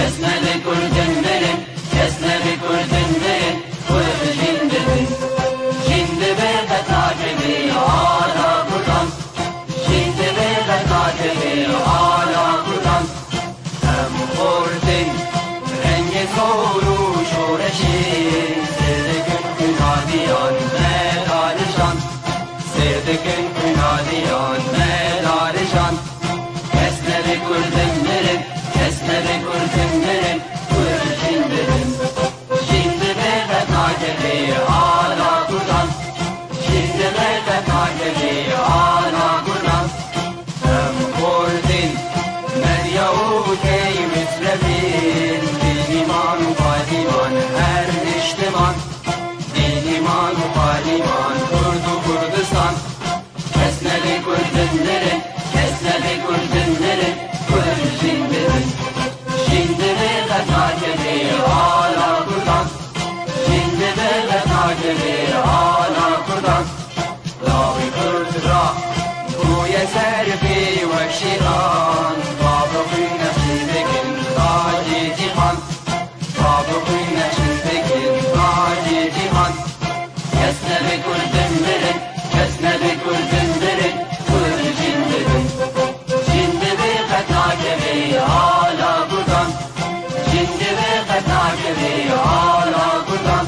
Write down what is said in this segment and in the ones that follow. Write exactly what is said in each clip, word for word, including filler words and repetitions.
Kes nebe kurdin mirin, kes nebe kurdin mirin, kurd jin dibin. Jin dibe qet nakeve ala kurdan. Jin dibe qet nakeve ala kurdan. Em xortin rengê zor û şoreşê, sêr dikin xwîna diyan me darijan. Sêr dikin xwîna diyan me darijan. Kes nebe kurdin mirin, kes nebe kurdin mirin, kurd jin dibin. Jin dibe qet nakeve ala kurdan. Jin dibe qet nakeve ala kurdan. Em kurdin, medya û key mislevin, dîn, îman û payîman her niştiman. Dîn, îman û payîman, kurd û Kurdistan. Kes nebe kurdin mirin, kes nebe kurdin mirin, kurd jin dibin. Jin dibe qet nakeve ala kurdan. Jin dibe qet nakeve ala kurdan. Lawê kurd ra bûye ser pê wek şêtan. Bavê xwîn nexşî dikin tacê cîhan. Bavê xwîn nexşî dikin tacê cîhan. Kes nebe kurdin mirin, kes nebe kurdin mirin, kurd jin dibin. Jin dibe qet nakeve ala kurdan. Jin dibe qet nakeve ala kurdan.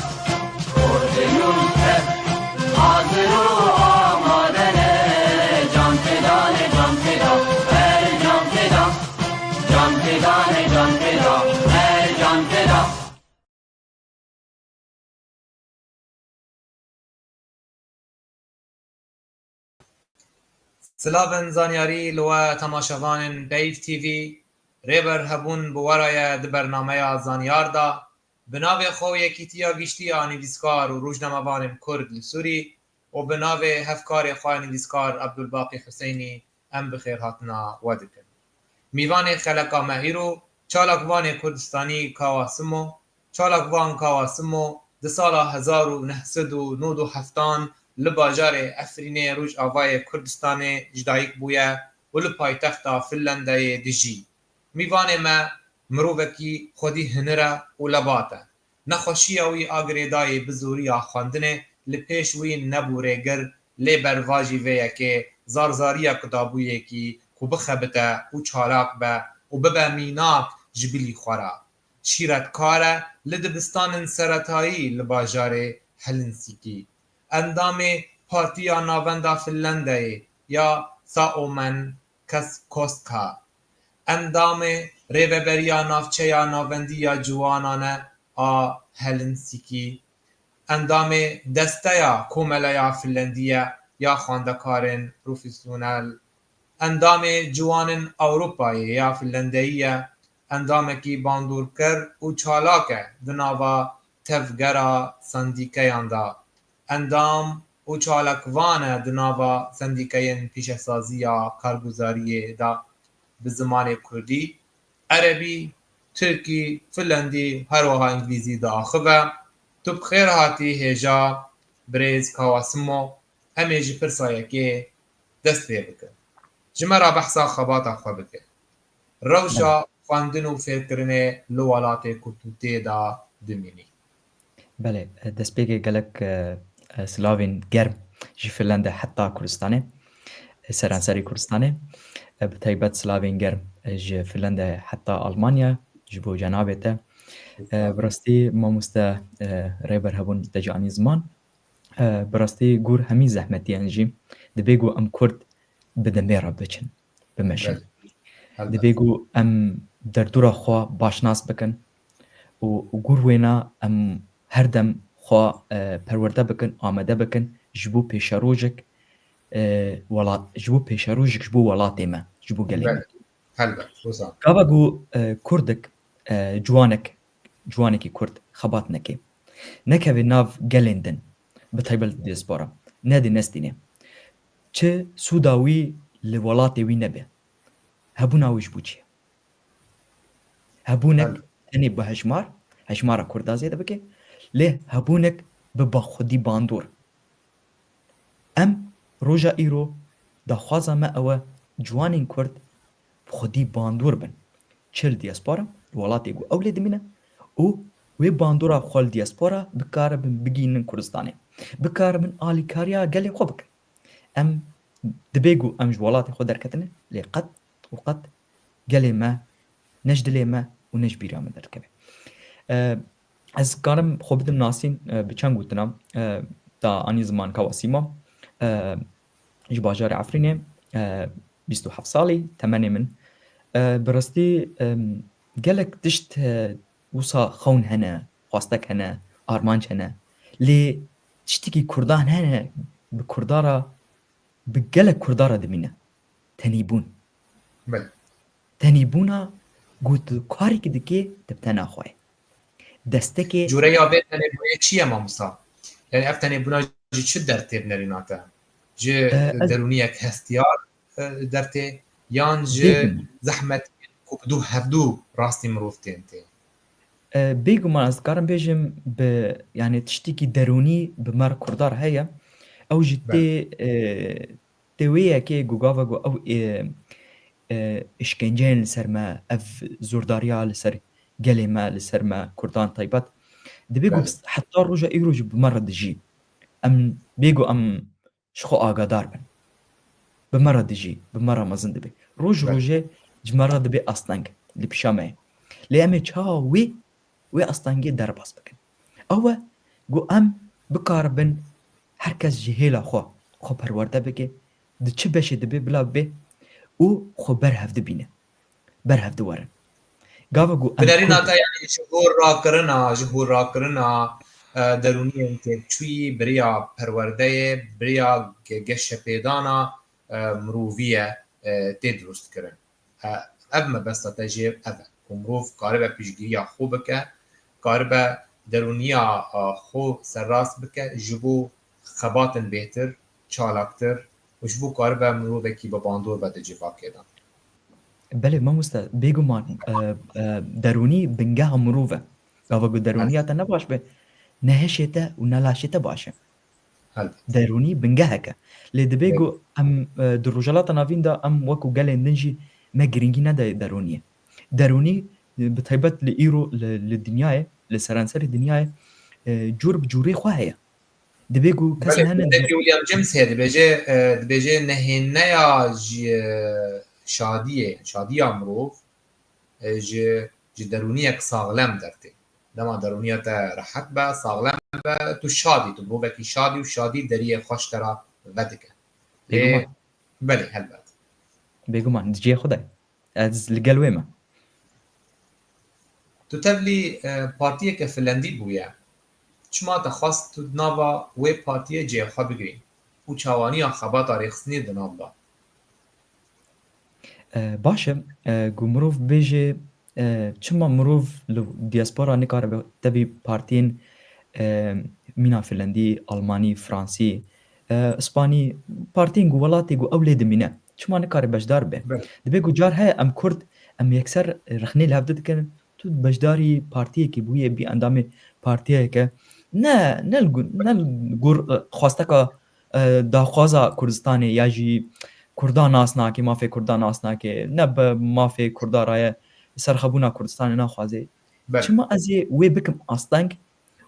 Kurdên û tev hazir û amade ne, can feda ne, can feda, her can feda. Can feda ne, can feda, her can feda. Silavên zanyarî li we temaşevanên Peyv T V. Rêber Hebûn bi we re ye di bernameya Zanyar de. Bi navê xwe û Yekîtiya Giştî ya Nivîskar û Rojnamevanên Kurd li Sûrî û bi navê hevkarê xwe nivîskar Ebdulbaqî Huseynî em bi xêrhatina we dikin. Mîvanê xeleka me îro çalakvanê Kurdistanî Kawa Simo, çalakvan Kawa Simo di sala hezar û neh sed û nod û heftan li bajarê Efrînê Rojavayê Kurdistanê ji dayik bûye û li paytexta Finlandayê dijî. Mîvanê me mirovekî xwedî hinir e û lebat e. Nexweşiya wî a girêdayî bi zoriya xwendinê li pêş wî nebû rêgir, lê bervajî vê yekê zarzariya kitabûyekî ku bixebite û çalak be û bibe mînak ji bilî xwe re. Şîretkar e li dibistanên seretayî li bajarê Helsinkî. Endamê Partiya Navenda Finlandayê ya Saomen Kes-, Koska. Endamê Rêveberiya Navçeya Navendî ya Ciwanan e a Helsinkî. Endamê Desteya Komeleya Finlandî ye ya Xwendekarên Profesyonel. Endamê Ciwanên Ewropayê ya Finlandeyî ye. Endamekî bandorker û çalak e di nava tevgera sendîkeyan de. Endam û çalakvan e di nava sendîkeyên pîşesazî ya karguzariyê de bi zimanê kurdî, erebî, tirkî, finlandî, her wiha îngilîzî diaxive. Tu bi xêr hatî hêja birêz Kawasimo. Em ê ji pirsa yekê dest pê bikin. Ji me re behsa xebata xwe bike. Rewşa Belê. xwendin û fêrkirinê li welatê ku tu tê de dimînî. Belê, destpêkê gelek, e, e, silavên germ ji Finlande heta Kurdistanê, e, seranserî Kurdistanê. E, bi taybet silavên germ, e, ji Finlande heta Almanya, ji bo cenabê te. E, bi rastî mamoste, e, Rêber Hebûn te jî anî ziman. E, bi rastî gor hemî zehmetiyan jî dibê ku em Kurd bi demê re biçin, bimeşin. Belê. Helbet. Dibê ku em derdora xwe başnas bikin û, û gor wêna em her dem xwe, e, perwerde bikin, amade bikin ji bo pêşerojek, e, welat, ji bo pêşerojek ji bo welatê me, ji bo gelê me. Belê. Helbet, wisa. Gava ku, e, Kurdek, e, ciwanek, ciwanekî Kurd xebat neke, nekeve nav gelên din, bi taybet diaspora, nedê nestîne, çi sûda wî li welatê wî nebe? Hebûna wî ji bo çi ye? Hebûnek Belê. tenê bi hejmar, hejmara Kurda zêde bike, lê hebûnek bi baxwedî bandor. Em roja îro daxwaza me ew e ciwanên Kurd bi xwedî bandor bin. Çi li diaspora, welatê ku ew lê dimîne û wê bandora xwe li diaspora bikaribin bigihînin Kurdistanê. Bikaribin alîkariya gelê xwe bikin. Em dibê ku em ji welatê xwe derketine, lê qet û qet gelê me ne ji dilê me û ne ji bîra me derdikeve. E, ez karim xwe bidim nasîn, e, bi çend gotina, e, da anî zimanka Wasîma, e, ji bajarê Efrînê, e, bîst û heft salî temenê min. E, bi rastî, e, gelek tişt, e, wisa xewn hene, xwastek hene, armanc hene. Lê tiştekî Kurdan hene, bi Kurda re, bi gelek Kurda re dimîne. Tenîbûn. Belê. Tenîbûna ku tu karekî dikê, tu bi tena xwe yî. Destekê Cureya vê tenêbûnê çi ye mamosta? Yani ev tenêbûna ji çi dertê bi nerîna te? Ji E, ez derûniyek hestiyar, e, dertê yan ji Bêguman. zehmet ku bi dû hevdû rastî mirov tên tê? E, bêguman ez dikarim bêjim bi, yani tiştekî derûnî bi me re Kurda re heye. Ew jî Belê. tê, e, tê wê yekê ku gava ku ew, e, e, îşkenceyên li ser me, ev zordariya li ser gelê me, li ser me Kurdan taybet, dibê ku Belê. heta roja îro jî bi me re dijî. Em bê ku em ji xwe agadar bin. Bi me re dijî, bi me re mezin dibe. Roj Belê. rojê ji me re dibe asteng li pişa me ye. Lê em ê çawa wê, wê astengê derbas bikin? Ew e ku em bikaribin her kes ji hêla xwe, xwe perwerde bike, di çi beşê dibe bila bibe û xwe berhev dibîne. Berhev diwerin. Gava ku em Binerîna Kurd te, yani ji bo rakirina, ji bo rakirina, e, derûniyên têkçûyî, bi riya perwerdeyê, bi riya ge-, geşepêdana, e, mirovî ye, e, tê dirustkirin. E, ev mebesta te jê ev e. Ku mirov karibe piştgiriya xwe bike, karibe derûniya, e, xwe serrast bike, ji bo xebatên bêhtir, çalaktir û ji bo karibe mirovekî bi bandor be di civakê de. Belê mamoste, bêguman, e, e, derûnî bingeha mirov e. Gava ku derûniya te ne baş be, ne hişê te û ne laşê te baş e. Helbet. Derûnî bingehek e. Lê dibê Belê. ku em, e, di Rojhilata Navîn de em wekû gelên din jî me girîngî nede derûniyê. Derûnî, e, bi taybet li îro, li, li dinyayê, li seranserê dinyayê, e, cûr bi cûrê xwe heye. Dibê ku kesên Belê, hene William James heye, dibêje, e, dibêje nehêneya ji, e, şadiyê, şadiya mirov, e, ji, ji derûniyek saxlem dertê. Dema derûniya te rehet be, saxlem be, tu şadî, tu mirovekî şadî û şadî deriyê xwe ji te re vedike. Lê Bêguman. Belê, helbet. Bêguman, di cihê xwe de. Ez li gel wê me. Tu tevlî, e, partiyeke Finlandî bûye. Çima te xwest tu di nava wê partiyê cihê xwe bigirî û çawaniya xebata rêxistinê di nav de? E, baş e, e, ku mirov bêje, e, çima mirov li diaspora nikaribe tevî partiyên, e, mîna Finlandî, Almanî, Fransî, e, Îspanî, partiyên ku welatê ku ew lê dimîne, çima nikare beşdar be? Belê. Dibê ku car heye em Kurd, em yekser rexnê li hev dikin, tu beşdarî partiyekê bûye, bî endamê partiyeke, ne, ne li gu-, ne li gor, e, xwasteka, e, daxwaza Kurdistanê ya jî Kurda nas nake, mafê Kurda nas nake, ne bi mafê Kurda raye, serxebûna Kurdistanê naxwaze. Belê. Çima ez ê wê bikim asteng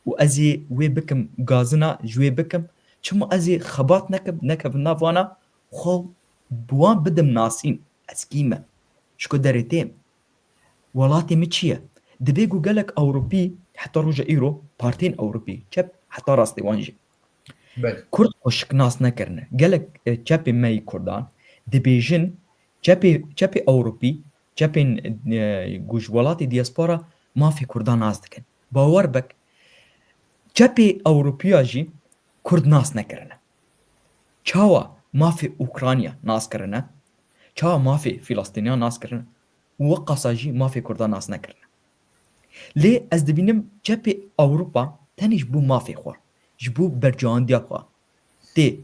û ez ê wê bikim gazina, ji wê bikim? Çima ez ê xebat nekim, nekevim nav wana, xwe bi wan bidim nasîn, ez kî me? Ji ku derê têm? Welatê min çi ye? Dibê ku gelek Ewropî, heta roja îro, partiyên Ewropî, çep heta rastê wan jî, Belê. Kurd xwe şiknas nekirine. Gelek, e, çepê me yî Kurdan dibêjin, çepê, çepê Ewropî, çepên, e, ku ji welatê diaspora mafê Kurdan nas dikin. Bawer bik, çepê Ewropiya jî Kurd nas nekirine. Çawa mafê Ukrayna nas kirine? Çawa mafê Filistîniya nas kirine? Û weqasa jî mafê Kurda nas nekirine. Lê ez dibînim çepê Ewropa tenê ji bo mafê xwe, ji bo berjewendiya xwe tê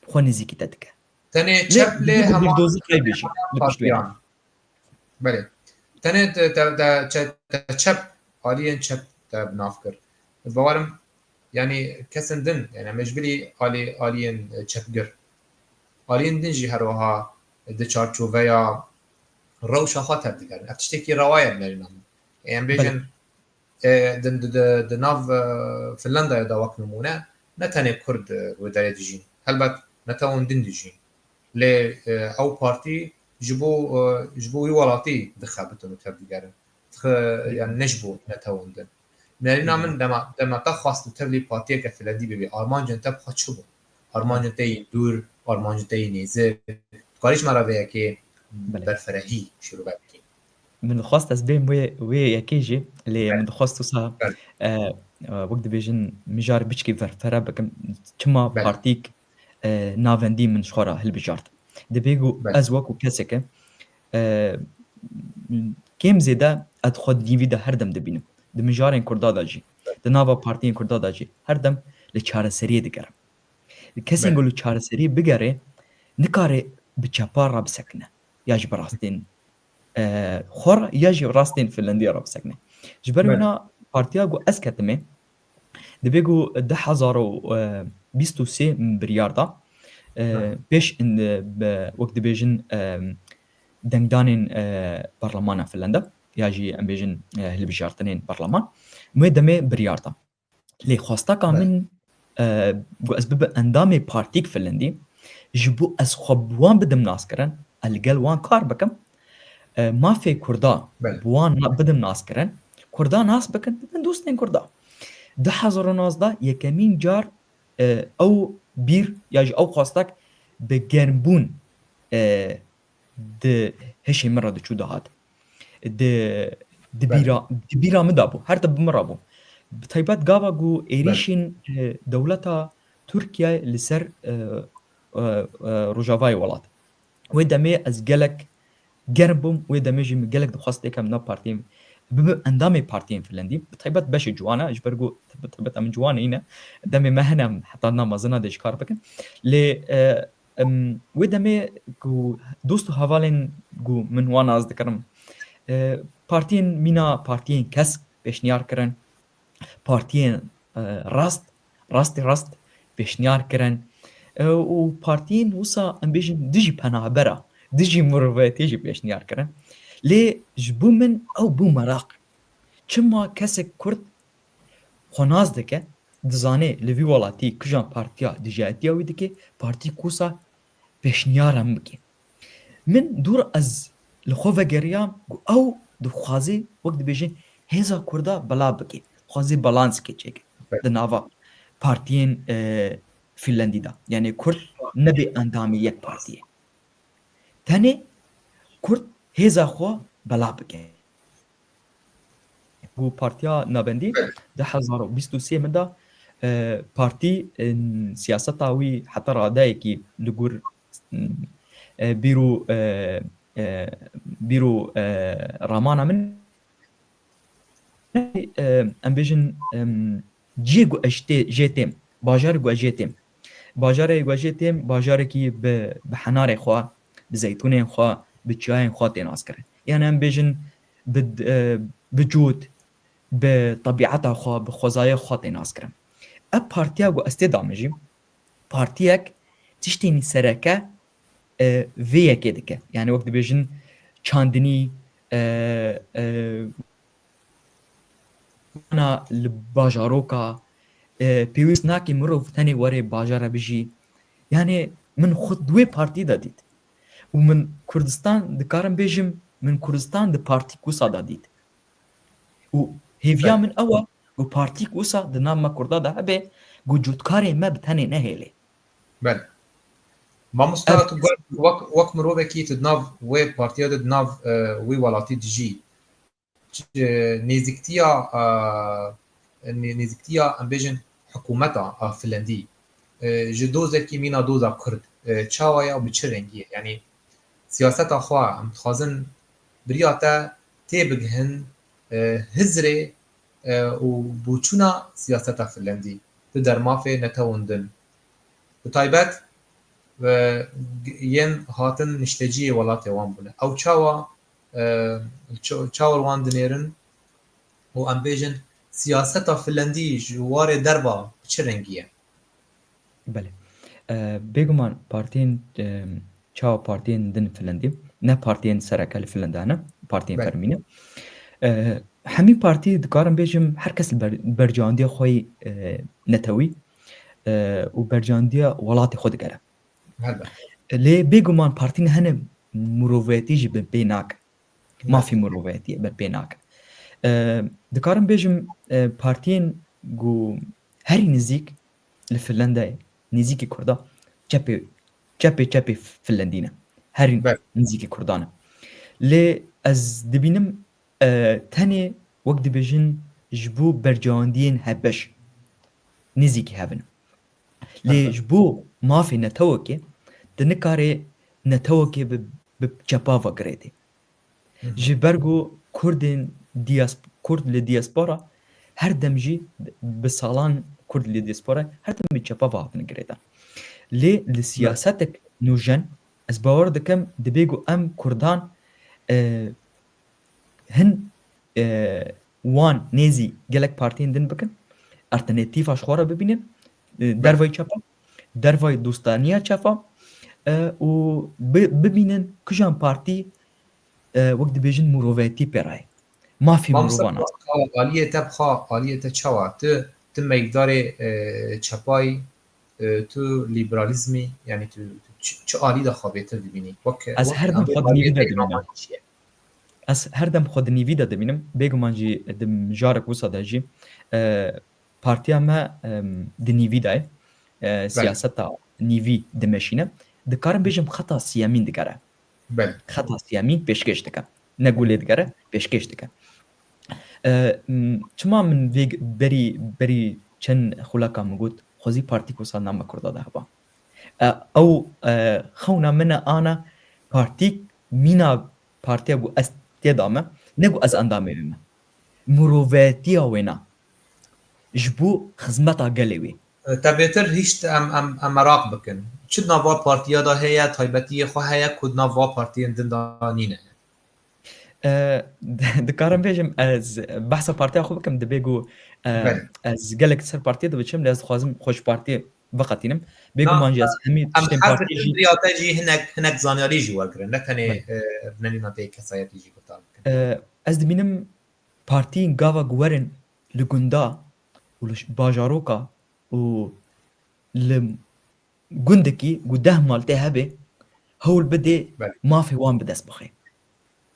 xwe nêzîkî te dike. Tenê Lê çep lê dibê ku hema bildozî qey bêjî li pişt wê partiyan. Belê. Tenê te, te, te, çe-, te çep, aliyên çep te bi nav kir. Bawerim, yanî kesên din, yanî em ê ji bilî alî-, aliyên çepgir. Aliyên din jî her wiha di çarçoveya rewşa xwe tev dikerin. Ev tiştekî rewa ye bi nerîna min. Em bêjin, e, di, di, di, di nav, e, Finlandayê de wek nimûne, ne tenê Kurd, e, wê derê dijîn. Helbet netewên din dijîn. Lê, e, ew partî ji bo, e, ji bo wî welatî dixebitin û tevdigerin. Dixe-, yani ne ji bo netewên din. Nerîna min dema, dema te xwest û tevlî partiyeke Finlandî bibî, armancên te bi xwe çi bûn? Armancên te yên dûr, armancên te yên nêzik. Tu karî ji me re vê yekê Belê. berfirehî şîrove bikî. Min dixwest ez bêm wê, wê yekê jî, lê Belê. min dixwest wisa, Belê. e, e, wek dibêjin, mijar biçkî verfere bikim. Çima Belê. partîk, e, navendî min ji xwe re hilbijart? Dibê ku Belê. ez wekû keseke, e, kêm zêde ez xwe di nîvî de her dem dibînim. Di mijarên Kurda de jî, Belê. di nava partiyên Kurda de jî her dem li çareseriyê digerim. Kesên Belê. ku li çareseriyê bigere, nikare bi çepa re bisekine. Ya jî bi rastên, e, xwe re, ya jî rastên Finlandiya re bisekine. Ji ber Belê. wina partiya ku ez ketime, dibê ku du hezar û bîst û sê min biryar da, e, Belê. pêş in, e, be, wek dibêjin, e, dengdanên, e, parlemana Finlanda, ya jî em bêjin, e, hilbijartinên parleman, wê demê biryar da. Lê xwesteka Belê. min, e, ku ez bibe endamê partîk Finlandî, ji bo ez xwe bi wan bidim naskirin, ez li gel wan kar bikim, e, mafê Kurda Belê. bi wan na-, bidim naskirin, Kurda nas bikin, bibin dostên Kurda. Du hezar û nozdeh yekemîn car, e, ew bîr ya jî ew xwestek bi germbûn, e, di hişê min re diçû dihat. Di, di Belê. bîra, di bîra min de bû. Her tim bi min re bû. Bi taybet gava ku Belê. êrîşên, e, dewleta Tirkiye li ser, e, e, e, rojavayê welat. Wê demê ez gelek germ bûm, wê demê jî min gelek dixwest têkem nav partiyê min. Bibim endamê partiyên Finlandî. Bi taybet beşê ciwan e, ji ber ku bi taybet em ciwan nîne. Demê me hene em heta na mezina de jî kar bikin. Lê, e, Em, wê demê ku dost û hevalên ku min wan nas dikirim, e, partiyên mîna, partiyên kesk pêşniyar kirin, partiyên, e, rast, rastê rast pêşniyar kirin, e, û partiyên wisa em bêjin dijî penabera, dijî mirovetiyê jî pêşniyar kirin. Lê ji bo min ew bû meraq. Çima kesek Kurd xwe nas dike, dizane li vî welatî kijan partiya dijayetiya wî dike, partî kusa pêşniyara min bike. Min dûr ez li xwe vegeriyam ku ew dixwaze, wek dibêjin, hêza Kurda bela bike, dixwaze balansekê çêke Evet. di nava partiyên, e, Finlandî de. Yani Kurd nebe endamê yek partiyê. Tenê Kurd hêza xwe bela bike. Ku Partiya Navendî Evet. du hezar û bîst û sê min de, e, partî, e, siyaseta wî heta radeyekî li gor, e, bîr û, e, e, bîr û, e, ramana min, e, em bêjin, em, cihê ku ez jê tê-, jê têm, bajarê ku ez jê têm. Bajarê ku ez jê têm, bajarekî bi, bi henarê xwe, bi zeytûnên xwe, bi çiyayên xwe tê naskirin. Yani em bêjin bi, e, bi cût, bi tebîeta xwe, bi xwezayê xwe tê naskirin. Ev partiya ku ez tê de me jî, partiyek tiştên sereke, e, vê yekê dike. Yani wek dibêjin çandinî, e, e, na li bajaroka, e, pêwîst nake mirov tenê were bajara bijî. Yani min xwe di wê partî de dît. Û min Kurdistan dikarim bêjim, min Kurdistan di partî kusa de dît. Û hêviya Belê. min ew e ku partî kusa di nav me Kurda de hebe, ku cotkarê me bi tenê nehêlê. Belê. Mamosta, Ev tu got, wek, wek mirovekî tu di nav wê partiya de di nav, e, wî welatî dijî. Ç-, nêzîktiya, e, nê-, nêzîktiya, em bêjin, hikûmeta a Finlandî, e, ji dozekî mîna doza Kurd, e, çawa ye û bi çi rengî ye? Yanî siyaseta xwe em dixwazin biriya te tê bigihin, e, hizrê, e, û boçûna siyaseta Finlandî di dermafê netewên din. Bi taybet, e, g-, yên hatin nişteciyê welatê wan bûne. Ew çawa, e, ça-, çawa wan dinêrin û em bêjin siyaseta Finlandî ji warê derva bi çi rengî ye? Belê. E, bêguman partiyên, e, çawa partiyên din Finlandî, ne partiyên sereke li Finlanda ne, partiyên Belê. fermî ne. E, hemî partî dikarim bêjim, her kes li ber-, bercewandiya xwe yî, e, netewî, e, û bercewandiya welatê xwe digere. Helbet. Lê bêguman partî hene miroviyetî jî bi pê nake. Mafê miroviyetî bi pê nake. E, dikarim bêjim, e, partiyên ku herî nizîk li Finlandayê, nizîkî Kurda, çepê, çepê, çepê Finlandî ne. Herî Belê. nizîkî Kurdan e. Lê ez dibînim, e, tenê wek dibêjin ji bo bercewendiyên hevbeş nizîkî hev in. Lê Aha. ji bo mafê netewekê, tu nikarê netewekê bi, bi çepa ve girêdî. Hı hı. Ji ber ku Kurdên diyas-, Kurd li diaspora her dem jî bi salan Kurd li diaspora her dem bi çepa ve hatine girêdan. Lê li Belê. siyasetek nûjen ez bawer dikim dibê ku em Kurdan, e, hin, e, wan nêzî gelek partiyên din bikin, alternatîfa ji xwe re bibînin, e, Belê. dervayî çepa, dervayî dostaniya çepa, e, û bi-, bibînin kijan partî, e, wek dibêjin mirovetî pê re ye. Mafê Mamosta, mirovan e. Aliyê te bixa, aliyê te çawa? Tu, tu meyvdarê, e, çepayî, e, tu liberalîzmî, yanî tu, tu çi, çi alî de xwe bêtir dibînî? Wek, Ez wek her dem xwe di nîvî de dibînim. Ez her dem xwe di nîvî de dibînim. Bêguman jî di mijarek wisa de jî, e, partiya me, em, di nîvî de ye. E, Belê. siyaseta nîvî dimeşîne. Dikarim bêjim xeta siyemîn digere. Belê. Xeta siyemîn pêşkêş dike. Ne ku lê digere, pêşkêş dike. E, m, çima min vê g-, berî, berî çend xuleka min got, xwezî partîk wisa name Kurda de heba. E, ew, e, xewna min e ana partîk mîna partiya ku ez tê de me, ne ku ez endamê wê me. Mirovetiya wê ne. Ji bo xizmeta gelê wê. Te bêtir hişt em, em, em meraq bikin. Çi di nav va partiya de heye, taybetiyê xwe heye ku di nav va partiyên din de nîne? E, dikarim bêjim, ez behsa partiya xwe bikim, dibê ku, e, Belê. ez gelek ser partiyê dibiçim, lê ez dixwazim xwe ji partiyê veqetînim. Na, Bêguman jî ez hemî em tiştên her partiyê dikin jî riya te jî hinek, hinek zanyarî jî wergirin. Ne tenê, Belê. e, nenîna te kesayetî jî guhdar bikin. E, ez dibînim partiyên gava ku werin li gunda û li ş-, bajaroka û li gundekî ku deh mal tê hebe, hewl bidê Belê. mafê wan bi dest bixê.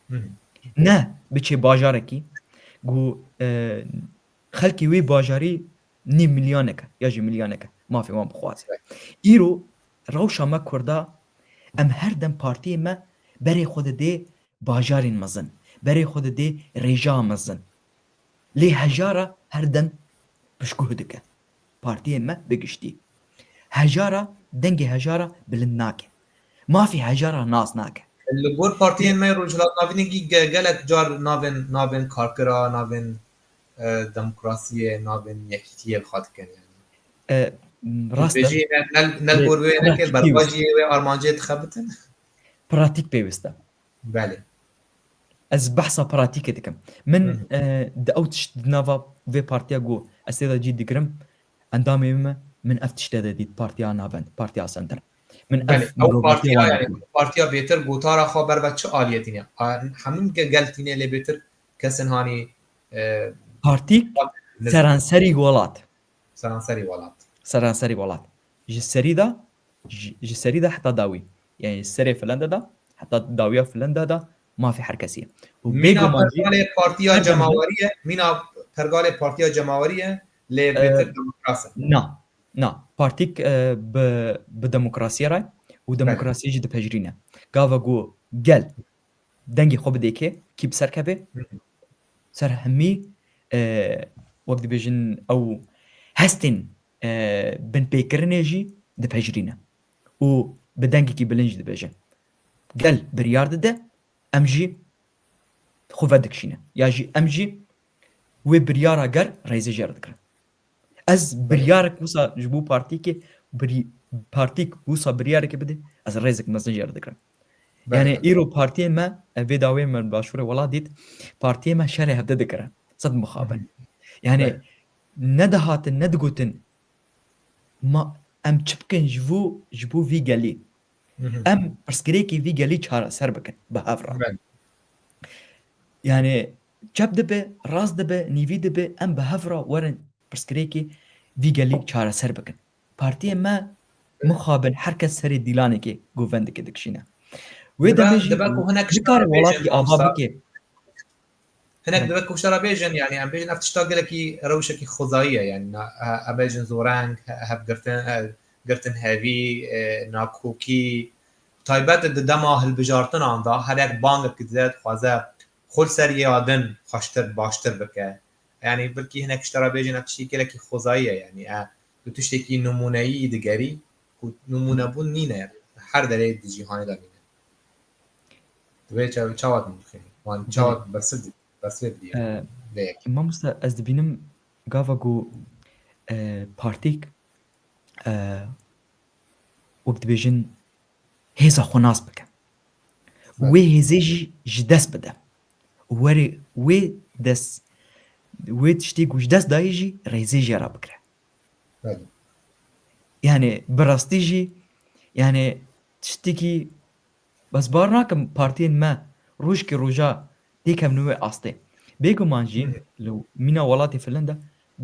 Hı hı. Ne biçê bajarekî ku, e, xelkê wê bajarî nîv milyanek e ya jî milyanek e mafê wan bixwaze. Belê. Îro rewşa me Kurda, em her dem partiyê me berê xwe didê bajarên mezin, berê xwe didê rêjeya mezin. Lê hejara her dem piştguh dike. Partiyên me bi giştî. Hejara, dengê hejara bilind nake. Mafê hejara nas nake. Li gor partiyên me Rojhilat Navînê gî ge-, gelek car navên, navên karkira, navên, e, demokrasiyê, navên yekîtiyê li xwe dikin yani. E, rast e. Dibêjî ne, ne, ne Lê gor wê neke, pratik pêwîst. Berbajiyê wê armancê dixebitin. Pratik pêwîst e. Belê. Ez behsa pratîkê dikim. Min, Hı hı. e, di ew tişt di nava vê partiya ku ez tê de cî digirim, endamê min, min ev tiştê de dît, partiya navend, partiya senter. Min Belê, ev ew mirovatiya partiya, wan yani, dît. Partiya bêtir gotara xwe ber ve çi aliyê tîne? A, hemû ge-, gel tîne lê bêtir kesên hanî, e, Partîk nizam. seranserî welat. Seranserî welat. Seranserî welat. Ji serî de, ji, ji serî de heta dawî. Yani serê Finlanda de, heta dawiya Finlanda de mafê her kesî ye. Û Mîna bêguman jî pergalê partiya her dem jî cemawerî ye, mîna pergalê partiya cemawerî ye, lê Ee, bêtir demokrasi. Na, na. Partîk, e, bi, bi demokrasiyê re û Belê. demokrasiyê jî dipejirîne. Gava ku gel dengê xwe bidê kê, kî bi ser kevê? Hı hı. Ser hemî, e, wek dibêjin ew hestên, e, binpêkirinê jî dipejirîne. Û bi dengekî bilind jî dibêje. Gel biryar dide, em jî xwe vedikişîne. Ya jî em jî wê biryara ger rêzê jê re dikirin. Ez biryarek wisa ji bo partîkê, birî-, partîk wisa biryareke bide, ez rêzek mezin jê re dikirim. Belê. Yani îro partiyê me, e, vê dawê me başûrê welat dît, partiyê me şerê hevde dikire. Sed mixabin. Hı hı. Yani Belê. nedihatin, nedigotin, ma em çi bikin ji bo, ji bo vî gelî? Hı hı. Em pirsgirêkê vî gelî çareser bikin bi hev re. Belê. Yani çep dibe, rast dibe, nîvî dibe, em bi hev re werin pirsgirêkê vî gelî çareser bikin. Partiyê me mixabin her kes serê dîlanekê govendekê dikişîne. Wê Dibe, demê jî dibe ku hinek nikare tişta welatî bêjin, ava mamosta. Bike. Hinek Hı. dibe ku tişta bêjin, yani em bêjin ev tişta gelekî rewşekî xwezayî ye, yani na, e, em bêjin zoreng, he-, hevgirtin, e, girtin hevî, e, nakokî, taybet di dema hilbijartinan de her yek bangek dide dixwaze xwe li ser yê ya din xweştir, baştir bike. Yani belkî hinek ji te re bêjin ev tiştî gelekî xwezayî ye, yani e, tu tiştekî nimûneyî digerî ku nimûnebûn nîne her derê di cîhanê de nîne. Divê ça-, çawa tu dixînî? Wan Belê. çawa bersivê, bersivê bidî? Ee, Vê yekê. Mamoste, ez dibînim gava ku, e, partîk, e, wek dibêjin hêza xwe nas bike. Belê. Wê hêzê jî ji dest bide. Were, wê dest, wê tiştê ku ji dest dayî jî rêzê jê re bigire. Belê. Yani bi rastî jî, yani tiştekî, bes bar nakim partiyên me rojkê roja têkevin wê astê. Bêguman jî Hı. li mîna welatê Finlanda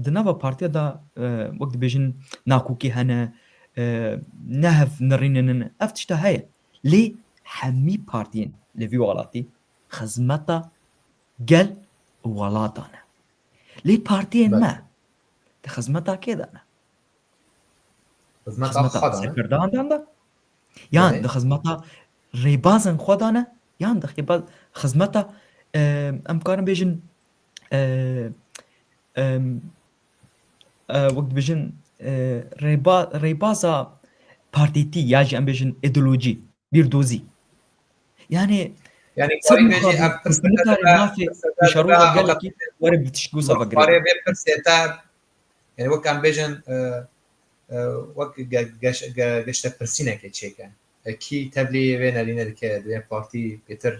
di nava partiya de, e, wek dibêjin nakokî hene, e, ne hev nirînin, ev tişta heye. Lê hemî partiyên li vî welatî xizmeta gel û welatan e. Lê partiyên Belê. me di xizmeta kê de ne? Xizmeta Xizmeta xwe de ne? serkirdan de ne? Yan Belê. di xizmeta rêbazên xwe de ne? Yan di xêba-, xizmeta, e, em karin bêjin, e, em, e, wek dibêjin, e, rêba-, rêbaza partîtî ya jî em bêjin îdeolojî, bîrdozî. Yani Yani ser karî bêjî mixabin ev pirseke nikarî te, nafê pirseke te pêşeroja heqet gelekî were bi tiştgoza vegirê. Karê vê pirsê te, yani wek em bêjin, e, e, wek ge-, geş-, ge-, geştepirsînekê çêke. E, kî tevlî vê nerîne dike, divê partî bêtir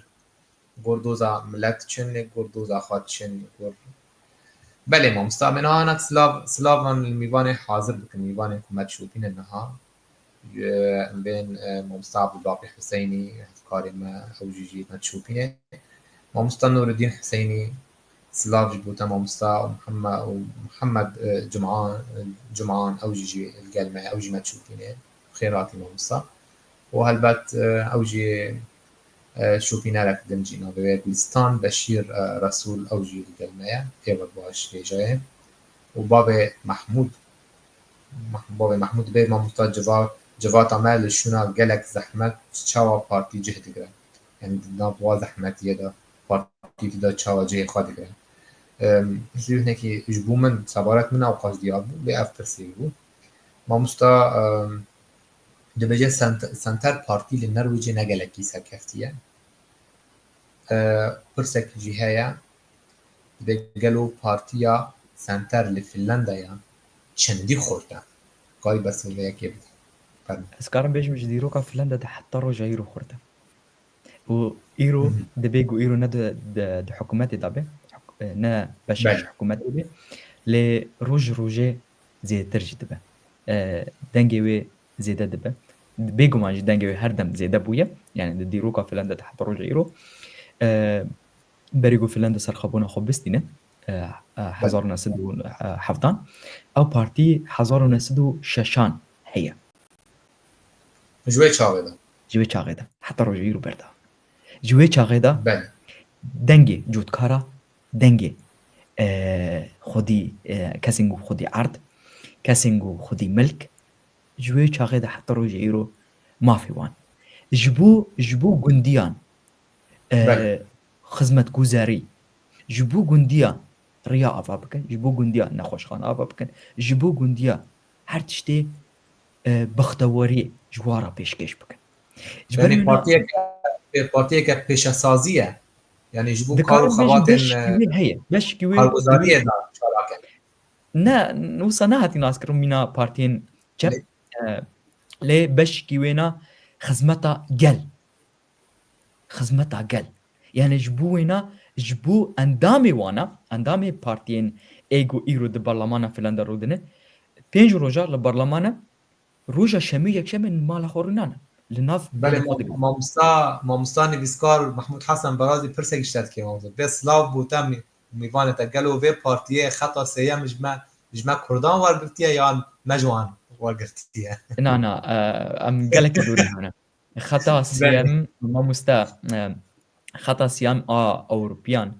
gor doza milet diçin, lê gor doza xwe diçin, gor. Belê mamosta, em ê niha hinek silav, silavan li mîvanê hazir bikin, mîvanê ku me dişopîne niha. Em bên, e, mamosta Ebdulbaqî Huseynî, hevkarê me, ew jî jî me dişopîne. Mamosta Nûreddîn Huseynî, silav ji bo te mamosta, û Muhemme-, û Muhammed, e, Cuman, Cuman, ew jî jî li gel me ye, ew jî me dişopîne. Xêr hatî mamosta. Û helbet, e, ew jî, e, şopînerek din jî navê wê Gulistan Beşîr, e, Resûl, ew jî li gel me ye. Êwek baş hêja ye. Û bavê Mehmûd, Meh-, bavê Mehmûd dibê mamosta civa-, civata me li şûna gelek zehmet çawa partî cih digire? Yani di nav wa zehmetiyê de partî di de çawa cihê xwe digire? Em, ji hinekî ji bo min, sebaret min ewqas diyar bû, lê ev pirsê bû. Mamosta, em, Dibêje Cent-, Center Partî li Norwêcê ne gelekî serkeftî ye. E, pirsek jî heye, dibê gelo partiya Center li Finlandaya çendî xurt e? Kayî bersivê vê yekê bidî? Fermo. Ez karim bêjim ji dîroka Finlanda de heta roja îro xurt e. Û îro Hı hı. dibê ku îro ne di, di, di hikûmetê de be, hik-, e, ne beşek Belê. ji hikûmetê be, lê roj rojê zêdetir jî dibe. E, dengê wê zêde dibe. Bêguman jî dengê wê her dem zêde bûye. Yani di dîroka Finlanda de heta roja îro. E, berî ku Finlanda serxwebûna xwe bistîne, e, e, hezar û neh sed û heftan, ew partî hezar û neh sed û şeşan heye. Ji wê çaxê de. Ji wê çaxê de. Heta roja îro berdewam. Ji wê çaxê de Belê. dengê cotkara, dengê, e, xwedî, e, kesên ku xwedî erd, kesên ku xwedî milk, ji wê çaxê de heta roja îro mafê wan. Ji bo, ji bo gundiyan, e, Belê. xizmetguzarî, ji bo gundiya riya ava bikin, ji bo gundiya nexweşxane ava bikin, ji bo gundiya her tiştê, e, bextewariyê ji wan re pêşkêş bikin. Ji ber Yani wê na- partiyeke, partiyeke pêşesazî ye. Yani ji bo kar û Dikarim bêjim xebatên, beşkî e, wê heye. Beşkî wê karguzariyê de çalak e. Ne, wisa nehatî naskirin mîna partiyên çep. Lê E, lê beşkî wê na xizmeta gel. Xizmeta gel. Yani ji bo wêna, ji bo endamê wana, endamê partiyên ê ku îro di barlamana Finlanda rûdine, pênc roja li barlamana, roja şemê, yekşemê mala xwe rûnane. Li nav Belê, gelê xwe mam-, digrin. Mamosta, mamosta nivîskar Mehmûd Hesen Berazî pirsek ji te dike, mamosta. Bê silav bo te mî-, mîvanê te. Gelo vê partiyê xeta sêyem ji me, ji me Kurdan wergirtiye yan me ji wan wergirtiye? Na, na, e, em gelekî dûr hene. Xeta Belê. sêyem, mamosta, e, xeta sêyem a Ewropiyan,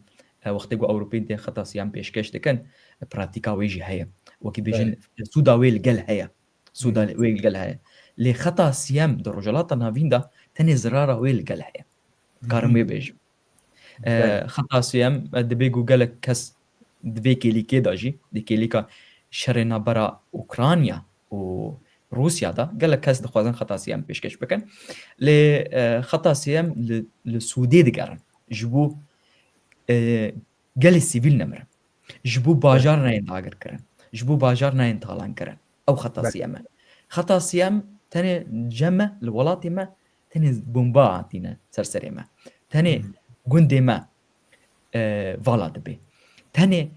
e, wextê ku Ewropîn tê xeta sêyem pêşkeş dikin, e, pratîka wê jî heye. Wekî bêjin, Belê. sûda wê li gel heye. Sûda Hı hı. wê li gel heye. Lê xeta sêyem di Rojhilata Navîn de tenê zirara wê li gel heye. Hı hı. Karim wê bêjim. E, Belê. xeta sêyem, e, dibê ku gelek kes di vê kêlîkê de jî, di kêlîka şerê navbera Ukrayna û Rûsya de gelek kes dixwazin xeta sêyem pêşkeş bikin. Lê, e, xeta sêyem li, li sûdê digerin. Ji bo, e, gelê sivîl nemirin. Ji bo bajar neyên dagirkirin. Ji bo bajar neyên talankirin. Ew xeta Belê. sêyem e. Xeta sêyem tenê cem me li welatê me, tenê bomba hatîne ser serê me. Tenê Hı hı. gundê me, e, vala dibe. Tenê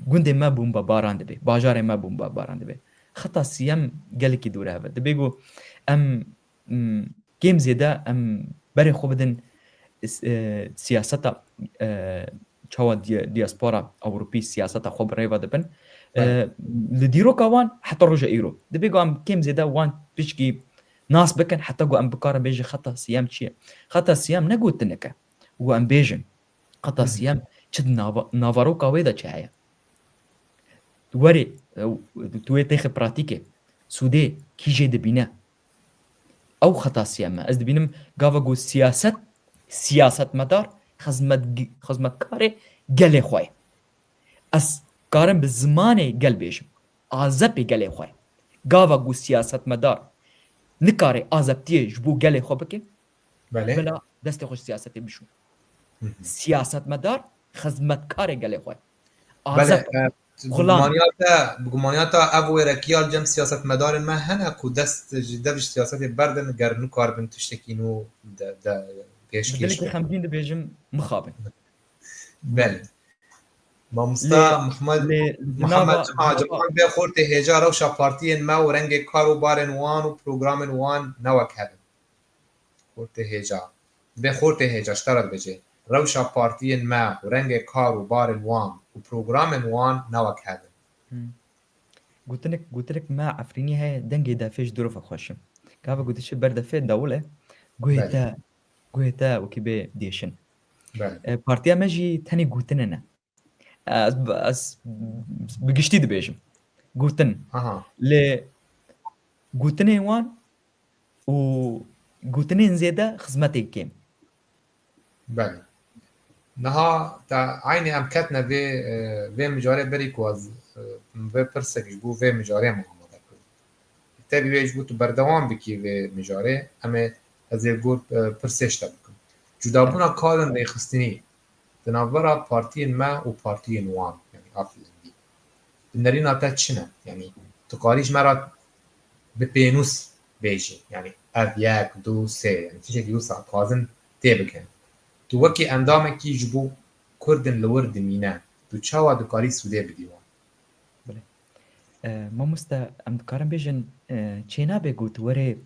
gundê me bomba baran dibe. Bajarê me bomba baran dibe. Xeta sêyem gelekî dûr e heve. Dibê ku em, m, kêm zêde em berê xwe bidin, e, siyaseta, e, çawa diya-, diaspora Ewropî siyaseta xwe bi rêve dibin. Belê. E, li dîroka wan heta roja îro. Dibê ku em kêm zêde wan pişkî nas bikin, heta ku em bikarin bêjin xeta sêyem çi ye. Xeta sêyem ne gotinek e. Ku em bêjin, xeta Hı hı. sêyem çi di nava-, navaroka wê de çi heye? Werê, e, tu wê têxê pratîkê, sûdê kî jê dibîne? Ew xeta sêyem e. Ez dibînim gava ku siyaset, siyasetmedar xizmet-, xizmetkarê gelê xwe ye. Ez karim bi zimanê gel bêjim. Azepê gelê xwe ye. Gava ku siyasetmedar nikare azeptiyê ji bo gelê xwe bike, Belê. bila destê xwe ji siyasetê bişûne. Hı hı. Siyasetmedar xizmetkarê gelê xwe ye. Belê, Azep, e, bi xulam. gumaniya te, bi gumaniya te ev wêrekiya li cem siyasetmedarên me hene ku dest ji, dev ji siyasetê berdin, ger nikaribin tiştekî nû de, de pêşkêş Bi dilekî bikin. xemgîn dibêjim, mixabin. Belê. Mamosta Lê, Muhammed, lê di Muhammed nava, Cima, di nava Ciman bê xortê hêja rewşa partiyên me û rengê kar û barên wan û programên wan ne wek hev in. Xortê hêja. Bê xortê hêja, ji te re dibêje. Rewşa partiyên me û rengê kar û barên wan û programên wan ne wek hev in. Hmm. Gotinek, gotinek me Efrînî heye, dengê defê ji dûr ve xweş e. Gava ku diçe ber defê dewil e, guhê Belê. te, guhê te wekî bê dêşin. Belê. E, partiya me jî tenê gotinê ne. Ez, ez bi giştî dibêjim. Gotin. Aha. Lê gotinên wan û gotinên zêde xizmetê kêm. Belê. Niha te eynî em ketine vê, e, vê mijarê berî ku ez, e, vê pirsek ji bo vê mijarê min amade kir. Tevî wê ji bo tu berdewam bikî vê mijarê, em ê, ez ê got, e, pirsê ji te bikim. Cudabûna karên rêxistinî di navbera partiyên me û partiyên wan, yanî a filindî, bi nerîna te çi ne? Yanî tu karî ji me re bi pênûs bêjî, yanî ev yek, du, sê, yanî tiştekî wisa dixwazin tê bikin. Tu wekî endamekî ji bo Kurdin li wir dimîne, tu çawa dikarî sûdê bidî wan? Belê. E, mamoste, em dikarin bêjin, e, çênabe ku tu werê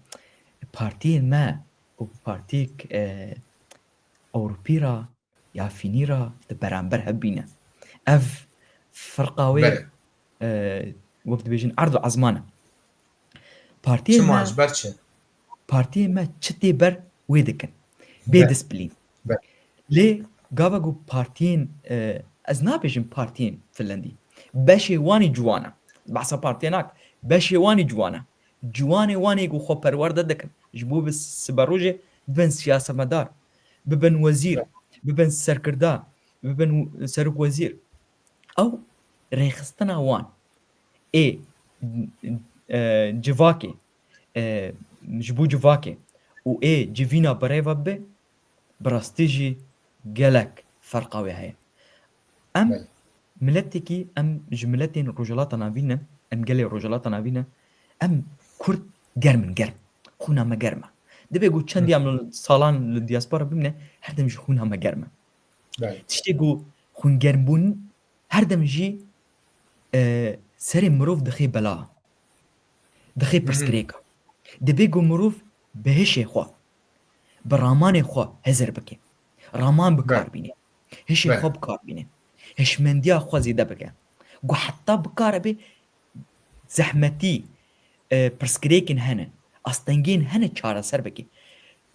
partiyên me û partiyek, e, Ewropî re ya fînî re di beramber hev bîne. Ev ferqa wê, Belê. e, wek dibêjin erd û ezman e. Partiyên Çima, me, ji ber çi? partiyên me çi tê ber wê dikin. Bê Be. disiplîn. Be. Lê gava ku partiyên, e, ez nabêjim partiyên filendî. Beşê wan ê ciwan e. Behsa partiyê nak. Beşê wan ê ciwan e. Ciwanê wan ê ku xwe perwerde dikin. Ji bo bi siberojê bibin siyasetmedar, bibin wezîr, Be. bibin serkirda, bibin serok wezîr. Ew rêxistina wan ê, e, civakê, e, ji bo civakê û ê civîna bi rê ve bibe, bi rastî jî gelek ferqa wê heye. Em Belê. miletekî, em ji miletên Rojhilata Navîn ne, em gelê Rojhilata Navîn ne, em Kurd germ in, germ. Xwîna me germ e. Dibe ku çendî Hı. em li salan li diaspora bimîne, her dem jî xwîna me germ e. Belê. Tiştê ku xwîngermbûn her dem jî, e, serê mirov dixê bela, dixê Hı hı. pirsgirêka. Dibê ku mirov bi hişê xwe, bi ramanê xwe hizir bike. Raman bi kar bîne. Hişê xwe bi kar bîne. Hişmendiya xwe zêde bike. Ku heta bikare bê zehmetî, e, pirsgirêkên hene, astengiyên hene çareser bike.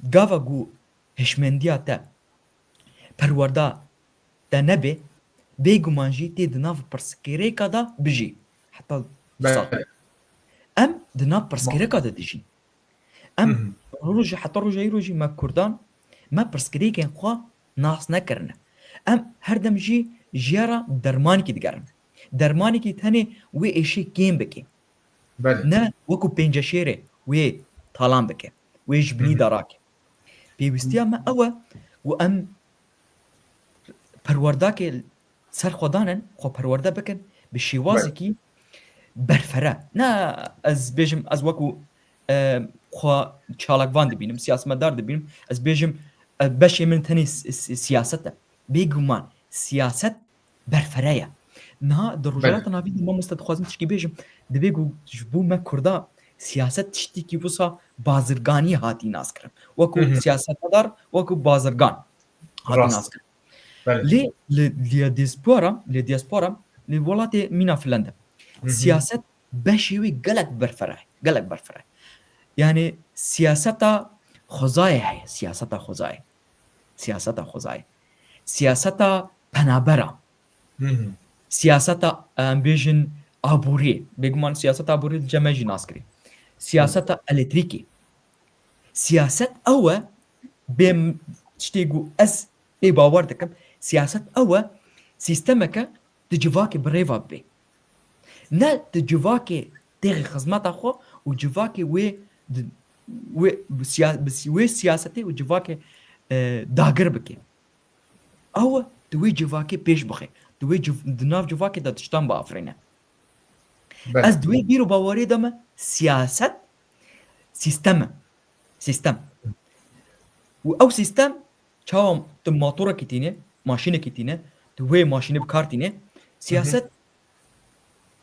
Gava ku hişmendiya te, perwerda te nebe, bêguman jî tê di nav pirsgirêka de bijî. Heta sal. Em di nav pirsgirêka de dijîn. Em roj, heta roja îro jî me Kurdan, me pirsgirêkên xwe nas nekirine. Em her dem jî jiya re dermanekî digerin. Dermanekî tenê wê êşê kêm bike. Belê. Ne wekû penceşêrê wê talan bike. Wê ji binî de rake. Pêwîstiya me ew e ku em perwerdakê ser xwe danin, xwe perwerde bikin bi şêwazekî berfere. Ne ez bêjim, ez wekû, e, xwe çalakvan dibînim, siyasetmedar dibînim. Ez bêjim, e, beşê min tenê s-, s-, siyaset e. Bêguman siyaset berfere ye. Niha di Rojhilata Navîn de mamoste dixwazim tişkî bêjim, divê ku ji bo me Kurda siyaset tiştekî wisa bazirganî hatî naskirin. Wekû siyasetmedar, wekû bazirgan hatî naskirin. Lê li, li diaspora, li diaspora, li welatê mîna Finlanda. Siyaset beşê wê gelek berfere, gelek berfere. Yani siyaseta xwezayê heye, siyaseta xwezayê. Siyaseta xwezayê. Siyaseta penabera. Siyaseta, em bêjin, aborî. Bêguman siyaseta aborî li cem me jî nas kirî. Siyaseta elektrîkê. Siyaset ew e, bê m-, tiştê ku ez pê bawer dikim, siyaset ew e, sîstemeke di civakê bi rê ve bibe. Ne di civakê têxê xizmeta xwe û civakê wê di, wê bi siya-, bi si-, wê siyasetê û civakê, e, dagir bike. Ew di wê civakê pêş bixe. Di wê civ-, di nav civakê de tiştan biafirîne. Belê. Ez di wê bîr û bawerê de me siyaset sîstem e. Sîstem. Û ew sîstem çawa tu matorekî tîne, maşînekî tîne, tu wê maşînê bi kar tîne, siyaset,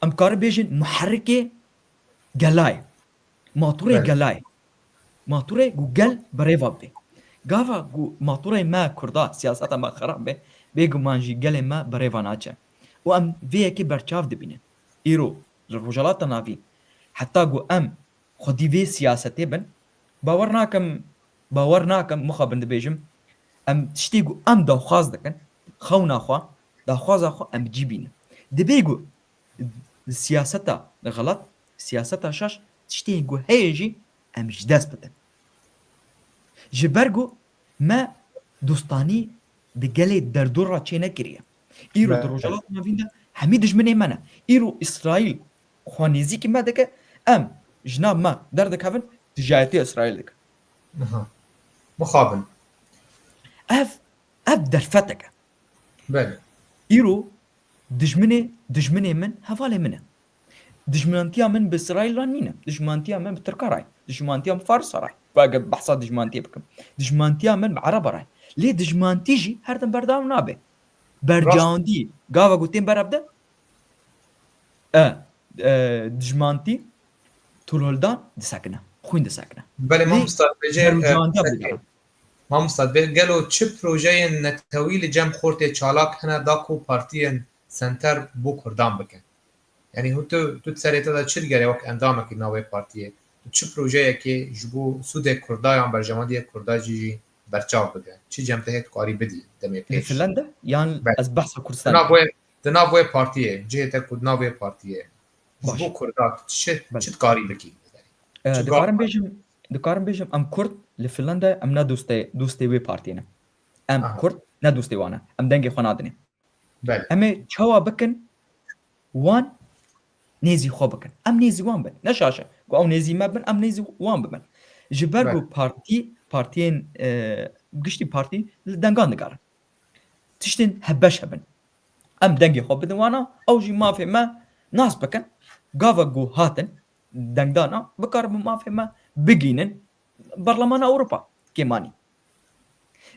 em karin bêjin muherrikê gelayê. Maturê gelayê. Maturê ku gel bi rê ve bê. Gava ku maturê me Kurda siyaseta me xerab be, bêguman jî gelê me bi rê ve naçe. Û em vê yekê berçav dibînin. Îro li Rojhilata Navîn, heta ku em xwedî vê siyasetê bin, bawer nakim, bawer nakim, mixabin dibêjim, em tiştê ku em daxwaz dikin, xewna xwe, daxwaza xwe em bi cî bînin. Dibê ku siyaseta xelat, siyaseta şaş, tiştê ku heye jî em ji dest bidin. Ji ber ku me dostanî di gelê derdor re çê nekiriye. Îro di Rojhilata Navîn de hemî dijminê me ne. Îro Îsraîl xwe nêzîkî me dike, em ji nav me derdikevin, dijayetî Îsraîl dikin. Aha. Mixabin. Ev, ev derfetek e. Belê. Îro dijminê, dijminê min hevalê min e. Dijmantiya min bi Îsraîl re nîne. Dijmantiya min bi Tirka re ye. Dijmantiya min Farisa re ye. Eger behsa dijmantiyê bikim. Dijmantiya min bi Ereba re ye. Lê dijmantî jî her dem berdewam nabe. Rast. Bercewendî gava ku tên berev de, e, e, dijmantî tolhildan disekine. Xwîn disekine. Belê, lê mamosta, dibêje, bercewendiya e, bidin. Mamosta, dibê gelo çi projeyên netewî li cem xortê çalak hene da ku partiyên senter bo Kurdan bikin? Yanî hûn tu, tu di serê te de çi digerê wek endamekî nav wê partiyê? Tu çi projeyekê ji bo sûdê Kurda yan berjewendiyê Kurda jî jî berçav bike? Çi cem te hê tu karî bidî demê pêş? Li Finlanda yan ez behsa Kurdistanê dikim? Di nav wê, di nav wê partiyê, cihê te ku di nav wê partiyê. Ji bo Kurda tu çi, çi dikarî bikî? E, dikarim bêjim, dikarim bêjim em Kurd li Finlanda em ne dostê, dostê wê partiyê ne. Em Kurd ne dostê wan ne. Em dengê xwe nadinê. Belê. Em ê çawa bikin wan nêzî xwe bikin? Em nêzî wan bin. Ne şaş e. Ku ew nêzî me bin, em nêzî wan bibin. Ji ber ku partî, partiyên, e, giştî partî li dengan digerin. Tiştên hevbeş hebin. Em dengê xwe bidin wana, ew jî mafê me nas bikin. Gava ku hatin, dengdana, bikaribin mafê me bigînin Berlemana Ewropa, kêmanî.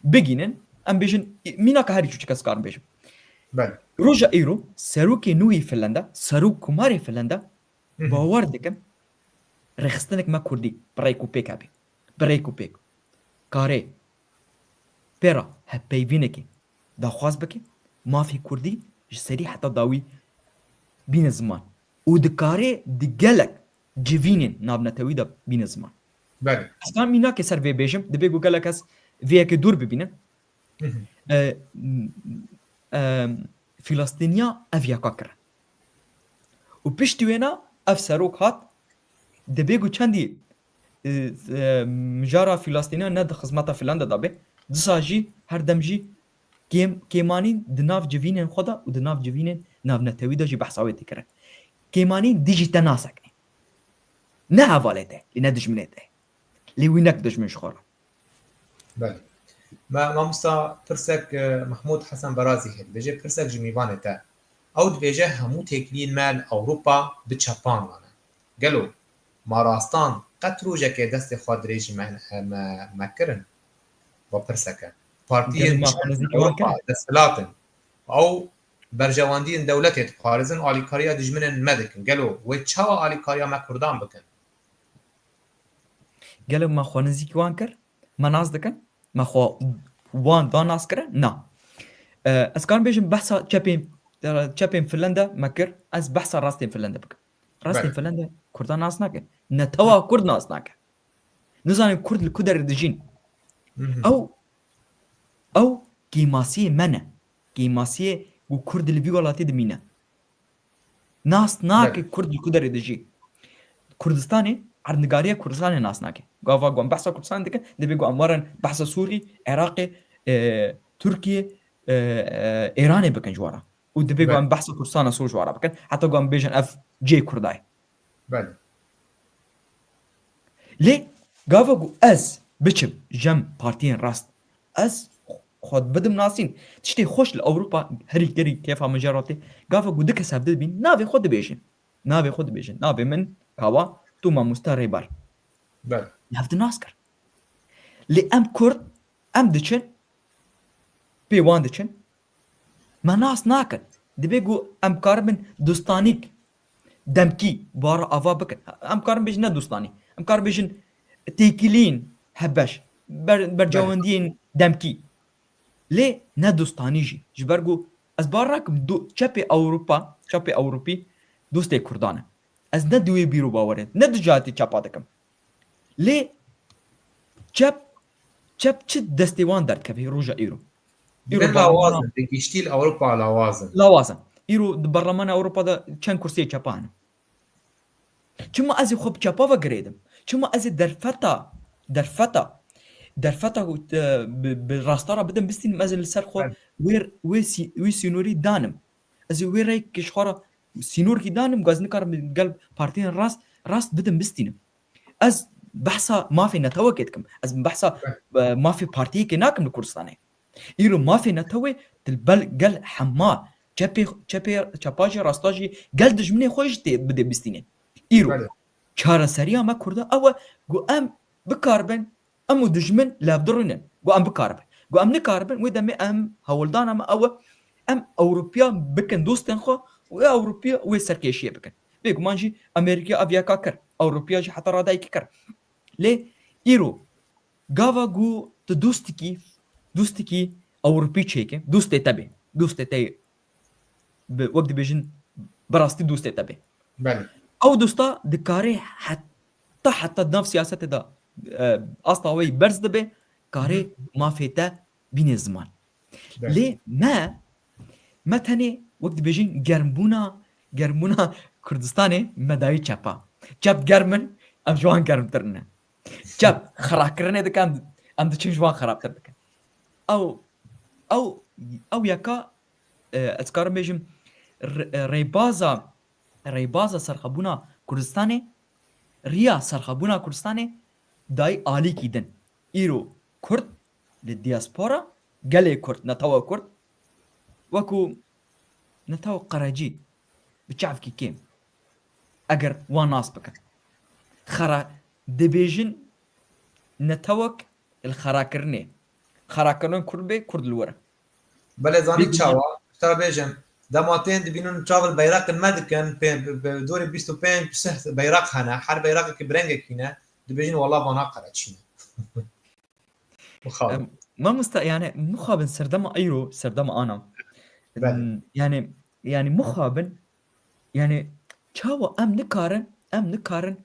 Bigînin, em bêjin, mînaka herî çûçik ez karim bêjim. Belê. Roja îro, serokê nû yê Finlanda, serok komarê Finlanda, bawer dikim, rêxistinek me kurdî, bi rêk û pêk hebî. Bi rêk û pêk. Karê pê re hevpeyvînekê daxwaz bike, mafê kurdî ji serî heta dawî bîne ziman û dikare di gelek civînên navnetewî de bîne ziman. Belê. Ez ka mînakê ser vê bêjim, dibê ku gelek kes vê yekê dûr bibînin. E, m- e, Filistîniya ev yeka kir. Û piştî wêna ev serok hat, dibê ku çendî e, e, mijara Filistîniya ne di xizmeta filan de dabe, disa jî her dem jî kêm, kêmanîn di nav civînên xwe de û di nav civînên navnetewî de jî behsa wê dikire. Kêmanîn dijî te nasekne. Ne hevalê te, lê ne dijminê te. Lê wî nek dijmin ji xwe re. Belê. Me mamosta pirsek e, Mehmûd Hesen Berazî heye. Dibêje pirsek ji mîvanê te. Ew dibêje hemû têkiliyên me li Ewropa bi çepan ve ne. Gelo ma rastan qet rojekê destê xwe dirêj ji me, me, me kirin? Ve pirseke. Partiyên Gelo ma çep xwe nizîk li wan Ewropa kirin? desthilat in. Ew berjewendiyên dewletê diparêzin, alîkariya dijminên me dikin. Gelo wê çawa alîkariya me kurdan bikin? Gelo me xwe nizîk wan kir? Me nas dikin? Me xwe wan da nas kirin? Na. E, ez karim bêjim behsa çepên, çepên filan de me kir, ez behsa rastên filan de bikim. Rastên Belê. filan de Kurdan nas nake. Netewa Kurd nas nake. Nizanin Kurd li ku derê dijîn. Mhm. Ew, ew kêmasiyê me ne. Kêmasiyê ku Kurd li vî welatê dimîne. Nas nake Belê. Kurd li ku derê dijî. Kurdistanê erdnigariya Kurdistanê nas nake. Gava ku em behsa Kurdistanê dikin, dibê ku em werin behsa Sûrî, Iraqê, e, Tirkiye, e, e, Êranê bikin ji we re. Û dibê ku Belê. em behsa Kurdistana Sûr ji we re bikin. Heta ku em bêjin ev cihê Kurda ye. Belê. Lê gava ku ez biçim cem partiyên rast, ez xwe bidim nasîn. Tiştê xweş li Ewropa herî gerî kêfa min jê re tê. Gava ku du kes hevdî dibîn, navê xwe dibêjin. Navê xwe dibêjin. Navê min Kawa, tu mamoste Rêber. Belê. Hevdi nas kir. Lê em Kurd, em diçin, pê wan diçin. Me nas nakin. Dibê ku em karibin dostanîk demkî bara ava bikin. Em karin bêjin ne dostanî. Em karin bêjin têkiliyên hebeş, ber, bercewendiyên demkî. Lê ne dostanî jî. Ji ber ku ez bar nakim do, çepê Ewropa, çepê Ewropî dostê Kurdan e. Ez ne di wê bîr û bawerê, ne di cihatê çepa dikim. Lê çep, çep çi destê wan derdikeve roja îro? Îro Dibin barmana- lawazin, bi giştî li Ewropa lawazin. Lawazin. Îro di Berlemana Ewropa de çend kursiyê çepa hene. Çima ez ê xwe bi çepa ve girêdim? Çima ez ê derfeta, derfeta, derfeta ku, e, bi, bi rasta re bidim bistînim, ez ê li ser xwe Evet. wê, wê sî-, wî sînorî danim. Ez ê wê reyekê ji xwe re sînorkî danim, ku ez nikarim gel partiyên rast, rast bidim bistînim. Ez behsa mafê netewekê dikim. Ez behsa, e, mafê partiyekê nakim li Kurdistanê. Îro mafê netewê di bel gel hema çepê, çepê, çepa jî rasta jî gel dijminê xwe jî tê bidê bistînê. Îro Belê. çareseriya me Kurda ew e ku em bikaribin, em û dijmin li hev dirûnin. Ku em bikaribin. Ku em nikaribin, wê demê em hewldana me ew e, em Ewropiya bikin dostên xwe û Ewropiya wê serkêşiyê bikin. Bêguman jî Amerîkaya ev yeka kir. Ewropiya jî heta radayekî kir. Lê îro gava ku tu dostikî, dostikî Ewropî çêke, dostê te bê. Dostê te bi, wek dibêjin, bi rastî dostê te bê. Belê. Ew dosta dikare heta, heta di nav siyasetê de, e, asta wê berz dibe, kare Hı. mafê te bîne ziman. Belê. Lê me, me tenê wek dibêjin germbûna, germbûna Kurdistanê me dayî çepa. Çep germ in, em ji wan germtir ne. Çep xirakirinê dikin, em diçin ji wan xirabtir dikin. Ew, ew, ew yeka, e, ez karim bêjim, re-, e, rêbaza, rêbaza serxwebûna Kurdistanê, riya serxwebûna Kurdistanê dayî alîkî din. Îro Kurd li diaspora, gelê Kurd, netewa Kurd, wekû netewa qerecî, bi çavkî kêm, eger wan nas bikin. Xera-, dibêjin netewek li xerakirinê. Xerakirin Kurd bê, Kurd li wir e. Belê zanî Bêguman- çawa? Ji te re bêjim, dema tên dibînin çav li beyraqên me dikin, pê, bi, bi dorê bîst û pênc sih beyraq hene, her beyraqekî bi rengekî ne, dibêjin wela vana qereçî ne. Mixabin. Em, Mamosta, yani mixabin serdema îro, serdema ana. Belê. Yani, yani mixabin, yani çawa em nikarin, em nikarin,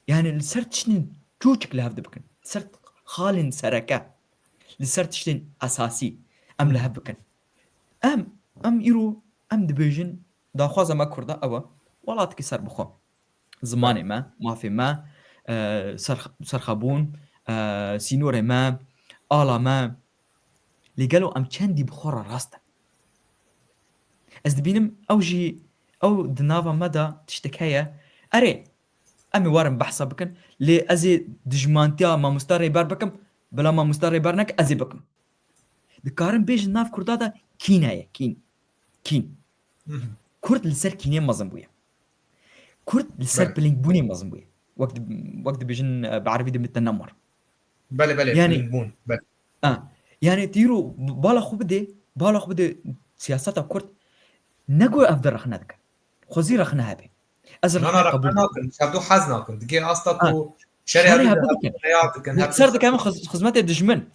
yani li ser tiştên çûçik li hev dibikin. Li ser xalên sereke, li ser tiştên esasî em li hev bikin. Em, em îro, em dibêjin, daxwaza me Kurda ew e, welatekî serbixwe. Zimanê me, mafê me, e, serx-, serxebûn, e, sînorê me, ala me. Lê gelo em çendî bi xwe re rast in? Ez dibînim ew jî, ew di nava me de tiştek heye. Erê, em ê werin behsa bikin, lê ez ê dijmantiya mamosta Rêber bikim, bila mamosta Rêber neke, ez ê bikim. Dikarin bêjin nav Kurda de kîne ye, kîn. Kîn. Hı hı. Kurd li ser kînê mezin bûye. Kurd li ser Belê. pilingbûnê mezin bûye. Wek di-, wek dibêjin, e, bi erebî de mitennemar. Belê, belê, Yani, pilingbûn, belê. Ha, yani tu îro bala xwe bidê, bala xwe bidê siyaseta Kurd, ne ku ev de rexne dike. Xwezî rexne hebe. Ez Na, rexne na, qebûl rexne dikim. nakin, şevdo hez nakin. Digê asta Ha. ku şerê Şerê hev hev bikin. heya dikin, Li hev ser bikin. dike em xiz-, xizmetê dijmin.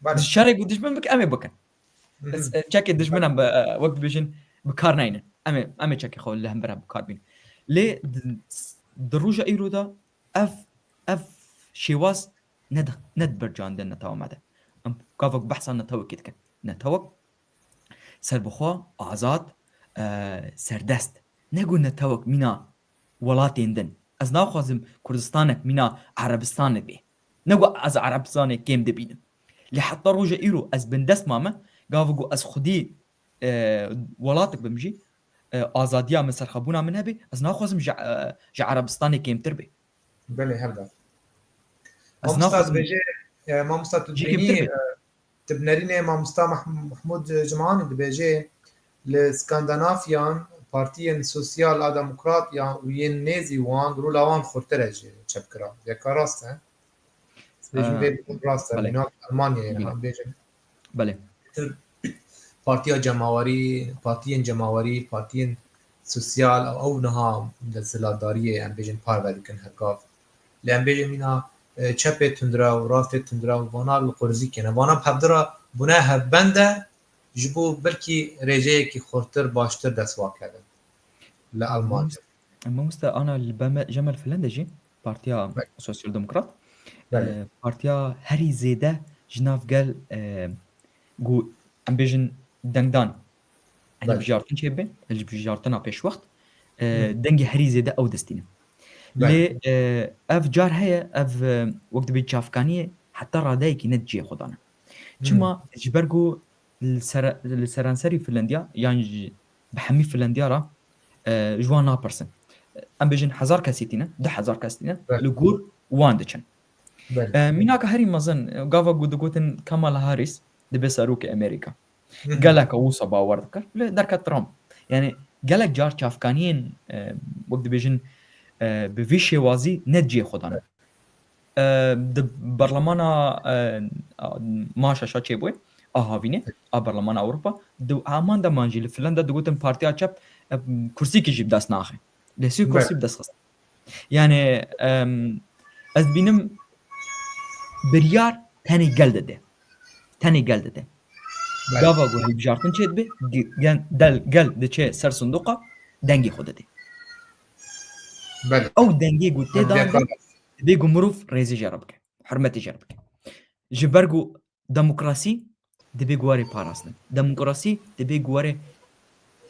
Belê. Şerê ku dijmin bike, em ê bikin. Hı hı. Ez, e, çekê dijmin em bi, e, wek dibêjin, bi kar neynin. Em ê, em ê çekê xwe li hember hev bi kar bînin. Lê di, di roja îro de ev, ev şêwaz ne di, ne di ber can de netewa me de. Em gavek behsa netewekê dikin. Netewek serbixwe, azad, e, serdest. Ne ku netewek mîna welatên din. Ez naxwazim Kurdistanek mîna Erebistanê bê. Ne ku ez Erebistanê kêm dibînim. Lê heta roja îro ez bindest mame, gava ku ez xwedî, e, welatek bim jî, e, azadiya min, serxebûna min hebe, ez naxwazim ji, e, ji Erebistanê kêmtir bê. Belê, her ber. Ez Mamosta, naxwazim dibêje, e, mamosta, tu cî dibînî, kêmtir bê. e, Di bi nerînê mamosta Mah-, Mahmûd Cimanî dibêje, li Skandinafiyan partiyên sosyal a demokrat yan û yên nêzî wan rola wan xurtir e ji çepgera. Yeka rast e? Dibêjin Ee, vê rast e. belê. Mînak Almanyayê Belê. niha bêjin. Belê. Partiya cemawerî, partiyên cemawerî, partiyên sosyal, ew, ew niha desthilatdariyê, em bêjin, parve dikin her gav. Lê em bêjin mîna, e, çepê tundrew, rastê tundrew, vana li qurzî kene. Vana bi hevdira bûne hevbende ji bo belkî rêjeyekî xurtir, baştir dest wa kevin li Almanya. Mamoste, mamoste ana li Beme-, Jemel Filende jî Partiya Belê. Sosyal Demokrat, Belê. e, partiya herî zêde ji nav gel, e, ku em bêjin dengdan, Belê. hilbijartin çêbibe, hilbijartina pêşwext, e, Hı. dengê herî zêde ew distîne. Belê. Lê, e, ev car heye, ev, e, wek dibê çavkaniyê heta radeyekî ne di cihê xwe dane. Hı. Çima? Ji ber ku li ser-, li seranserî Finlandiya, yan ji bi hemî Finlandiya re, e, ji wan napirsin. Em bêjin hezar kesî tîne, du hezar kes tîne, Belê. li gor wan diçin. Belê. E, mînaka herî mezin, e, gava ku digotin Kamala Harris dibe serokê Amerîka. Hı hı. Gelek wisa bawer dikir, lê derket Trump. Yani gelek car çavkaniyên, e, wek dibêjin, e, bi vî şêwazî ne cihê xwe dane. E, di berlemana, e, a, ma şeşa çêbûye, a havînê, a berlemana Ewropa, di aman deman jî li Finlanda digotin partiya çep, e, kursîkî jî bi dest naxe. Lê sî Belê. kursî bi dest xist. Yani, em, ez dibînim biryar tenê gel dide. Tenê gel dide. Belê. Gava ku hilbijartin çêdibe, ge-, gen-, del-, gel diçe ser sindoqa, dengê xwe dide. Belê. Ew dengê ku tê Em dan de, dê dibê ku mirov rêzê jê re bike, hurmetê jê re bike. Ji ber ku demokrasî dibê ku were parastin. Demokrasî dibê ku were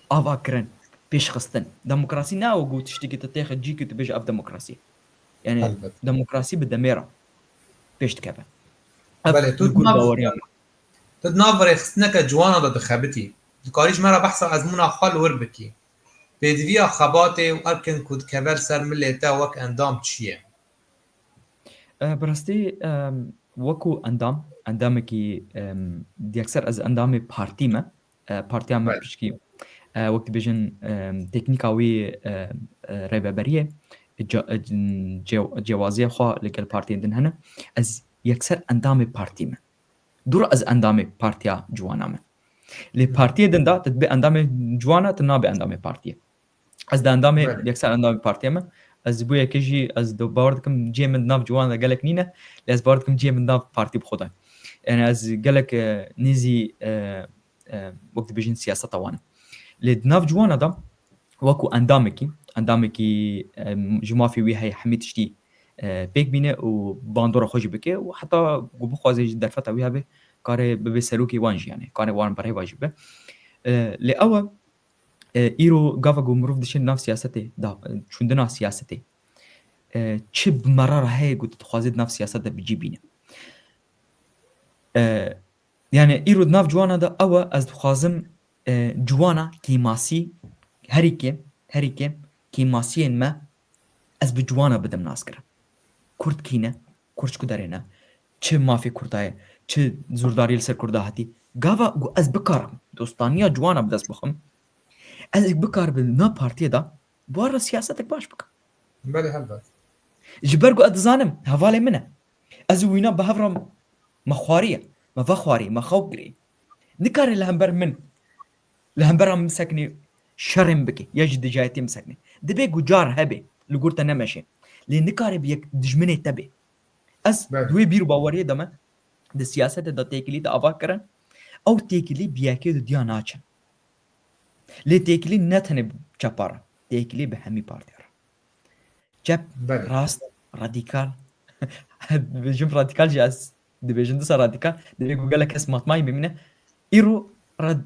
avakirin, pêşxistin. Demokrasî ne ew ku tiştekî tu têxe cîkî tu bêje ev demokrasî. Yani Elbet. demokrasî bi demê re pêş dikeve. Ev Belê, tu li gor nav, baweriya min. tu di nav rêxistineke ciwana de dixebitî. Dikarî ji me re behsa ezmûna xwe li wir bikî. Pêdiviya xebatê û erkin ku dikeve li ser milê te wek endam çi ye? E, bi rastî, e, wekû endam, endamekî, e, yekser ez endamê partî me. E, partiya me Belê. pişkî, e, wek dibêjin, e, teknîka wî, e, e, rêveberiyê, ca-, e, cê-, cêwaziyê xwe li gel partiyên din hene. Ez yekser endamê partî me. Dûra ez endamê partiya ciwana me. Lê Hı. partiyê din de, tu dibê endamê ciwana, tu nabê endamê partiyê. Ez de endamê, Belê. yekser endamê partiya me. Ez ji bo yekê jî, ez de bawer dikim cihê min di nav ciwan de gelek nîne, lê ez bawer dikim cihê min di nav partî bi xwe de. Yani ez gelek, e, nêzî, e, e, wek dibêjin siyaseta wan im. Lê di nav ciwana de wekû endamekî, endamekî, e, ji mafê wî heye hemî tiştî, e, pêk bîne û bandora xwe jî bike û heta ku bixwaze ji derfeta wî hebe, kare bibe serokê wan jî, yani kare wan birêva jî be. E, lê ew e, e, îro gava ku mirov diçe nav siyasetê, da, çûndina siyasetê, e, çi bi merara heye ku tu dixwazê di nav siyaset de bi cî bîne. E, yani îro di nav ciwana de ew e, ez dixwazim, e, ciwana kêmasî, herî kêm, herî kêm kêmasiyên me ez bi ciwana bidim naskirin. Kurd kî ne? Kurd ji ku derê ne? Çi mafê Kurda ye? Çi zordarî li ser Kurda hatî? Gava ku ez bikarim dostaniya ciwana bi dest bixim, ez ê bikaribim nav partiyê de bi wan re siyasetek baş bikim. Belê, helbet. Ji ber ku ez dizanim hevalê min e. Ez û wîna bi hev re me xwarî ye. Me vexwarî, me xew girî. Nikare li hember min, li hembera min bisekinî, şerê min bike ya jî dijayetiyê min bisekinî. Dibê ku car hebe, li gor te nemeşe. Lê nikare bi yek dijminê te bê. Ez Belê. di wê bîr û baweriyê de me di siyasetê de têkilî de ava kirin. Ew têkilî bi yekê dudiya naçin. Lê têkilî ne tenê bi çepa re, têkilî bi hemî partiya re. Çep, Belê. rast, radîkal. Dibêjim radîkal jî ez dibêjim disa radîkal. Dibê ku gelek kes matmayî bimîne. Îro rad-,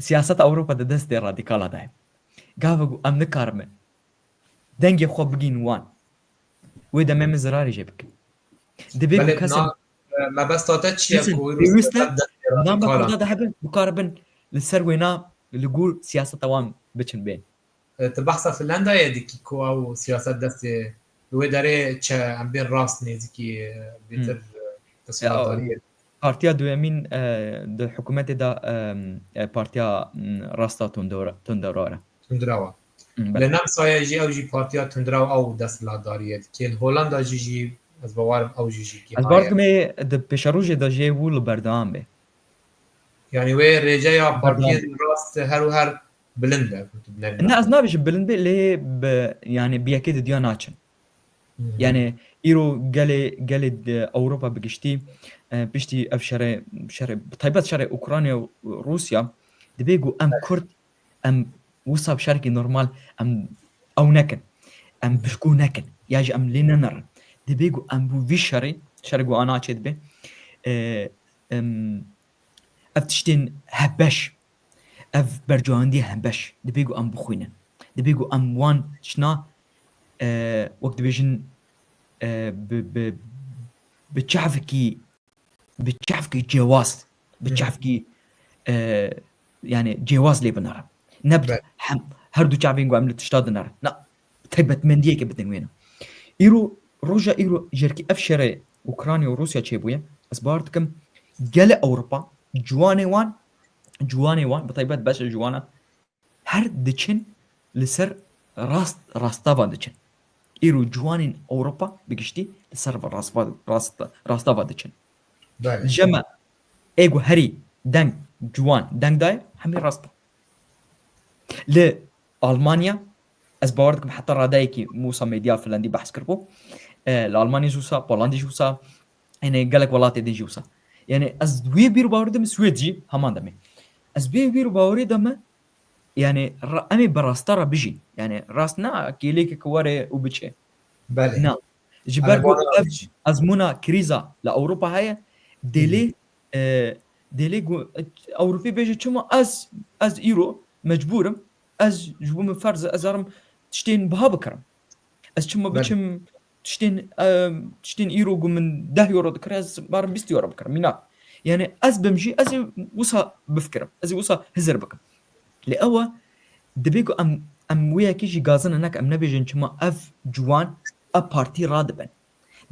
siyaseta Ewropa di destê radîkala de ye. Gava ku em nikarime dengê xwe bigîn wan, wê demê min zirarê jê bike. Dibê ku Belê, kesên na-, e, mebesta te çi ye Kesin, ku wî pêwîst e, siyaseta destê name radîkalan? Kurda de hebe, bikaribin li ser wêna li gor siyaseta wan biçin bên. E, tu behsa Finlandayê dikî ku ew siyaset destê li wê derê çi em bên rast nêzîkî, e, bêtir, Hmm. e, desthilatdariyê. Partiya duyemîn, e, di hikûmetê de, e, e, partiya, m, rasta tundora-, tundrawar e. Tundrewa. Hmm, Li belê. Nemsayê jî ew jî partiya tundrew ew desthilatdariyê dikê. Li Holanda jî jî ez bawer im ew jî jî kêma ye. Ez bawer dikim ê di pêşerojê de jê wû li berdewam bê. Yani wê rêceya Berdewam. partiyên rast her û her bilind e, ku tu binêrî Ne, ez nabêjim bilind bê, lê bi, yani bi yekê didiya naçin. Hmm. Yani îro gelê, gelê di Ewropa bi giştî, e, piştî ev şerê, şerê, bi taybet şerê Ukrayna û Rûsya, dibê ku em Evet. Kurd, em wisa bi şerekî normal, em ew nekin. Em Hı hı. pişko nekin. Ya jî em lê nenerin. Dibê ku em bo vî şerê, şerê ku ana çê dibe, e, em, ev tiştên hevbeş, ev bercewendiyê hevbeş, dibê ku em bixwînin. Dibê ku em wan tiştna, e, wek dibêjin, e, bi, bi, bi çavekî, bi çavekî cêwaz, bi Hı hı. çavekî, e, yani cêwaz lê binere. Ne bi Be- hem, her du çavên ku em li tişta dinere. Na, taybetmendiyeke bidin wêne. Îro, roja îro jêrkî ev şerê Ukrayna û Rûsya çêbûye, ez bawer dikim gelê Ewropa, ciwanê wan, ciwanê wan, bi taybet beşê ciwana, her diçin li ser rast, rastava diçin. Îro ciwanên Ewropa bi giştî li ser va rastva, rast, rastava diçin. Belê. Ji me ê ku herî deng ciwan deng daye, hemî rast e. Li Almanya, ez bawer dikim heta radeyekî wisa medya Finlandî behs kiribû. E, li Almanya jî wisa, Polandî jî wisa, yani gelek welatê din jî wisa. Yani ez wê bîr bawer dikim Swêd jî heman demê. Ez wê bîr bawerî de me, yani ra-, em ê bi rasta re bijîn. Yani rast na kêlêkeke were û biçe. Belê. Na. Ji Em ê ber ku bona re ev bijîn. ezmûna krîza li Ewropa heye, Hı hı. dêlê, e, dêlê ku, e, Ewropî bêje çima ez, ez îro mecbûr im, ez ji bo min ferz e, ez arim tiştên biha bikirim. Ez çima Belê. biçim tiştên, e, tiştên îro ku min deh euro dikir, ez barim bîst euro bikirim. Mînak. Yani ez bim jî, ez ê wisa bifikirim. Ez ê wisa hizir bikim. Lê ew e, dibê ku em, em wê yekê jî gazine neke, em nebêjin çima ev ciwan, ev partî radibin.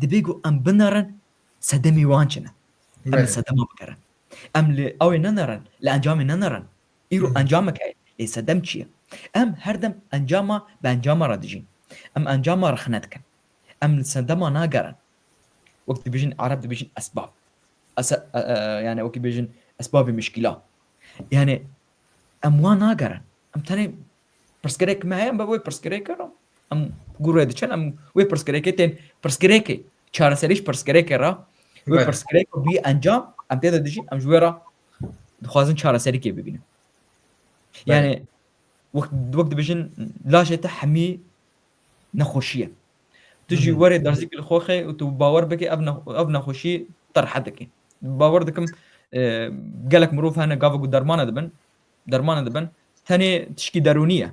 Dibê ku em binerin sedemê wan çi ne. Em li Belê. sedema bigerin. Em li ew ê nenerin, li encamê nenerin. Îro Hı hı. encamek heye. Lê sedem çi ye? Em her dem encama bi encama re dijîn. Em encama rexne dikin. Em li sedema nagerin. Wek dibêjin, Ereb dibêjin esbab. Ese-, e, e, yani wekî bêjin esbabê mişkîla. Yani em wan nagerin. Em tenê pirsgirêk me heye, em bi wê pirsgirêkê re, em gûr wê diçin, em wê pirsgirêkê tên, pirsgirêkê, çareserî ji pirsgirêkê re, Wê pirsgirêk û bî encam, em tê de dijîn, em ji wê re dixwazin çareserîkê bibînin. Yani wek, wek dibêjin, lajê te hemî nexweşî ye. Tu jî werê derzîkî li xwe xê û tu bawer bike ev ne-, ev nexweşî te rehet dike. Bawer dikim, e, gelek mirov hene gava ku dermane dibin, dermane dibin, tenê tişkî derûnî ye.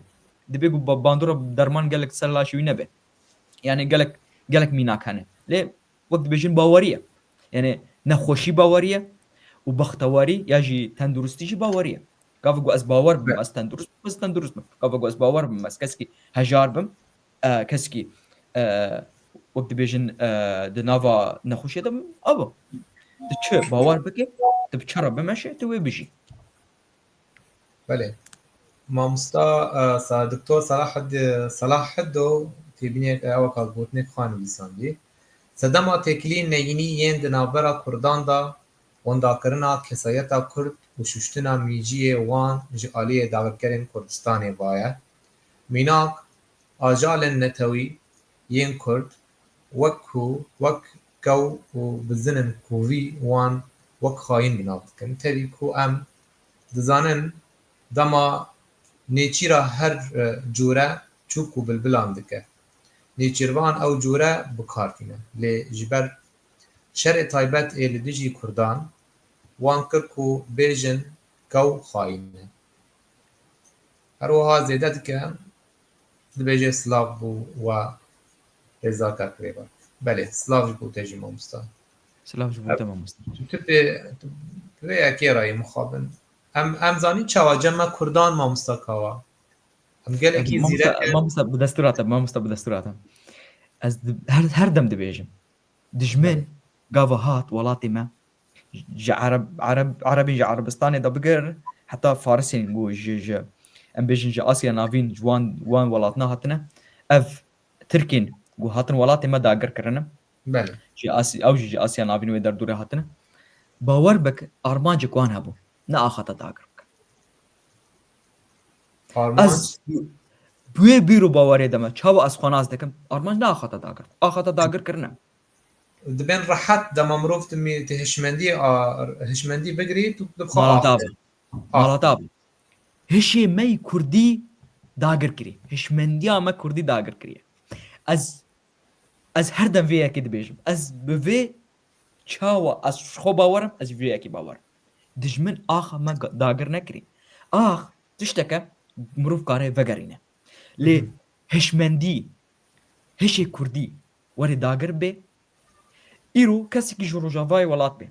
Dibê ku ba-, bandora derman gelek ser laşê wî nebe. Yani gelek, gelek mînak hene. Lê wek dibêjin bawerî ye. Yani nexweşî bawerî ye û bextewarî ya jî tenduristî jî bawerî ye. Gava ku ez bawer bim, ez tendurist bim, ez tendurist bim. Gava ku ez bawer bim, ez keskî hejar bim, e, keskî, e, wek dibêjin, e, di nava nexweşiyê de bim, abo. Tu çi bawer bike, tu bi çi re bimeşe, tu wê bijî. Belê. Mamosta, e, Sa-, Doktor Salahed-, Salahedo têbînê, e, ew kalgotinê xwe nivîsandî. Sedema têkiliyên neyînî yên di navbera Kurdan de wendakirina kesayeta Kurd û şuştina mîciyê wan ji aliyê dagirkerên Kurdistanê va ye. Mînak, ajalên netewî yên Kurd wek ku, wek kew û bizin in ku vî wan wek xayîn bi nav dikin. Tevî ku em dizanin dema nêçîra her, e, cûre çûk û bilbilan dike. Nêçîrvan ew cûre bi kar tîne. Lê ji ber şerê taybet ê li dijî Kurdan wan kir ku bêjin kew xayîn e. Her wiha zêde dike, dibêje silav bo we rêzdar kak Rêber. Belê, silav ji bo te jî mamosta. Silav ji bo te mamosta. Tu, tu pê, tu, tu vê yekê re yî mixabin. Em, em zanîn çawa cem me Kurdan mamosta kawa. Em gelekî zîrek in. Mamosta, bi destûra te, mamosta bi destûra te. Ez di-, her, her dem dibêjim. Dijmin gava hat welatê me, ji Ereb, Ereb, Erebên ji Erebistanê de bigir, heta Farisên ku ji, ji, em bêjin ji Asya Navîn, ji wan, wan welatna hatine. Ev Tirkên ku hatin welatê me dagir kirine. Belê. Ji Asya, ew jî ji Asya Navîn wê derdorê hatine. Bawer bik, armancek wan hebû. Ne axata dagir bikin. Armanc? Ez bi wê bîr û bawerê de me. Çawa ez xwe nas dikim? Armanc ne axata dagir. Axata dagir kirine. Dibên rehet dema mirov tu mî-, tu hişmendî a, hişmendî bigirî, tu dibxa Mala te ax. Mala te abi. Hişê me yî kurdî dagir kirî. Hişmendiya me kurdî dagir kiriye. Ez, ez her dem vê yekê dibêjim. Ez bi vê çawa ez ji xwe bawer im, ez ji vê yekê bawer im. Dijmin axa me ga-, dagir nekirî. Ax tişteke mirov kare vegerîne. Lê Hı hı. hişmendî, hişê kurdî were dagir bê, îro kesekî ji rojavayê welat bê.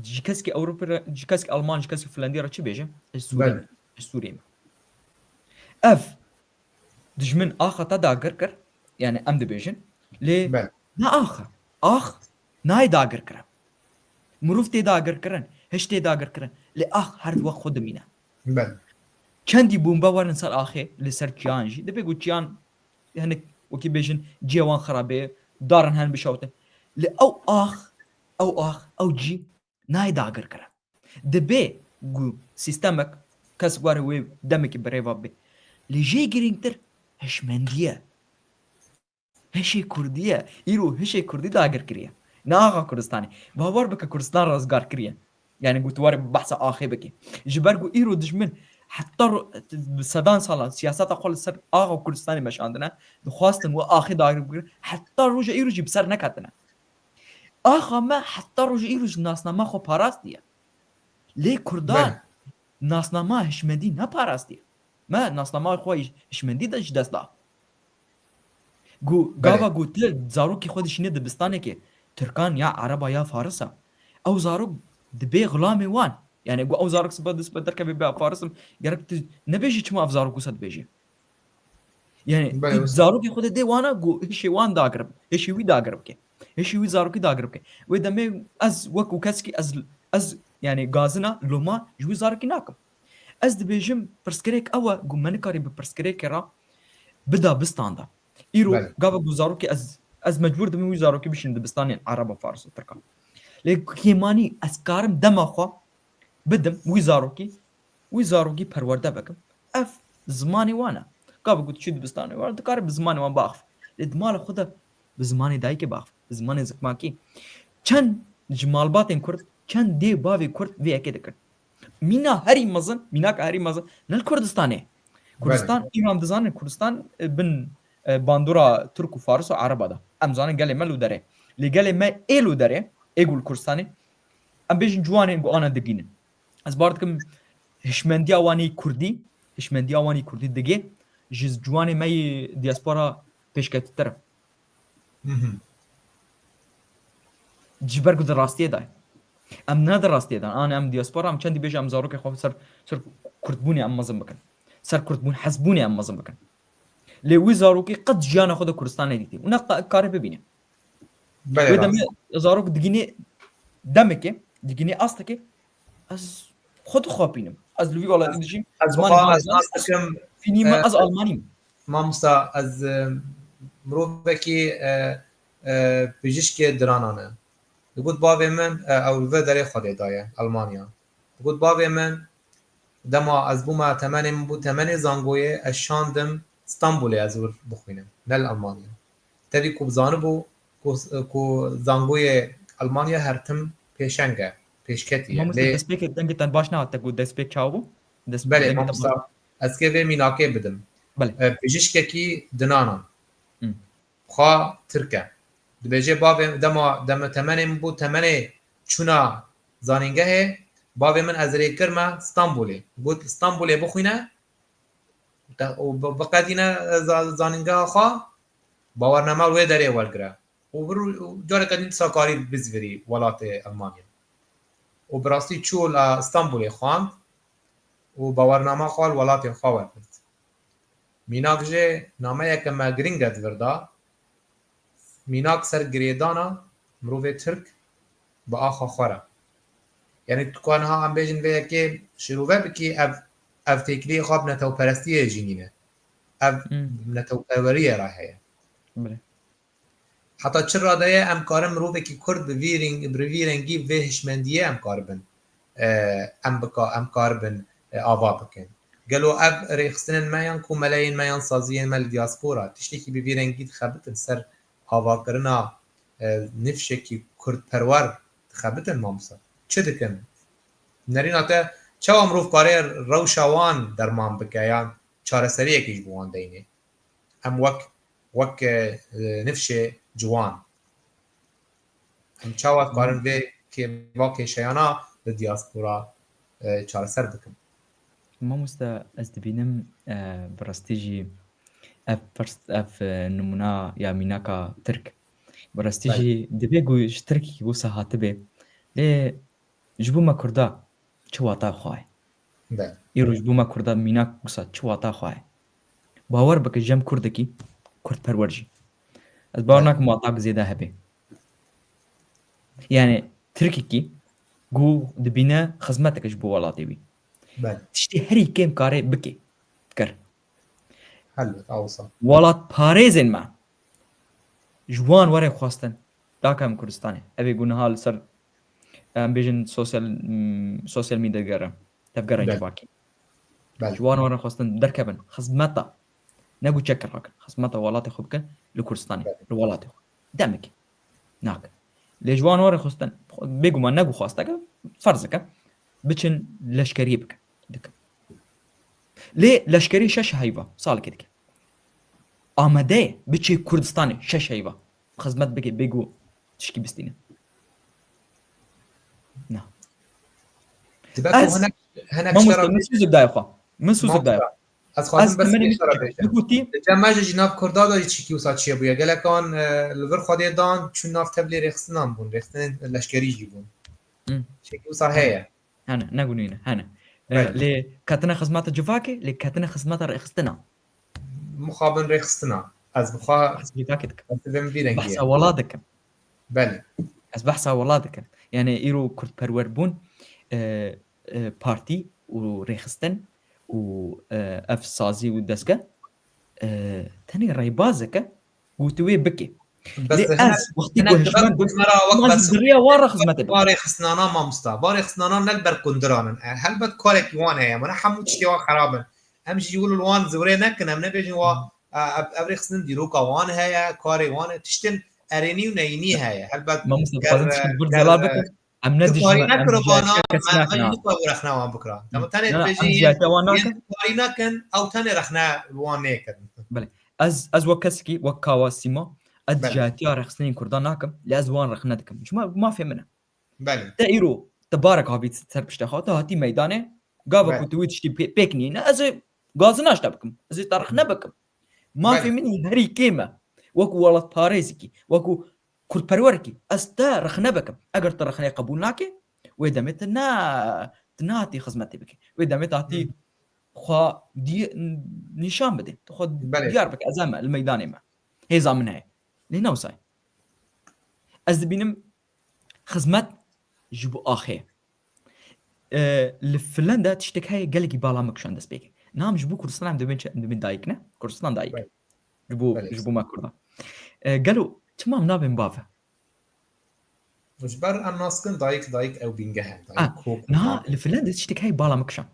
Ji kesekî Ewropa re, ji kesekî Alman, ji kesekî Finlandî re çi bêje? Ez Sûrî Belê. me. Ez Sûrî me. Ev dijmin axa te dagir kir, yani em dibêjin, lê Belê. ne axa. Ax nayê dagir kirin. Mirov tê dagir kirin, hiş tê dagir kirin. Lê ax her di wek xwe dimîne. Belê. Çendî bombe werin ser axê, li ser çiyan jî. Dibê ku çiyan hinek wekî bêjin cihê wan xirabê, darin hen bişewtin. Lê ew ax, ew ax, ew cî nayê dagir kirin. Dibê ku sîstemek kes were wê demekî bi rê ve bê. Lê jê girîngtir hişmendî ye. Hişê kurdî ye. Îro hişê kurdî dagir kiriye. Ne axa Kurdistanê. Bawer bike Kurdistan rizgar kiriye. Yani ku tu were behsa axê bikî. Ji ber ku îro dijmin heta ro-, bi sedan sala siyaseta xwe li ser axa Kurdistanê meşandine, dixwastin we axê dagir bikirin, heta roja îro jî bi ser neketine. Axa me heta roja îro jî nasnama xwe parastiye. Lê Kurdan Belê. nasnama hişmendî neparastiye. Me nasnama xwe hişmendî de ji dest da. Gu-, Belê. gava ku tu zarokê xwe dişîne dibistanekê, Tirkan ya Ereba ya Farisa, ew zarok dibê xulamê wan. Yani ku ew zarok sibe du sibe derkeve bê Farisim, gerek tu nebêjî çima ev zarok wisa dibêjî. Yani Belê, tu wisa. zarokê xwe de dê wana ku hişê wan dagir, hişê wî dagir bike. Hişê wî zarokî dagir bike. Wê demê ez wekû kesekî ez, ez yani gazina loma ji wî zarokî nakim. Ez dibêjim pirsgirêk ew e ku me nikarî bi pirsgirêkê re bida bistan de. Îro Belê. gava ku zarokî ez, ez mecbûr dibim wî zarokî bişînim dibistanên Ereba, Fariso, Tirkan. Lê kêmanî ez karim dema xwe bidim wî zarokî, wî zarokî perwerde bikim. Ev zimanê wan e. Gava ku tu çû dibistanê wan, dikare bi zimanê wan biaxivî. Lê di mala xwe de bi zimanê dayikê biaxivî, bi zimanê zikmakî. Çend ji malbatên Kurd çend dê bavê Kurd vê yekê dikin. Mîna herî mezin, mînaka herî mezin ne li Kurdistanê. Kurdistan, îro em dizanin, Kurdistan, e, bin, e, bandora Tirk û Faris û Ereba de. Em zanin gelê me li derê. Lê gelê me ê li derê, ê ku li Kurdistanê, em bêjin ciwanên ku ana digînin. Ez bar dikim hişmendiya wan ê Kurdî, hişmendiya wan ê Kurdî digê ji ciwanê me yê diaspora pêşketîtir e. Mhm. Ji ber ku di rastiyê de ye. Em ne di rastiyê de ne. An em diaspora, em çendî bêje em zarokê xwe ser, ser kurdbûnê em mezin bikin. Ser kurdbûn, hezbûnê em mezin bikin. Lê wî zarokê qet jiyana xwe de Kurdistan nedîtî. Û ne qa-, kare bibîne. Belê, wê rast. Demê zarok digînê demekê, digînê astekê, ez xwe dixapînim. Ez li vî welatî dijîm, ez zimanê xwe ez nas dikim, fînî me, e, ez Almanî me. Mamosta, ez, e, mirovekî, e, e, pijîşkê diranan e. Digot bavê min, e, ew li vir derê Xwedê daye, Almanya. Digot bavê min, dema ez bûme temenê min bû temenê zangoyê, ez şandim Stenbolê ez wir bixwînim, ne li Almanya. Tevî ku bizanibû ku, ku zangoyê Almanya her tim pêşeng e, pêşketî ye. Mamoste, lê destpêkê dengê te baş nehate ku destpêk çawa bû? Dest-, belê, dengê te mamosta, baş- ez kê vê mînakê bidim. Belê. E, pijîşkekî dinanan. Hı. Xwe Tirk e. Dibêje bavê dema, dema temenê min bû temenê çûna zanîngehê, bavê min ez rê kirme Stenbolê. Got Stenbolê bixwîne, te, û bi-, biqedîne, e, za-, zanîngeha xwe, bawername wê derê wergire. Û vir û careke din dîsa karî bizvirî welatê Almanya. Û bi rastî çû li Stenbolê xwend û bawernama xwe li welatê xwe wergirt. Mînak jê nameyeke me girîng e di vir de. Mînak ser girêdana mirovê Tirk bi axa xwe re. Yanî tu ka niha em bêjin vê yekê şirove bikî, ev, ev têkiliyê xwe bi netewperestiyê jî nîne. Ev, hmm, netewperweriyê re heye. Belê. Heta çi rade ye em karin mirovekî Kurd bi vî reng-, bi vî rengî vê hişmendiyê em karibin, e, em bika-, em karibin, e, ava bikin? Gelo ev rêxistinên me yan komeleyên me yan saziyên me li diaspora tiştekî bi vî rengî dixebitin ser avakirina, e, nifşekî kurdperwer dixebitin, mamosta? Çi dikin? Nerîna te çawa mirov kare rewşa wan derman bike yan çareseriyekê ji bo wan deynê? Em wek, wek, e, nifşê ciwan. Em çawa dikarin vê kê-, va kêşeyana li diaspora, e, çareser bikin? Mamoste, ez dibînim, e, bi rastî jî ev pirs, ev, e, nimûna ya mînaka Tirk. Bi rastî, belê, jî divê ku ji Tirkî wisa hatibe. Lê ji bo me Kurda çi wata xwe ye? Be. Îro ji bo me Kurda mînak wisa çi wata xwe ye? Bawer bike, jem Kurdekî Kurdperwer jî. Ez bawer, be, nakim watak zêde hebe. Yani Tirkekî ku dibîne xizmeteke ji bo welatê wî. Be. Tiştê herî kêm kare bike, kir. Helbet, a wisa. Welatparêzên me ji wan were xwestin. Daka em Kurdistanê. Ev ê ku niha li ser, em bêjin sosyal, mm, sosyal medya digere. Tevgera, belê, civakî. Belê. Ji wan were xwestin derkevin. Xizmeta. Ne ku çek rakin. Xizmeta welatê xwe bikin li Kurdistanê. Belê. Li welatê xwe. Demekê. Nakin. Lê ji wan were xwestin. Bêguman ne ku xwesteke. Ferzeke. Biçin leşkeriyê bikin. Dikin. Lê leşkerî şeş heyva, salekê dike. Amade ye, biçê Kurdistanê şeş heyva. Xizmet bike, bê ku tişkî bistîne. Na. Dibe ku ez, hinek, hinek mamoste, şera min sûzek daye xwe. Min sûzek daye. Mamoste, ez xwazim bes temenê min bêjim. Bigotî. Li cem me jî ji nav Kurda de jî çîkî wisa çêbûye. Gelek an, e, li vir Xwedê dan, çûn nav tevlî rêxistinan bûn. Rêxistinên leşkerî jî bûn. Hı. Çîkî wisa heye. Hene, ne gunî ne, hene. E, belê. Lê ketine xizmeta civakê, lê ketine xizmeta rêxistina. Mixabin rêxistina. Ez bixwa, ez civakê dikim. Ez dibêm vî rengî. Behsa welat dikim. Belê. Ez behsa welat dikim. Yani îro kurdperwerbûn, e, e, partî û rêxistin û, e, ev sazî û dezge, e, tenê rêbazeke ku tu wê bikî. Bes lê hinek, ez wextî hinek ku hişmen bû, me ra wek, ma jî bes di rêya wan re xizmetê bikim. Va rêxistinana mamosta, va rêxistinana ne li ber kundiran in. E, helbet karekî wan heye, mana hemû tiştê wan xerab in. Em jî wilo li wan ziwirê nekin, em nebêjin wa, e, ev, ev rêxistin dîroka wan heye, karê wan e. Tiştên erênî û neyînî heye. Helbet Mamoste, ger, dixwazim tiştek vir ger, zelal bikim. Em ne tu karî dijî me, em nekin dijî vana, kes me nakin. nikarin rexne wan bikira. Dema tenê Na, na, em dibêjî, dijî wan yên nakin. tu karî nekin, ew tenê rexne wan nêkin. Belê. Ez, ez wek kesekî, wek kawa Sîma, ez Belê. dijî rexistinên Kurdan nakim, lê ez wan rexne dikim. Çima mafê min e. Belê. Te îro, te barek havî ser pişta xwe, te hatî meydanê, gava Belê. ku tu wî tiştî pê-, pêk nîne, ez ê gazinaş te bikim, ez ê te rexne bikim. Mafê Belê. min î herî kêm e. Wekû welatparêzekî, wekû kurdperwerekî, ez te rexne bikim. Eger tu rexneyê qebûl nakê, wê demê tu ne, tu nehatî xizmetê bikî. Wê demê tu hatî Hı. xwe di-, nîşan bidê. Tu xwe Belê. diyar bike, ez em me, li meydanê me. Hêza min heye. Lê ne wisa ye. Ez dibînim xizmet ji bo axê. E, li Finlanda tiştek heye gelekî bala min kişand dest pê kir. Niha em ji bo Kurdistan em dibin çi? Em dibin dayik ne? Kurdistan dayik. Belê. Ji bo, Belê. Ji bo me Kurdan. E, gelo çima em nabên bav? Ji ber em nas dikin dayik, dayik ew bîngeh e. Dayik Ah, kok, niha dayik. Li Finlanda tiştek heye bala min kişand.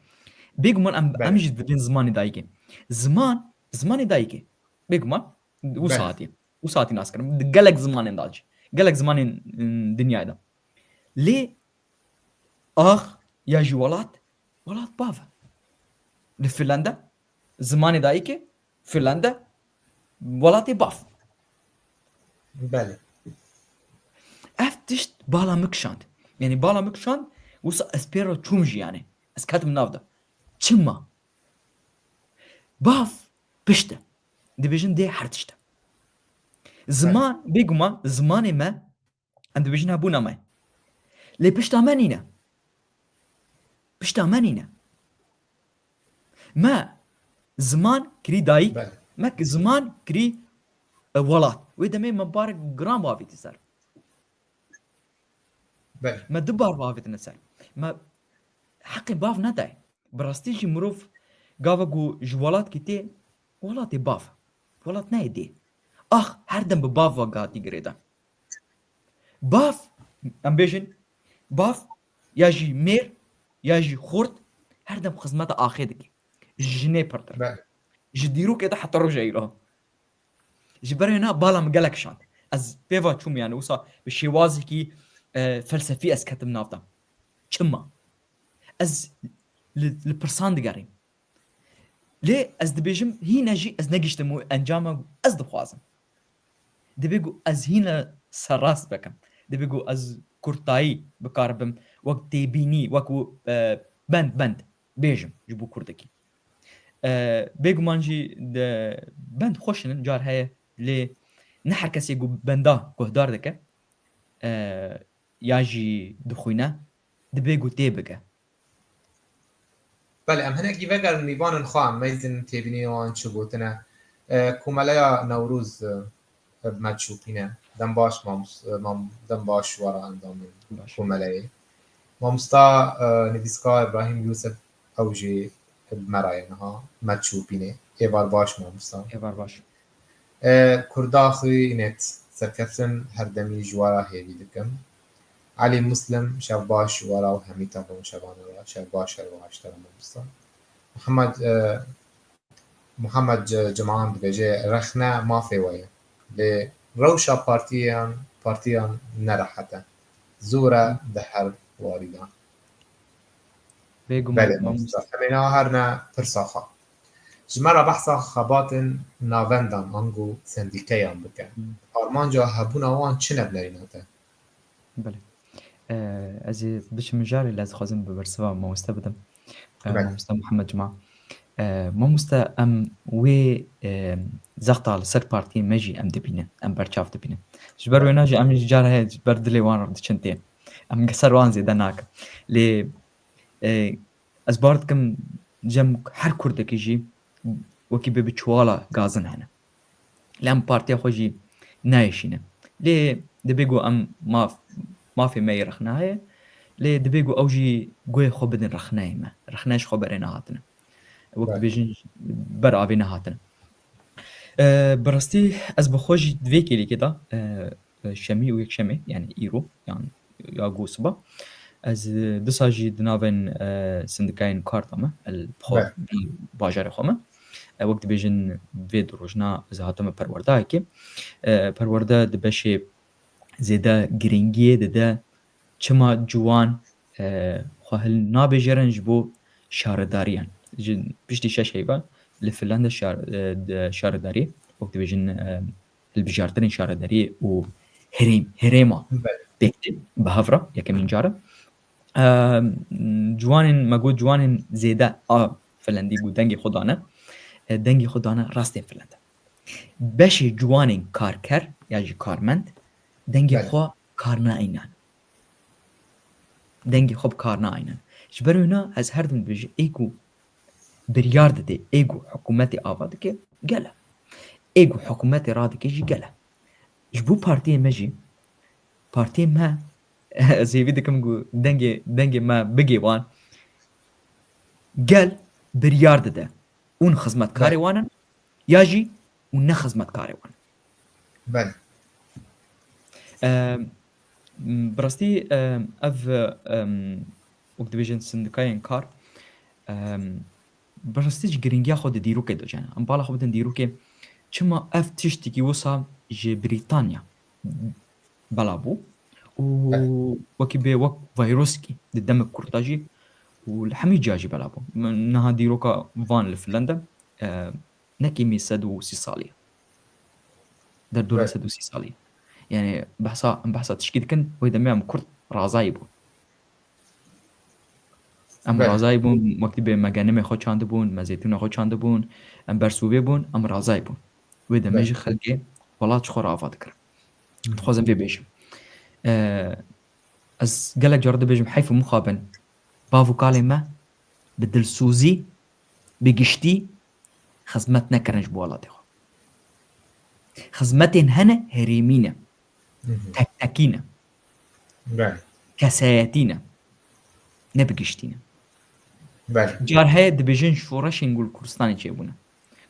Bêguman em, Belê. Em jî dibên zimanê dayikê. Ziman, zimanê dayikê. Bêguman wisa Belê. hatî. Wisa hatî nas kirin. Gelek zimanên da jî. Gelek zimanên, ım, dinyayê de. Lê ax ya jî welat, welat bav e. Li Finlanda zimanê dayikê, Finlanda welatê bav. Belê. Ev tişt bala min kişand. Yanî bala min kişand, wisa ez pê re çûm jiyanê. Ez ketim nav de. Çima? Bav pişt e. Dibêjin dê her tişt e. Ziman, bêguman, zimanê me, em dibêjin hebûna me. Lê pişta me nîne. Pişta me nîne. Me ziman kirî dayik, Belê. me ziman kirî, e, welat. Wê demê me bar giran bavîtî ser. Belê. Me du bar bavêtine ser. Me heqê bav nedayê. Bi rastî jî mirov gava ku ji welatkî tê, welatê bav. Welat nayê dê. Ax, her dem bi bav ve hatî girêdan. Bav, em bêjin, bav ya jî mêr, ya jî xort, her dem xizmeta axê dike. Ji jinê pirtir. Belê. Ji dîrokê de heta roja îro. Ji ber wêna bala min gelek şand. Ez pê va çûm, yani, wisa bi şêwazekî, e, felsefî ez ketim nav de. Çima? Ez li, li pirsan digerîm. Lê ez dibêjim, hîne jî ez negiştim û encama ez dixwazim. Dibê ku ez hîne serrast bikim. Dibê ku ez kurtayî bikaribim, wek têbînî, wek û, e, bend, bend bêjim ji bo kurdekî. E, bêguman jî de bend xweş in, car heye, lê ne her kesê ku benda guhdar dike, e, ya jî dixwîne, dibê ku tê bike. Belê, em hinekî vegerin mîvanên xwe, em meyzin têbînî wan çi gotine. E, Komeleya Newroz, e, bi me çûpîne. Dem baş mamus-, e, mam-, dem baş wara endamên Baş. Komeleyê. Mamosta, e, nivîskar Îbrahîm Yûsif, ew jî bi me re ye niha, me çûpînê. Êvar baş mamosta. Êvar baş. E, Kurda xwînet serkeftin her demî ji we re hêvî dikim. Elî Muslim, şev baş ji we re û hemî temaşevanê re. Şev baş, şev baş te re mamosta. Mihemed, e, Mihemed Ce-, Ciman dibêje, rexne mafê we ye. Lê rewşa partiyan, partiyan ne rehet e. Zor e di her warî de. Bêguman, Belê, mamosta. Mamosta. Em ê niha herine pirsa xwe. Ji me re behsa xebatên navendan ango sendîkeyan bike. Hmm. Armanca hebûna wan çi ne bi nerîna te? Belê. Ee, ez ê biçim mijarê, lê ez dixwazim bi bersiva mamoste bidim. Ee, Belê. Mamoste Mihemed Cuma. Ee, mamoste, em wê, e, zexta li ser partiyên me jî em dibînin, em berçav dibînin. Ji ber Belê. Wêna jî em jî car heye ji ber dilê wan re diçin tê. Em ser wan zêde nakin. Lê, e, ez bar dikim cem her kurdekî jî wekî bê bi çuwala gazin hene. Lê em partiya xwe jî nayêşînin. Lê dibê ku em maf, mafê me yê rexne heye, lê dibê ku ew jî guhê xwe bidin rexneyê me. Rexne ji xwe berê nehatine. Wek Belê. Dibêjin ber avê nehatine. E, bi rastî ez bi xwe jî di vê kêlîkê de, e, e, şemî û yekşemê, yani îro, yan ya go siba, ez, e, disa jî di navên, e, sindikayên kar de me, el, bi xwe Belê. Vî bajarê xwe me. e, wek dibêjin vê du rojna ez hatime perwerdayekê. E, perwerde di beşê zêde girîngiyê dide çima ciwan, e, xwe hil nabijêrin ji bo şaredariyan. Ji piştî şeş heyva li Finlanda şar-, e, de şaredarî, wek dibêjin, e, hilbijartinên şaredariyê û herêm, herêma Belê. pêk tê bi hev re yekemîn car e. Em, ciwanên, me got ciwanên zêde a Finlandî ku dengê xwe dane, e, dengê xwe dane rastên Finlanda. Beşê ciwanên karker ya jî karmend dengê Belê. xwe kar naînan. Dengê xwe bi kar naînan. Ji ber wina ez her dem dibêjim, ê ku biryar dide, ê ku hikûmetê ava dike, gel e. Ê ku hikûmetê radike jî gel e. Ji bo partiyê me jî, partiyê me, ez hêvî dikim ku dengê, dengê me bigê wan. Gel biryar dide. Hûn xizmetkarê Belê. wan in, ya jî hûn ne xizmetkarê wan in. Belê. Em, bi rastî, em, ev, em, wek dibêjin sindikayên kar, em, bi rastî ji girîngiya xwe di dîrokê de cene. Em bala xwe bidin dîrokê. Çima ev tiştekî wisa ji Brîtanya bela bû û Belê. wekî bê wek vîruskî di demek kurt de jî û li hemî ciya jî bela bû. Niha dîroka van li Finlanda, e, ne kêmî sed û sî salî ye. Derdora Belê. sed û sî salî ye. Yani behsa, em behsa tişkî dikin, wê demê em kurd razayî bûn. Em Belê. razayî bûn, wextî bê me genimê xwe çandibûn, me zeytûna xwe çandibûn, em bersûvê bûn, em razayî bûn. Wê demê Belê. jî xelkê welat ji xwe re ava dikirin. Hı. Dixwazim vê bêjim. E, ez gelek cara dibêjim, heyf û mixabin, bav û kalên me bi dilsozî, bi giştî xizmet nekirin ji bo welatê xwe. Xizmetên hene herêmî ne. Hı hı. Tek tekî ne. Belê. Kesayetî ne. Ne bi giştî ne. Belê. Car heye dibêjin şoreşên ku li Kurdistanê çêbûne.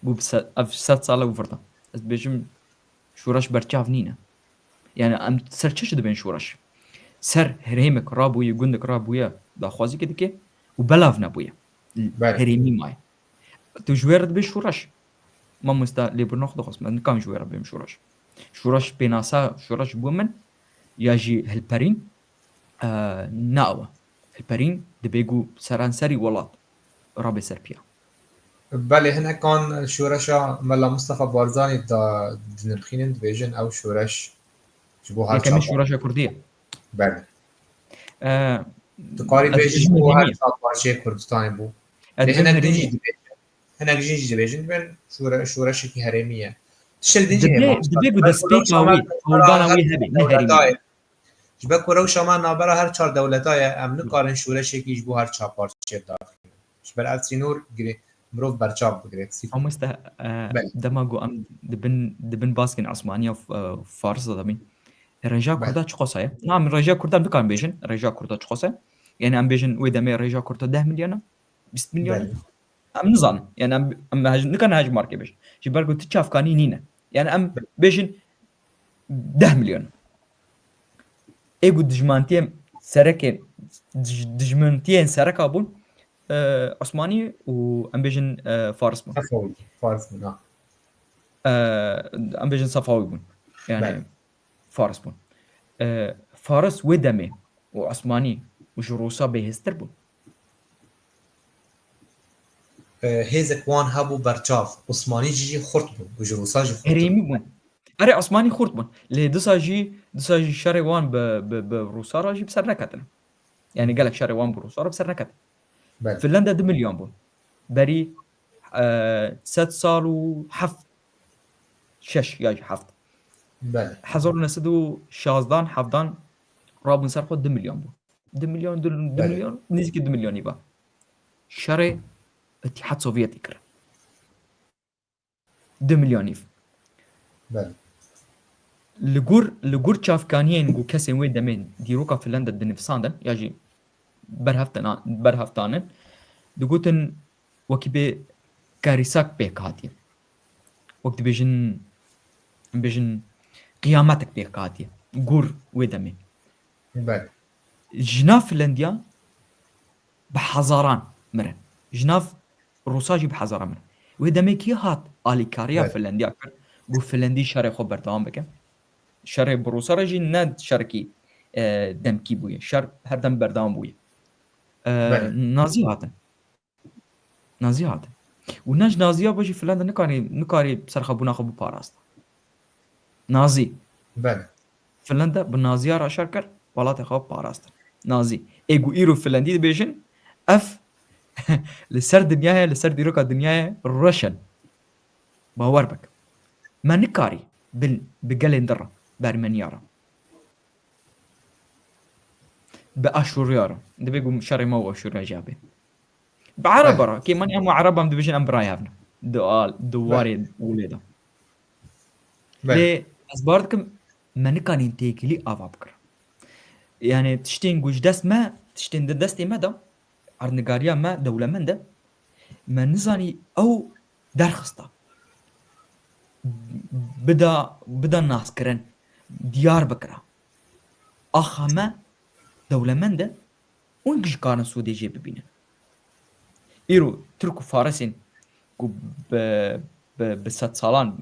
Ku bi se-, ev sed sal e û vir de. Ez dibêjim şoreş berçav nîne. Yani em ser çi dibên şoreş? Ser herêmek rabûye, gundek rabûye, daxwazîkê dike û belav nebûye. Belê. Herêmî maye. Tu ji wê re dibê şoreş. Mamosta lêbirina xwe dixwest. Ez nikarim ji wê re bibêm şoreş. Şoreş pênasa, şoreş ji bo min ya jî hilperîn, e, ne ew e. Hilperîn dibê ku seranserî welat rabe ser piya. Belê, hinekan şoreşa Mela Mustafa Barzanî da dinirxînin, dibêjin ew şoreş ji bo her Yekemîn çawa. şoreşa Kurdî ye. Belê. E, Tu karî ez bêjî dibêjim ji bo her herêmî ye. çar parçeyê Kurdistanê bû. Ez Lê dibêjim hinek din herêmî jî ye. dibêjin. Hinek jin jî dibêjin, dibên şore-, şoreşekî herêmî ye. Tiştek din jî heye Dibê, mamosta. dibê ku Ji ber ku destpêka rewşa me wî, navbera hewldana her wî çar hebe, ne herêmî dewleta ye. ye. Ji ber ku rewşa me navbera her çar dewleta ye, em nikarin şoreşekî ji bo her çar parçeyê bidarxînin. Ji ber ev sînor girê-, mirov berçav bigire. Sî- Mamoste, e, Belê. dema ku em dibin, dibin baskên Osmaniya, e, Faris de dibîn. Rêja Belê. Kurda çiqas e? Na, em rêja Kurda nikarin bêjin, rêja Kurda çiqas e? Yani em bêjin wê demê rêja Kurda deh milyon e? Bîst milyon e? Belê. Em nizanin. Yani em, em hej-, nikan hej markê bêjin. Ji ber ku tu çavkanî nîne. Yani em bêjin deh milyon. Ê ku dijmantiyên sereke, dij-, dijmantiyên sereka bûn, e, Osmanî û em bêjin, e, Faris bûn. Sefawî, Faris bûn, ha. E, em bêjin Sefawî bûn. Yani Belê. Faris bûn. E, Faris wê demê û Osmanî û ji Rûsa bêhêztir bûn. E, hêzek wan hebû berçav. Osmanî jî, jî xurt bûn û ji Rûsa jî xurt bûn. Herêmî bûn. Erê, Osmanî xurt bûn. Lê disa jî, disa jî şerê wan bi, bi, bi Rûsa re jî bi ser neketine. Yani gelek şerê wan bi Rûsa re bi ser neketine. Belê. Finlanda du milyon bûn. Berî, e, sed sal û heft, şeş ya jî heft. Belê. Hezar û neh sed û şazdan, hevdan rabûn ser xwe du milyon bûn. Du milyon, du, du Belê. milyon, nêzîkî du milyon îva. Şerê Îtîhad Sovyetî kir. Du milyon îv. Belê. Li gor, li gor çavkaniyên ku kesên wê demê dîroka Finlanda dinivîsandin, ya jî berhevtina-, berhevdanin, digotin wekî bê karîsak pêk hatiye. Wek dibêjin, em bêjin, qiyametek pêk hatiye. Gor wê demê. Belê. Ji nav Finlandiya bi hezaran mirin. Ji nav Rûsa jî bi hezaran mirin. Wê demê kî hat alîkariya Belê. Finlandiya kir, got Finlandî şerê xwe berdewam bike. Şerê bi Rûsa re jî ne şerekî, e, demkî bûye. Şer her dem berdewam bûye. E, Belê. Nazî hatin. Nazî hatin. Û ne ji Naziya be jî Finlanda nikarî, nikarî serxwebûna xwe biparasta. Nazî. Belê. Finlanda bi Naziya re şer kir, welatê xwe parastin. Nazî. Ê ku îro Finlandî dibêjin, ev li ser dinyayê, li ser dîroka dinyayê reş in. Bawer bik. Me nikarî bi, bi gelên din re, bi Ermeniya re, bi Aşûriya re. Dibê ku şerê me û Aşûriya jî hebe. Bi Ereba Belê. Re. Kêmanî em û Ereba em dibêjin em birayê hev ne. Di al-, di Belê. Warê olê de. Belê. Lê ez bawer dikim me nikanîn têkilî ava bikirin. Yani tiştên ku ji dest me, tiştên di destê me de, erdnigariya me dewlemend e. Me nizanî ew derxista. Bida, bida naskirin. Diyar bikira. Axa me dewlemend e. Hûn jî karin sûdê jê bibînin. Îro Tirk û Farisên ku bi, bi, bi sedsalan,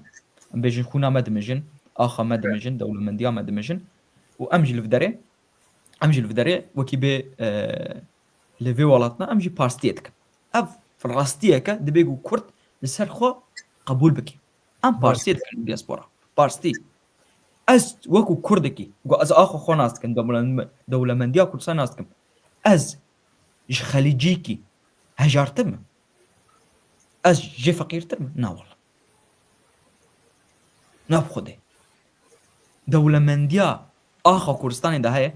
em bêjin, xûna me dimijin, axa me dimijin, dewlemendiya me dimijin û em jî li vê derê, em jî li vê derê wekî bê, e, li vê welatna em jî parstiyê dikin. Ev rastiyeke dibê ku Kurd li ser xwe qebûl bike. Em Belê. Parstiyê dikin diaspora. Parstî. Ez wekî Kurdekî, ku ez axa xwe nas dikim, dewlem-, dewlemendiya Kurdistan nas dikim. Ez ji xelîcîkî hejartir me? Ez jê feqîrtir me? Na wele. Na bi Xwedê. Dewlemendiya axa Kurdistanê de heye,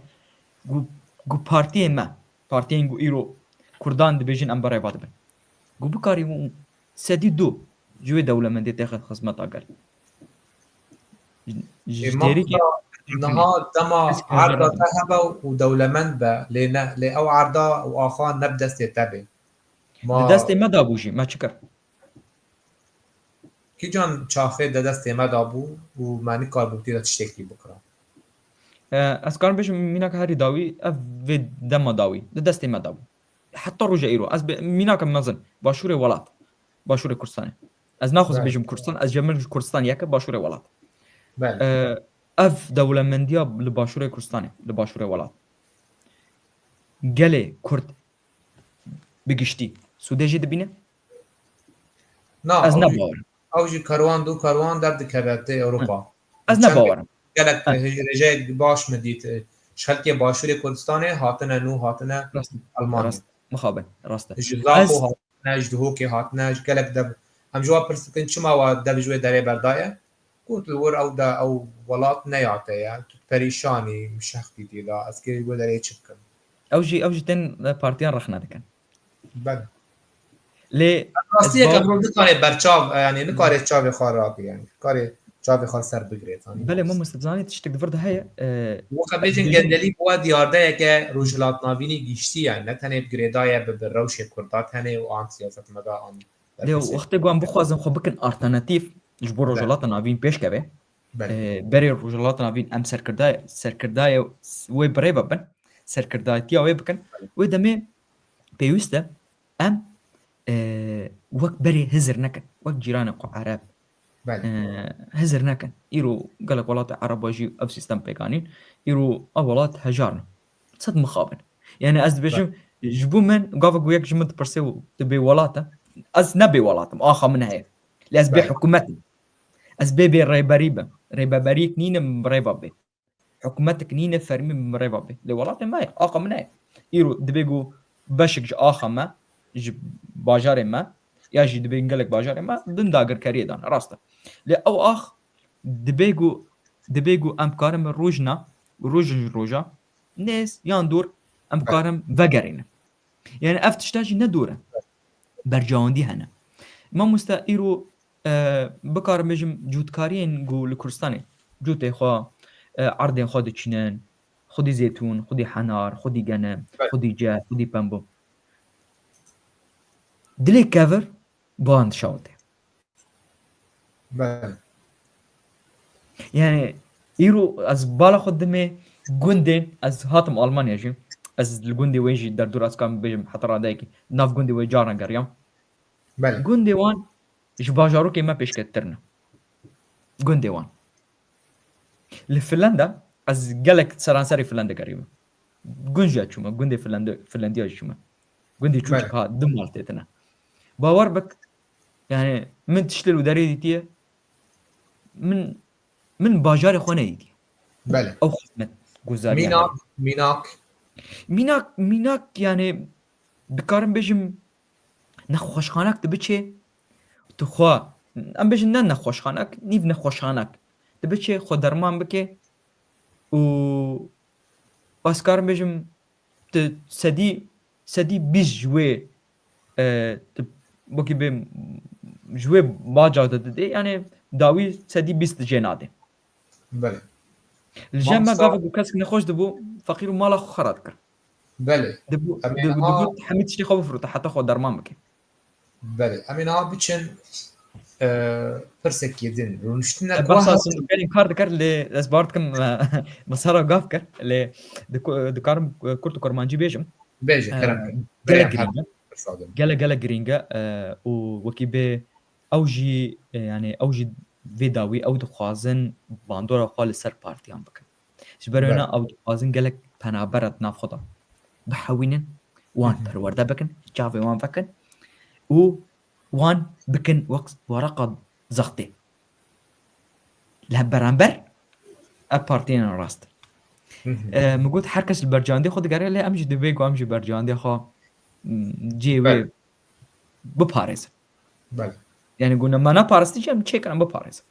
ku, ku partiyê me, partiyên ku îro Kurdan dibêjin em bereva dibin. Ku bikarî sedî du ji wê dewlemendê têxe xizmeta gel. Ji, ji Ê, têrîkê mamosta, niha dema Kes erda karara te hebe û dewlemend be, lê ne, lê ew erda û axa ne bi destê te bê. Ma Di destê me dabû jî, me çi kir? Kîjan çaxê de destê me dabû û me nikaribû tê de tiştekî bikira? E, ez karim bêjim, mînaka herî dawî, ev vê dema dawî, di destê me dabû. Heta roja îro, ez bê, mînaka mezin, başûrê welat, başûrê Kurdistanê. Ez naxwazim Belê. Bêjim Kurdistan, ez jemil ji Kurdistan yeke başûrê welat. Belê. E, ev dewlemendiya li başûrê Kurdistanê, li başûrê welat. Gelê Kurd bi giştî sûdê jê dibîne? Na, Ez ew ne jî, bawer im. Ew jî karwan du karwan derdikeve tê Ewropa. Ez ne bawer im. Gelek Heh. Rêjeyek baş min dît, e, ji xelkê Başûrê Kurdistanê hatine nû, hatine Rast e. Almanya. Rast. Mixabin. Rast e. Ji Zaxo Ez hatine, ji Duhokê hatine, ji gelek dev. Em ji wan pirs dikin, çima we dev ji wê derê berdaye? Got, li wir ew de ew welat ne ya te ye, tu perîşan î, şextî tê de, ez kê ji wê derê çi bikim? Ew jî, ew jî tên partiyan rexne dikin. Belê. Lê Rastiyek ez em bawer roj nikarê berçav, e, yanî nikarê çavê xwe rakê, yanî nikarê çavê xwe li ser bigirê, zanî Belê, mamoste. Mamoste, dizanî tiştek di vir de heye, e, Weke ez bêjin bêjim gendelî bi we diyardeyeke Rojhilat Navînî giştî ye, ne tenê bi girêdaye bi, bi rewşê Kurda tenê û an siyasetmedar an Lê berpirsê. Wextê ku em bixwazin xwe bikin alternatîf ji bo Belê. Rojhilata Navîn pêş keve, Belê. e, berê Rojhilata Navîn em serkirdayê, serkirdayê wê birêve bin, serkirdayetiya wê bikin, Belê. Wê demê pêwîst e em, e, wek berê hizir nekin, wek cîranê xwe Ereb, Belê. e, hizir nekin. Îro gelek welatê Ereba jî ev sîstem pêk anîn. Îro ev welat hejar ne. Sed mixabin. Yani ez dibêjim, Belê. Ji bo min, gava ku yek ji min dipirse û tu bêwelat e, ez ne bêwelat im, axa min heye. Lê ez bê Belê. Hikûmet im. Ez bê bê rêberî bim. Rêbeberiyek nîne min bi rêva bê. Hikûmetek nîne fermî min bi rêva bê. Lê welatê me ye, axa min heye. Îro dibê ku beşek ji axa me, ji bajarê me, ya jî dibê gelek bajarê me, bin dagirkeriyê dane. Rast e. Lê ew ax dibê ku, dibê ku em karin rojna, roj ji roja, nêz yan dûr, em Belê. Karin vegerînin. Yani ev tişta jî ne dûr e. Bercawendî hene. Mamoste îro, e, bikarim bêjim cûtkariyên ku li Kurdistanê cûtê xwe, e, erdên xwe diçînin, xwedî zeytûn, xwedî henar, xwedî genim, Belê. Xwedî cef, xwedî pembo. Dilê kevir bi wan dişawite. Belê. Yani îro ez bala xwe dimê gundê, ez hatim Almanya jî. Ez li gundê wê jî derdor, ez karim bêjim heta radeyekî nav gundê wê carna geriyam. Belê. Gundê wan ji bajarokê me pêşkettir ne. Gundê wan. Li Finlanda, ez gelek seranserê Finlanda gerîme. Gund jî çûme, gundê Finlanda, Finlandiya jî çûme. Gundê çûçik ha, du mal têtine. Bawer bik, yani min tiştê li derê dîtiye, min, min bajarê xwe nedîtiye. Belê. Ew xizmet guzarî Mînak, mînak. Mînak, mînak, yani dikarim bêjim, nexweşxanak tu biçê, tu xwe, em bêjin ne nexweşxanak, nîv nexweşxanak. Tu biçê xwe derman bike û ez karim bêjim, tu sedî, sedî bîst ji wê, e, tu wekî bê ji wê baca de didê, yani dawî sedî bîst jê nadê. Belê. Li cem me Mamosta gavek û kesk nexweş dibû, feqîr û mala xwe xera dikir. Belê. Dibû, Em ê di-, niha digot hemî tiştê xwe bifirûte, heta xwe derman bike. Belê. Em ê niha biçin, e, pirsekê din. Rûniştinek E, wa behsa hebû. Sinûkerên kar dikir, lê ez bar dikim, e, mesela gaf kir, lê diku-, dikarim, e, kurt û kurmancî bêjim. Bêje, E, kerem kin. Gelek Bêje, girîng e. Pirsa din. Gelek, gelek girîng e, e, û wekî bê ew jî, e, yani ew jî vê dawî ew dixwazin bandora xwe li ser partiyan bikin. Ji ber wê Belê. ne ew dixwazin gelek penaber di nav xwe de bihewînin, wan Hı hı. perwerde bikin, çavê wan vekin û wan bikin wek wareqa zextê. Li beramber ev partiyên rast. Hı hı. E, min got her kes li bercandê xwe digere, lê em jî divê ku em jî bercandê xwe, m, cihê wê Belê. biparêzin. Belê. Yani ku me neparistî jî em çêkirin biparêzin.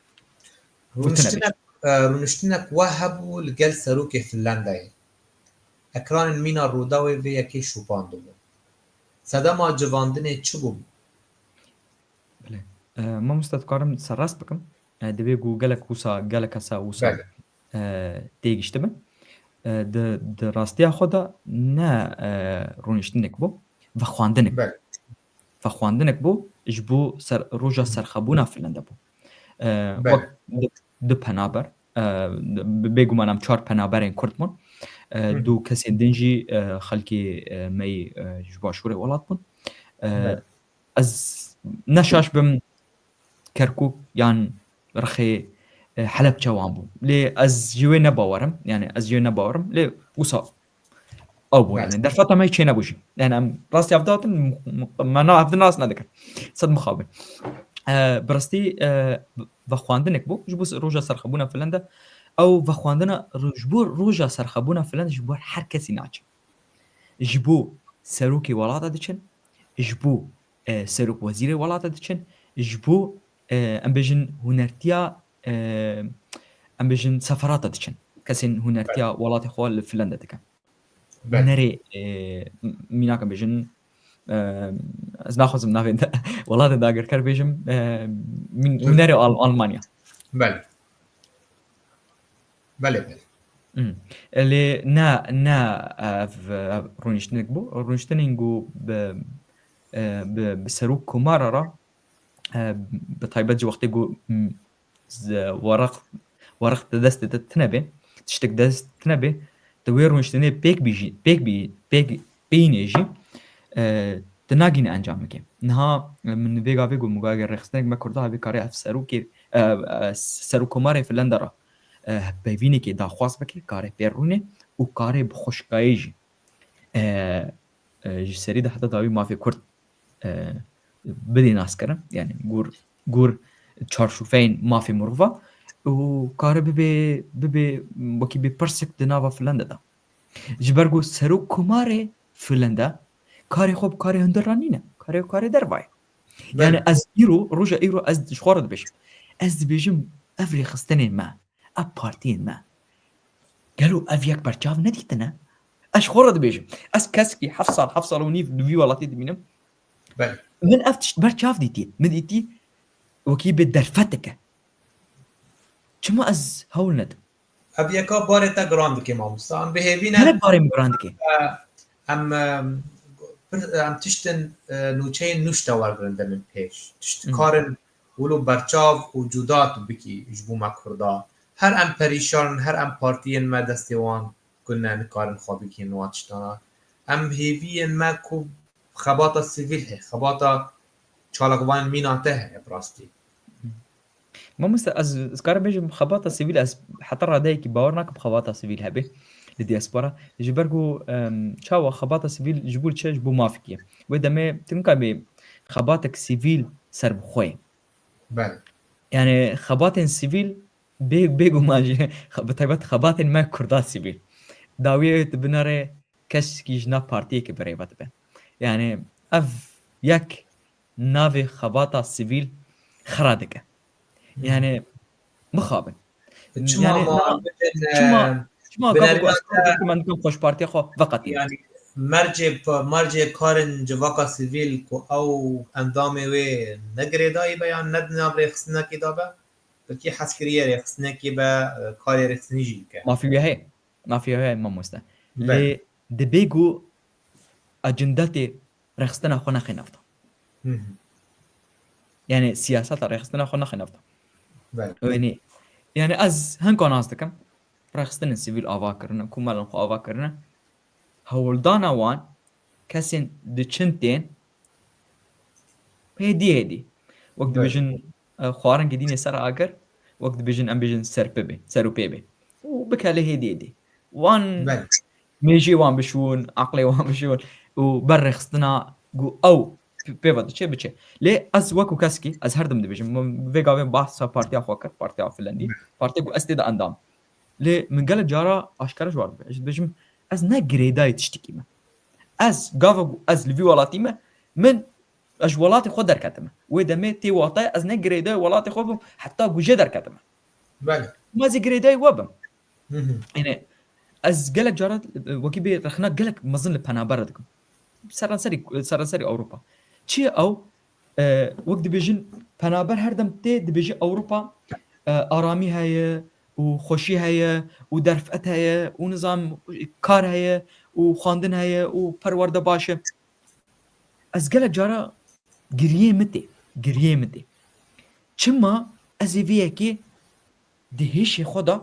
Rûniştinek, e, rûniştinek we hebû li gel serokê Finlandayê. Ekranên mîna Rûdawê vê yekê şopandibû. Sedema civandinê çi bû? Belê. E, mamoste dikarim serrast bikim. E, divê ku gelek wisa, gelek kesa wisa, Belê. e, têgiştibin. E, di, di rastiya xwe de ne, e, rûniştinek bû, vexwandinek bû. Belê. Vexwandinek bû, ji bo ser, roja serxebûna Finlanda bû. E, Belê. wek du, du penaber, e, bi, bêguman em çar penaberên Kurd bûn. E, Hı hı. du kesên din jî, e, xelkê, e, me yî, e, ji başûrê welat bûn. E, Belê. ez ne şaş bim, Kerkûk yan rixê, e, Helebçe wan bû. Lê ez ji wê ne bawer im, yani ez ji wê ne bawer im. Lê wisa ew bû, Belê. yani derfeta me çê nebû jî. Yani em rastî ev datin, m-, m-, me na ev din rast nedikin. Sed mixabin. E, bi rastî, e, vexwandinek bû. Ji bo roja serxebûna Finlanda, ew vexwandina ro-, ji bo roja serxebûna Finlanda ji bo her kesî naçe. Ji bo serokê welata diçin, ji bo, e, serok wezîrê welata diçin, ji bo, e, em bêjin hunertiya, e, em bêjin seferata diçin. Kesên hunertiya Belê. welatê xwe li Finlanda dikin. Belê. Hunerê, e, m-, mînak em bêjin, e, ez naxwazim navê de-, welatê dagirker bêjim, e, mîn-, Hı. hunerê Al-, Almanya. Belê. Belê, belê. Hmm. Lê ne, ne ev, ev rûniştinek bû. Rûniştinên ku bi, e, bi, bi serok komara re, e, bi taybet ji wextê ku, m, z-, weraq, weraq di destê te tune be, tiştek dest tune be, tu wê rûniştinê pêk bî jî, pêk bî, pêk bînê jî, e, tu nagînî encamekê. Niha, e, min vê gavê got, min got, eger rêxistinek me Kurda hebê karê ev serokê, e, e, serokkomarê Finlanda re, e, hevpeyvînekê daxwaz bike, karê pê rûnê û karê bi xweşikayê jî, e, e, ji serî de heta dawî mafê Kurd, e, bidê naskirin. Yani gor, gor çarşûfeyên mafê mirova û kare bibe, bibe wekî bê pirsek di nava Finlanda de. Ji ber ku serokkomarê Finlanda karê xwe bi karê hundir re nîne. Karê, karê derva ye. Belê. Yani ez îro, roja îro ez ji xwe re dibêjim. Ez dibêjim ev rêxistinên me, ev partiyên me, gelo ev yek berçav nedîtine? Ez ji xwe re dibêjim. Ez kesekî heft sal, heft sal û nîv di vî welatî dimînim. Belê. Min ev tişt berçav dîtî. Min dîtî wekî bi derfeteke. Çima ez hewl nedim? Ev yeka barê te giran dike, mamosta. Em bi hêvî ne. Gelek barê min giran dike. Em, em, pir-, em tiştin, e, nûçeyên nû ji te wergirin demên pêş. Tişt Hı. karin wilo berçav û cuda tu bikî ji bo me Kurda. Her em perîşan in, her em partiyên me destê wan gune, nikarin xwe bigihînin wan tiştana. Em hêviyên me ku xebata sivîl heye, xebata çalakvanên mîna te heye bi rastî. Mamoste, ez, ez karim bêjim xebata sivîl, ez heta radeyekî bawer nakim xebata sivîl hebe li diaspora. Ji ber ku, em, çawa xebata sivîl ji bo çi, ji bo mafikê. Wê demê tu nikaribî xebatek sivîl serbixwe ye. Belê. Yani xebatên sivîl bê, bêguman jî, bi taybet xebatên me Kurda sivîl. Dawiyê tu binere keşkî ji nav partiyekê birêve dibe. Yani ev yek navê xebata sivîl xira dike. Yani mixabin. Çima Yani, ma na- bikin, çima, e, çima binerîna gava ku ez te- kar dikim, em dikim xweşpartiya xwe veqetînin. Yani mercê pa- mercê karên civaka sivîl ku ew endamê wê ne girêdayî be yan ne di nav rêxistinekî de be, belkî hez kiriye rêxistinekî be, e, karê rêxistinî jî bike. Mafî wê heye. Mafî wê heye mamoste. Belê. Lê dibê ku ecindetê rêxistina xwe nexê nefta. Hı hı. Yani siyaseta rêxistina xwe nexê nefta. Belê. Yani, yani ez hinka nas dikim. Rêxistinên sivîl ava kirine, komelên xwe ava kirine. Hewldana wan kesên diçin tên hêdî hêdî. Wek Belê. Dibêjin, e, xwarin gidînê ser agir, wek dibêjin em bêjin ser pê bê, ser û pê bê. Û bike lê hêdî hêdî. Wan Belê. mêjê wan bişûn, aqlê wan bişûn û ber rêxistina ku ew p- pê ve diçe biçe. Lê ez wekû kesekî, ez her dem dibêjim, min vê gavê behsa partiya xwe kir, partiya filendî, partiya ku ez tê de endam. Lê min gelek cara aşkere ji wan dibe. Ez dibêjim, ez ne girêdayî tiştekî me. Ez, gava ku ez li vî welatî me, min, ez ji welatê xwe derketime. Wê demê tê watayê ez ne girêdayî welatê xwe bim, heta ku jê derketime. Belê. Ma ez ê girêdayî we bim. Hı hı. Yani ez gelek cara, e, wekî bê rexna gelek mezin li penaber re dikim. Seranserî, seranserî Ewropa. Çi ye ew? E, wek dibêjin penaber her dem tê dibêjî Ewropa, e, aramî heye û xweşî heye û derfet heye û nizam kar heye û xwendin heye û perwerde baş e. Ez gelek cara giriyê min tê, giriyê min tê. Çima ez ê vê yekê di hêşê xwe de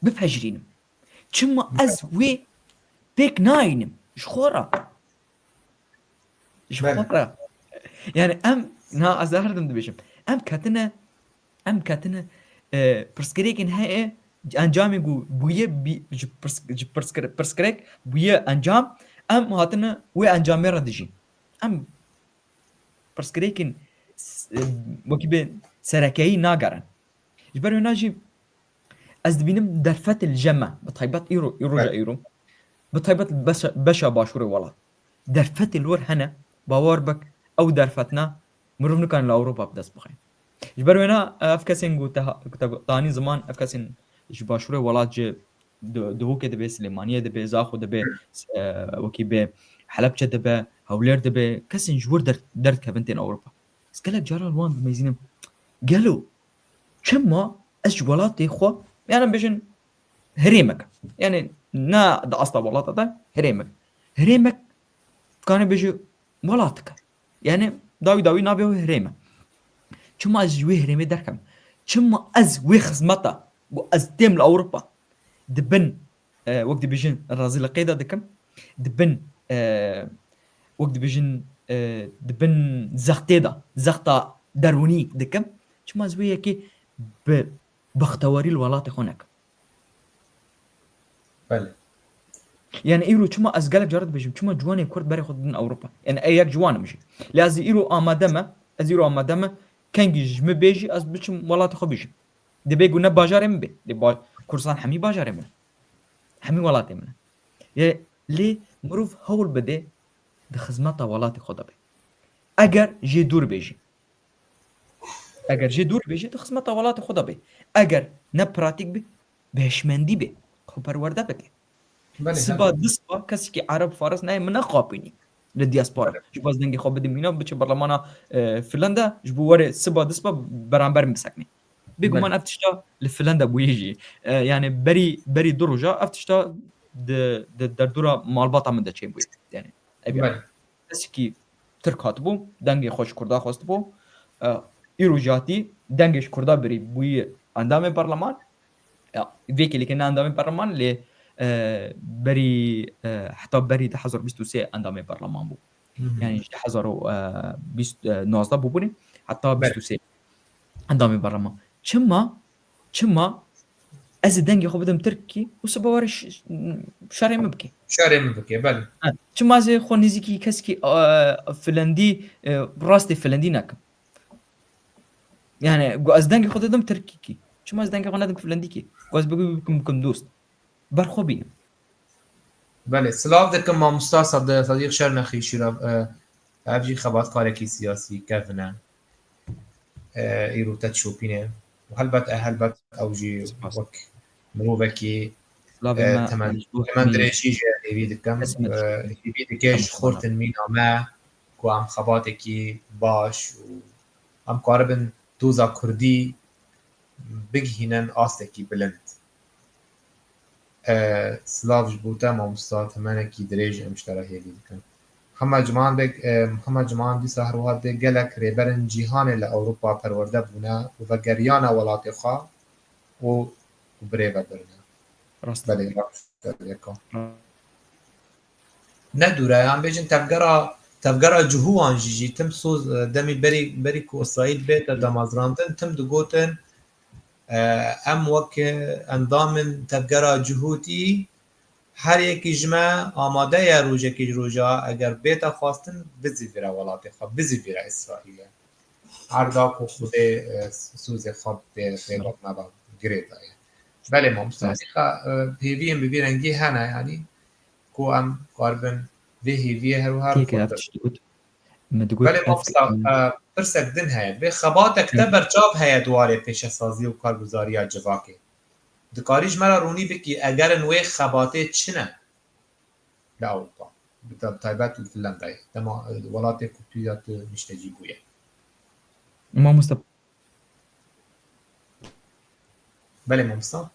bipejirînim? Çima ez wê pêk nayînim ji xwe re? Ji Belê. xwe re. Yani em, na ez her dem dibêjim. Em ketine, em ketine, e, pirsgirêkên heye, encamê ku bûye bî-, ji pirs-, ji pirskir-, pirsgirêk bûye encam, em hatine wê encamê re dijîn. Em pirsgirêkên s-, e, wekî bê serekeyî nagerin. Ji ber wêna jî ez dibînim derfetê li cem me, bi taybet îro, îro ja Evet. îro, bi taybet li beşa, beşa başûrê welat. Derfetê li wir hene, bawer bik ew derfetna mirov nikane li Ewropa bi dest bixe. Ji ber wêna ev kesên ku te ha-, ku te tanî ziman, ev kesên ji başûrê welat ji Di-, Duhokê dibe, Silêmaniyê dibe, Zaxo dibe, e, wekî bê Helebçe dibe, Hewlêr dibe, kesên ji wir der-, derdikevin tên Ewropa. Ez gelek caran li wan dimezînim. Gelo, çima ez ji welatê xwe, yani bêjin herêmek, yani ne di asta welata de herêmek. Herêmek, dikane bêje welatik e. Yani dawî dawî navê wê herêm e. Çima ez ji wê herêmê derkevim? Çima ez wê xizmeta ku ez têm li Ewropa di bin, e, wek dibêjin razîliqê de dikim, di bin, e, wek dibêjin, e, di bin zextê de, zexta derûnî dikim? Çima ez wê yekê bi bextewarî li welatê xwe nekim? Belê. Yani îro çima ez gelek caran dibêjim, çima ciwanê Kurd berê xwe didin Ewropa? Yani ê yek ciwan im jî. Lê ez îro amade me, ez îro amade me, kengî ji min bê jî ez biçim welatê xwe bijîm. Dibê ku ne bajarê min bê. Lê ba-, Kurdistan hemî bajarê min e. Hemî welatê min e. Lê, lê mirov hewl bide di xizmeta welatê xwe de be. Eger jê dûr bê jî. Eger jê dûr bê jî di xizmeta welatê xwe de be. Eger ne pratîk be, bi hişmendî be, xwe perwerde bike. Belê, Siba, du siba kesekî Ereb, Faris nayê min nexapînî li diaspora. Ji baz dengê xwe bide mîna, biçe berlemana, e, Finlanda, ji bo were siba, du siba beramber min bisekne. Bêguman ev tişta li Finlanda bûye jî. E, yani berî, berî du roja ev tişta di, di derdora malbata min de çêbûye. Yani ev ya. Belê. Kesekî Tirk hatibû, dengê xwe ji Kurda xwestibû. E, îro jî hatî, dengê ji Kurda birî bûyî endamê berleman. Ya, vê kêlîkê ne endamê berleman, lê, e, berî, e, heta berî du hezar bîst û sê endamê berleman bû. Hı hı. Yani ji du hezar û bîst, e, nozdeh bûbûnê heta Belê. bîst û sê endamê berlema. Çima, çima ez ê dengê xwe bidim Tirkî û sibe were ş-, şerê min bike? Şerê min bike, belê. Ha, çima ez ê xwe nêzîkî kesekî, e, Filendî, e, rastê Filendî nekim? Yani, gu ez dengê xwe didim Tirkîkî. Çima ez dengê xwe nedim Filendîkî? Gu ez bikim, bikim, bikim dost. Ber xwe bînim. Belê, silav dikim mamosta Sad-, Sadiq Şernexî Şîrav, e, ev jî xebatkarekî siyasî kevin e. E, îro te dişopîne. Û helbet, e, helbet ew jî Spas. wek mirovekî, Silavê e, me, temen, ji bo temen hemî dirêjî jî hêvî dikim. Kesimê E, hêvî dike ji xortin mîna me ku em xebatekî baş û em karibin doza kurdî bigihînin astekî bilind. E, silav ji bo te mamosta, temenekî dirêj em ji te re hêvî dikin. Hema Ciman Beg, e, Hema Ciman dîsa her wiha dê gelek rêberên cîhanê li Ewropa perwerde bûne û vegeriyane welatê xwe û, û birêve birine. Rast. Belê, rast e, yeka. Ne dûr e, yan bêjin tevgera, tevgera Cihûwan jî, jî tim soz, e, demî berî, berî ku Îsraîl bête damezrandin, tim digotin, e, em wek endamên tevgera Cihûtî, her yekî ji me amade ye rojekî ji roja, eger bête xwestin, bizîvire welatê xwe, bizîvire Îsraîlê. Her da ku Xwedê, e, sozê xwe pê, pê bak nava girê daye. Belê mamosta, Rast. Dîqa, e, hêviyên bi vî rengî hene, yanî ku em karibin vê hêviyê her wiha Têke ev xurtir. tişt digot. Me digot Belê ev, mamosta, em, e, pirsek din heye. Vê xebatek te Em. berçav heye di warê pêşesazî û karguzariya civakê. Dikarî ji me re rûnî bikî egerin wê xebatê çi ne li Ewropa? Bi ta-, taybet li Finlandayê. Dema, e, welatê ku tu ya tu niştecî bûye. Mamosta. Belê mamosta.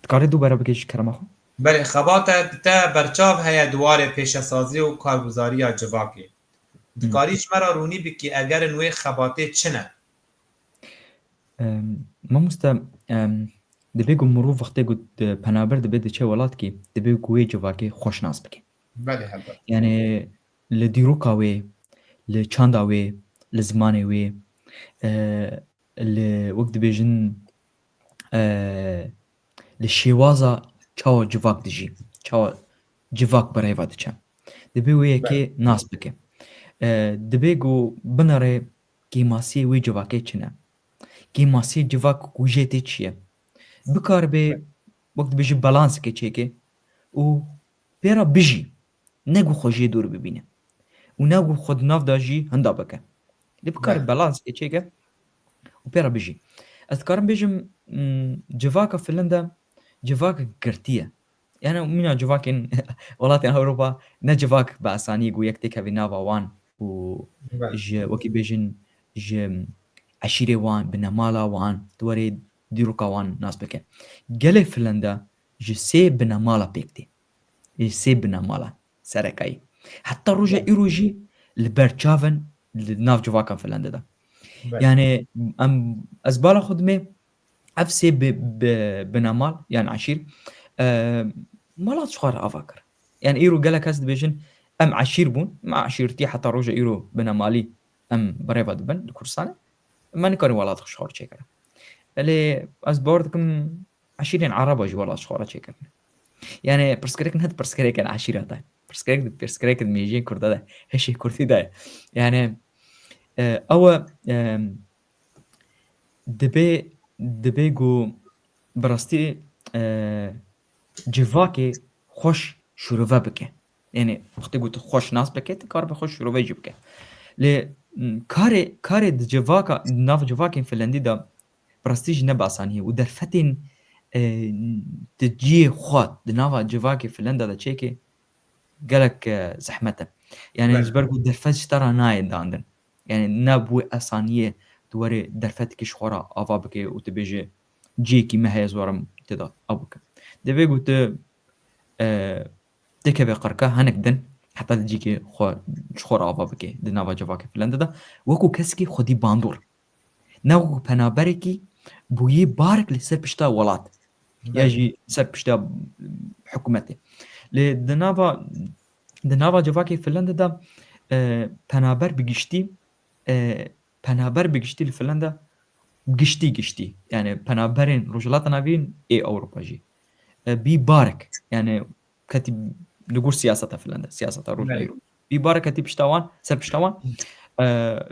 Dikarî dubare bikî ji kerema xwe? Belê, xebate te berçav heye di warê pêşesazî û karguzariya civakê. Dikarî ji me re rûnî bikî egerin wê xebatê çi ne? Em, mamoste, em, dibê ku mirov wextê ku di penaber dibe diçe welatkî, dibê ku wê civakê xweş nas bike. Belê, helbet. Yani li dîroka wê, li çanda wê, li zimanê wê, e, li, wek dibêjin, e, li şêwaza çawa civak dijî, çawa civak bi rêva diçe. Dibê wê yekê Belê. nas bike. E, dibê ku binere kêmasiyê wê civakê çi ne. Kêmasiyê civak ku jê tê çi ye. Bikaribe, Belê. wek dibêjin, balansekê çêke û pê re bijî. Ne ku xwe jê dûr bibîne. Û ne ku xwe di nav de jî hinda bike. Lê bikare Belê. balansekê çêke û pê re bijî. Ez dikarim bêjim, mm, civaka Finlanda civaka girtî ye. Yani mîna civakên welatên Ewropa ne civak bi asanî ku yek têkevî nava wan û Belê. ji, wekî bêjin, ji eşîrê wan, binemala wan, di warê dîroka wan nas bike. Gelê Finlanda ji sê binemala pêk tê. Ji sê binemala serekayî. Heta roja Belê. îro jî li ber çav in li nav civakan Finlanda de. Belê. Yani em, ez bala xwe dimê, ev sê bi, bi, binemal, yani eşîr, e, welat ji xwe re ava kir. Yani îro gelek kes dibêjin, em eşîr bûn, me eşîrtî heta roja îro binemalî em bi rêva dibin li Kurdistanê. Me nikarin welat ji xwe re çêkirin. Belê ez bawer dikim eşîrên Ereba jî welat ji xwe re çêkirin. Yani pirsgirêk ne di pirsgirêkên eşîra de. Pirsgirêk di pirsgirêkên mêjiyên Kurda de, hişê Kurdî de. Yani, e, ew e, e, dibê, dibê ku bi rastî, e, civakê xweş şûrove bike. Yani wextê ku tu xweş nas bike, tu karibe xweş şûrove jî bike. Lê, m, karê, karê di civaka, di nav civakên Finlandî de bi rastî jî ne bi asanî ye û derfetên, e, di cihê xwe, di nava civakê Finlanda de çêke gelek, e, zehmet e. Yani Belê. ji ber ku derfet ji te re nayê dandin. Yani ne bi wê asaniyê tu werê derfetekî ji xwe re ava bike û tu bêje cihekî me heye, ez werim tê de ew bikim. Divê ku tu, e, têkeve qirka hinek din heta di cihekî xwe, ji xwe re ava bike di nava civakê Finlanda de. Wekî kesekî xwedî bandor. Ne wekî penaberekî bûyî barek li ser pişta welat. Ya Belê. jî ser pişta hikûmetê. Lê di nava, di nava civakê Finlanda de, e, penaber bi giştî, e, penaber bi giştî li Finlanda giştî giştî. Yani penaberên Rojhilata Navîn ê Ewropa jî. E, bî barek. Yani ketî li gor siyaseta Finlanda, siyaseta Rojhilata Bî barek ketî pişta wan, ser pişta wan, e,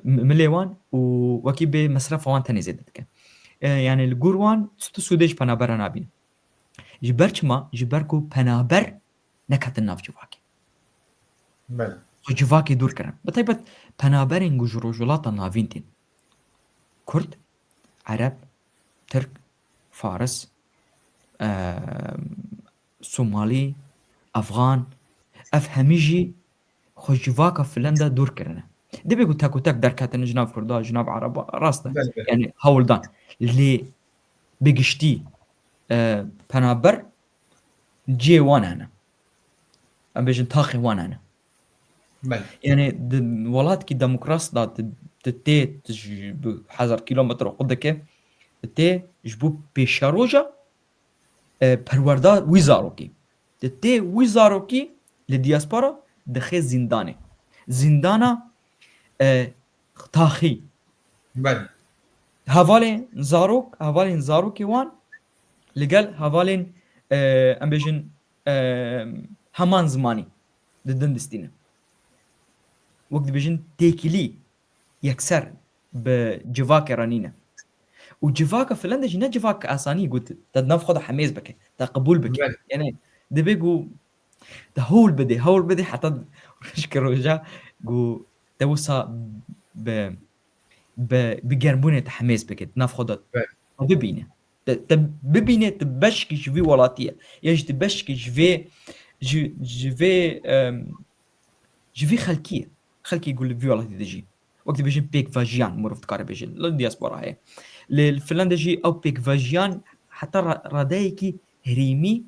m-, milê wan û wekî bê mesrefa wan tenê zêde dike. E, yani li gor wan tu sûdê ji penabera nabîne. Ji ber çima? Ji ber ku penaber neketin nav civakê. Belê. Xwe civakê dûr kirin. Bi taybet penaberên ku ji Rojhilata Navîn tên. Kurd, Ereb, Tirk, Faris, e, Somalî, Efxan, ev hemî jî xwe civaka Finlanda dûr kirine. Dibê ku tek û tek derketin ji nav Kurda, ji nav Ereba, rast e. Belê, belê. Yani hewldan. Lê bi giştî, e, penaber cihê wan hene. Em bêjin taxê wan hene. Belê. Yani di welatekî demokrat de di, di tê, tu ji bi hezar kilometre xwe dike, di tê ji bo pêşeroja, e, perwerda wî zarokî. Di tê wî zarokî li diaspora dixe zîndanê. Zîndana, e, taxî. Belê. Hevalên zarok, hevalên zarokê wan li gel hevalên, e, em bêjin, e, heman zimanî di din distîne. Wek dibêjin têkilî yekser bi civakê re nîne. Û civaka Finlanda jî ne civak asanî got te di nav xwe de hemêz bike, te qebûl bike. Belê. Yani dibê ku te hewl bidê, hewl bidê heta rojke roja ku te wisa bi, bi, bi germbûnê te hemêz bike, di nav xwe de Belê. te bibîne. Te, te bibîne tu beşkî ji vî welatî ye. Ya jî tu beşkî ji vê, ji, ji vê, em, ji vî xelkî ye. Xelkî ku li vî welatî dijî. Wek dibêjin pêkvejiyan, mirov dikare bêje. Li diaspora heye. Li Finlanda jî ew pêkvejiyan heta ra-, radeyekî herêmî,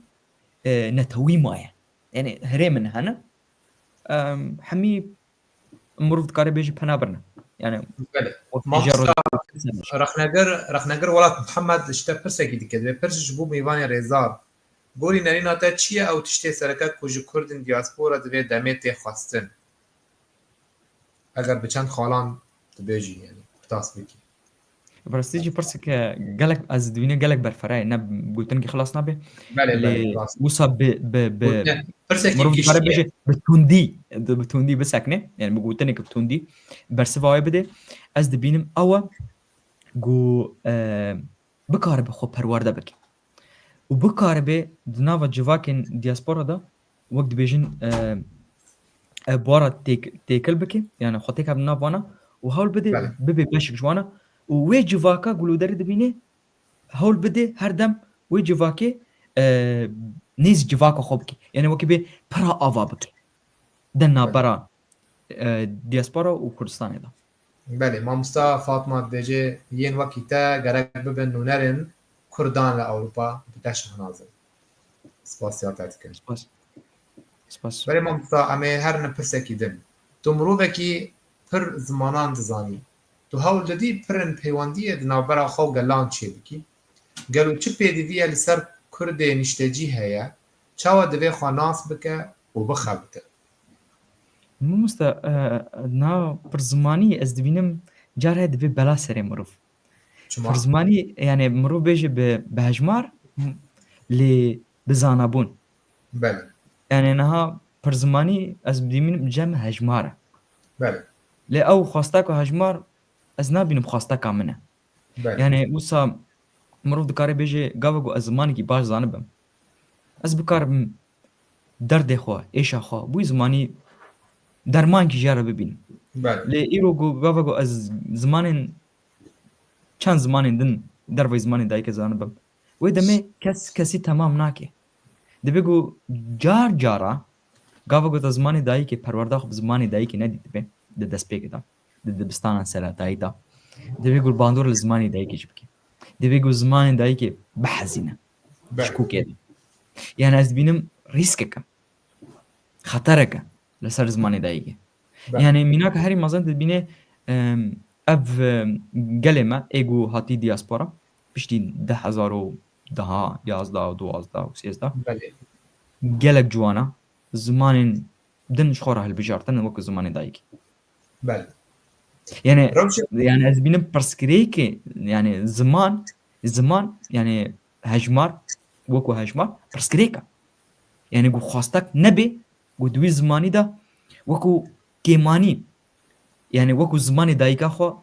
e, netewî maye. Yani herêmin hene. Em, hemî mirov dikare bêje penaber ne. Yani Belê. wek Mamosta, têja roj- Rexnegir, Rexnegir Welat Mihemed ji te pirsekî dike. Divê pirs ji bo mêvanê rêzdar. Gorî nerîna te çi ye ew tiştê sereke ku ji Kurdên diaspora di vê demê tê xwestin? Eger bi çend xalan dibêjî, yani, bi tasbêkî. Bi rastî jî pirseke gelek, ez dibînim gelek berfireh e, ne gotinkî xilas nabe. Belê, Lê belê, rast. Wisa bi, bi, bi Gotine, pirsekî mirov dikare giştî ye. bêje bi tundî, bi tundî bisekne, yani bi gotineke bi tundî bersiva wê bide. Ez dibînim ew e ku, e, bikaribe xwe perwerde bike. Û bikaribe di nava civakên diaspora de, wek dibêjin, e, e, bi wan re têk-, têkil bike, yani xwe têkeve nav wana û hewl bide Belê. bibe beşek ji wana û wê civaka ku li derê dibîne, hewl bide her dem wê civakê, e, nêz civaka xwe bike. Yani wekî bê pira ava bike. Di Belê. navbera, e, diaspora û Kurdistanê de. Belê, mamosta Fatma dibêje, yên wekî te gerek bibin nûnerên Kurdan li Ewropa, bi te şahnaz in. Spasiya te dikin. Spas. Spas. Belê mamosta, em ê herin pirsekî din. Tu mirovekî pir zimanan dizanî. Tu hewl didî pirên peywendiyê di navbera xwe û gelan çêbikî. Gelo çi pêdivî ye li ser Kurdê niştecî heye? Çawa divê xwe nas bike û bixebite? Mamosta, e, na pirzimanî ez dibînim car heye divê bela serê mirov. Çima? Pirzimanî, yani mirov bêje bi, bi hejmar, lê bi zanabûn. Belê. Yani niha pirzimanî ez dibînim cem hejmar e. Belê. Lê ew xwesteka hejmar ez nabînim xwesteka min e. Belê. Yani wisa mirov dikare bêje gava ku ez zimanekî baş zanibim. Ez bikarim derdê xwe, êşa xwe, bi wî zimanî dermankî jê re bibînim. Belê. Lê îro ku gava ku ez zimanên, çend zimanên din derveyî zimanê dayikê zanibim, wê demê kes kesî temam nake. Dibê ku car cara gava ku te zimanê dayikê, perwerda xwe bi zimanê dayikê nedîtibe di destpêkê de, di dibistanan seretayî de, dibê ku bandor li zimanê dayikê jî bike. Dibê ku zimanê dayikê bihezîne. Belê. Ji kûkê de. Yani ez dibînim rîskek e. Xeterek e li ser zimanê dayikê. Belê. Yani mînaka herî mezin dibîne, em, ev, em, gelê me ê ku hatî diaspora, piştî du hezar û deh, yazdeh, duwazdeh û sêzdeh. Belê. Gelek ciwana zimanên din ji xwe re hilbijartin wekî zimanê dayikê. Belê. Yani, Rewşe- yani ez bînim pirsgirêkê, yani ziman, ziman, yani hejmar, wekî hejmar, pirsgirêk e. Yani ku xwastek nebe, ku di wî zimanî de wekî kêmanî, yani wekî zimanê dayika xwe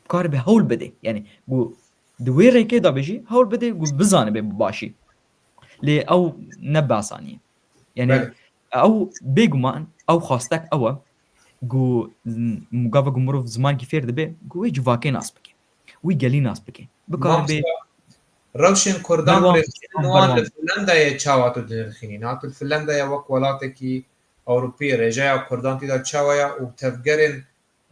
karibe hewl bide. Yani ku di wê rêkê de be jî hewl bide ku bizanibe bi başî. Lê ew ne bi asanî ye. Yani Belê. ew bêguman, ew xwastek ew e ku gava ku mirov zimankî fêr dibe, ku wê civakê nas bike. Wî gelî nas bike. Bikaribe Mamosta, rewşên Kurdan Berwan- rêxistin wan li Finlandayê çawa tu dinirxînî? Na tu li Finlandayê wek welatekî Ewropî rêjeya Kurdan tê de çawa ye û tevgerên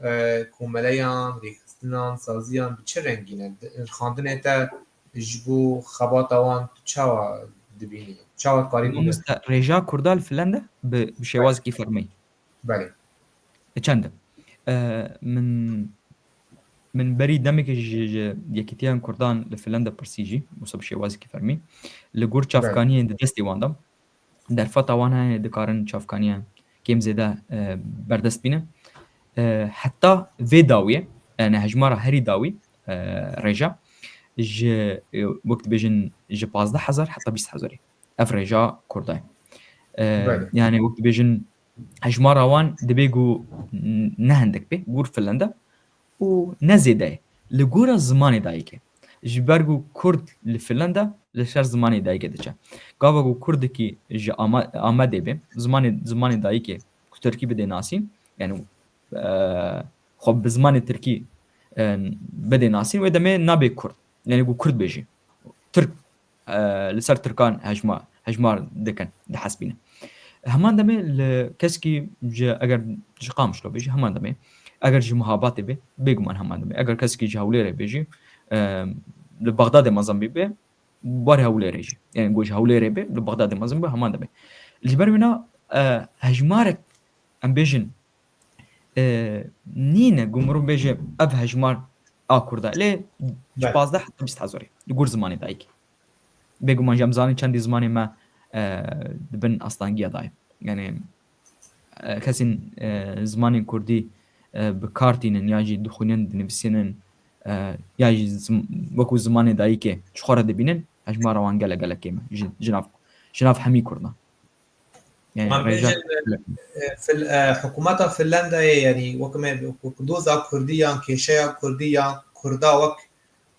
e, komeleyan, rêxistinan, saziyan bi çi rengî ne? Di- Xandinê te ji bo xebata wan tu çawa dibînî? Çawa dikarî bibînî? Mamoste, rêja Kurda li Finlanda bi, bi şêwazekî fermî. Belê. E, çend e? E, min, min berî demekê ji, ji Yekîtiya Kurdan li Finlanda pirsî jî, wisa bi şêwazekî fermî. Li gor çavkaniyên di destê wan de, derfeta wan hene dikarin çavkaniya kêm zêde, e, berdest bîne. E, heta vê dawiyê, yani hejmara herî dawî, e, rêja, ji, e, wek dibêjin ji pazdeh hezar heta bîst hezarî. Ev rêja Kurda ye. E, Belê. Yani wek dibêjin hejmara wan dibê ku n-, ne hindik be, gor Finlanda û ne zêde ye. Li gora zimanê dayikê. Ji ber ku Kurd li Finlanda li ser zimanê dayikê diçe. Gava ku Kurdekî ji Ama-, Amedê be, zimanê, zimanê dayikê ku Tirkî bidê nasîn, yani, e, xwe bi zimanê Tirkî, e, bidê nasîn, wê demê nabê Kurd. Yani ku Kurd bêjî. Tirk, e, li ser Tirkan hejma-, hejmar dikin, dihesbînin. Heman demê li kesekî ji, eger ji Qamişlo bêjî, heman demê. Eger ji Mihabatê be, bêguman heman demê. Eger kesekî ji Hewlêrê bêjî, e, li Bexdadê mezin bî be, barê Hewlêrê jî. Yani ku ji Hewlêrê be, li Bexdadê mezin be, heman demê. Ji ber wina, e, hejmarek, em bêjin, e, nîne ku mirov bêje ev hejmar a Kurda. Lê ji Belê. pazdeh heta bîst hezarî. Li gor zimanê dayikê. Bêguman jî em zanin çendî zimanê me, e, di bin astangiya de ye. Yani, e, kesên, e, zimanên Kurdî, e, bi kar tînin ya jî dixwînin, dinivîsînin, e, ya jî zim-, wekû zimanê dayikê ji xwe re dibînin, hejmara wan gelek gelek kêm e. Ji, ji nav, ji nav hemî Kurdan. Yani, Em rêja bêjin, e, fil-, e, hikûmeta Finlandayê, yani wek me, wek doza Kurdî yan kêşeya Kurdî yan Kurda wek,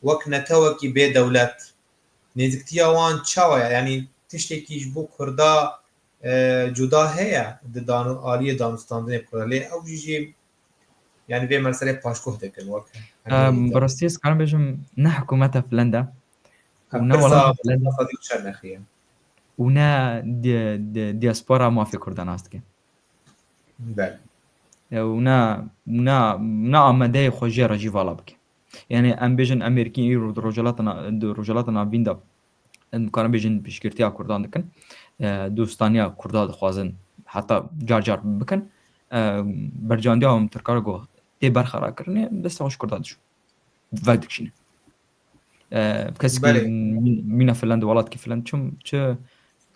wek netewekî bê dewlet. Nêziktiya wan çawa ye? Yani tiştekî ji bo Kurda, e, cuda heye di dano-, aliyê danûstandinê Kurda. Lê ew jî jî, yani vê meselê paşguh dikin wek. Em, bi rastî ez karim bêjim ne hikûmeta Finlanda û ne welata Finlanda Çer nexiye. û ne di-, di-, diaspora mafê Kurdan nas dike. Belê. E, û ne, ne, ne amadeyê xwe jê re jî vala bike. Yani em bêjin Amerîkî îro di Rojhilata Na-, di Rojhilata Navîn de, em dikarin bêjin piştgirtiya Kurdan dikin. E, dostaniya Kurda dixwazin, heta car car bikin. E, bercandiya hûn Tirka re ku tê berxerakirinê, destê xwe ji Kurda dişo. Vek dikişîne. E, kesekî Belê. mî-, mîna Finland, welatkî Finland, çi, çi,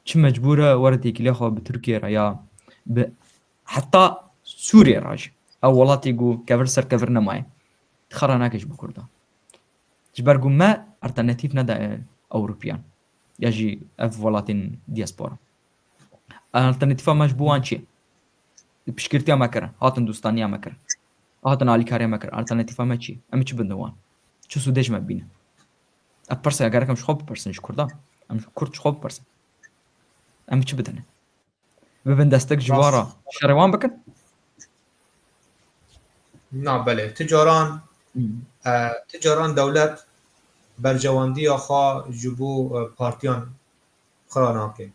çi mecbûr e were têkiliya xwe bi Tirkiye re ya bi heta Sûriye re jî. Ew welatê ku kevir ser kevir nemaye. Xera nake ji bo Kurdan. Ji ber ku me alternatîf neda Ewropiyan. Ya jî ev welatên diaspora. Alternatîfa me ji bo wan çi? Piştgirtiya me kirin, hatin dostaniya me kirin. Hatin alîkariya me kirin. Alternatîfa me çi? Em ê çi bidin wan? Çi sûdê ji me bînin? Ev pirsa gerek em ji xwe bipirsin, ji Kurdan. Em ji Kurd ji xwe bipirsin. Em ê çi bidin? Bibin destek ji wan re. Şerê wan bikin? Na belê. Ti caran, Hmm. e, ti caran dewlet berjewendiya xwe ji bo, e, partiyan xira nake.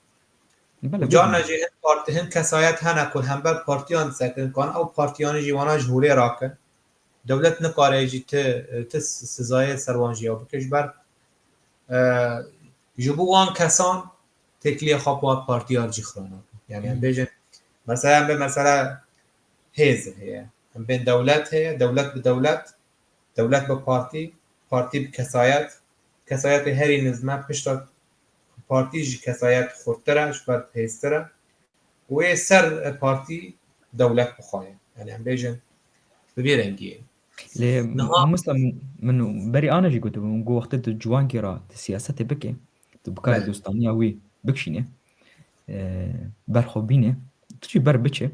Belê, Carna bibin. Jî hin parti, hin kesayet hene ku hember partiyan disekirin, kan ew partiyanê jî wana ji holê rakin. Dewlet nikare jî ti, ti sizayê ser wan jî ya bike. Ji ber, e, ji bo wan kesan têkiliyê xwe bi wan partiyan jî xira nake. Yani em Hmm. bêjin, mesela em bê mesela hêz heye. Em bên dewlet heye, dewlet bi dewlet, dewlet bi partî, partî bi kesayet, kesayetê herî nizme, pişta partî ji kesayet xurttir e, ji ber hêztir e. wê ser partî dewlet bixwaye. Yani em bêjin bi vê rengî. Lê mamosta, min berî ana jî gotibû, min got wextê tu ciwankî re di siyasetê bike, tu bikarî dostaniya wî bikişîne, e, ber xwe bîne, tu jî ber biçe.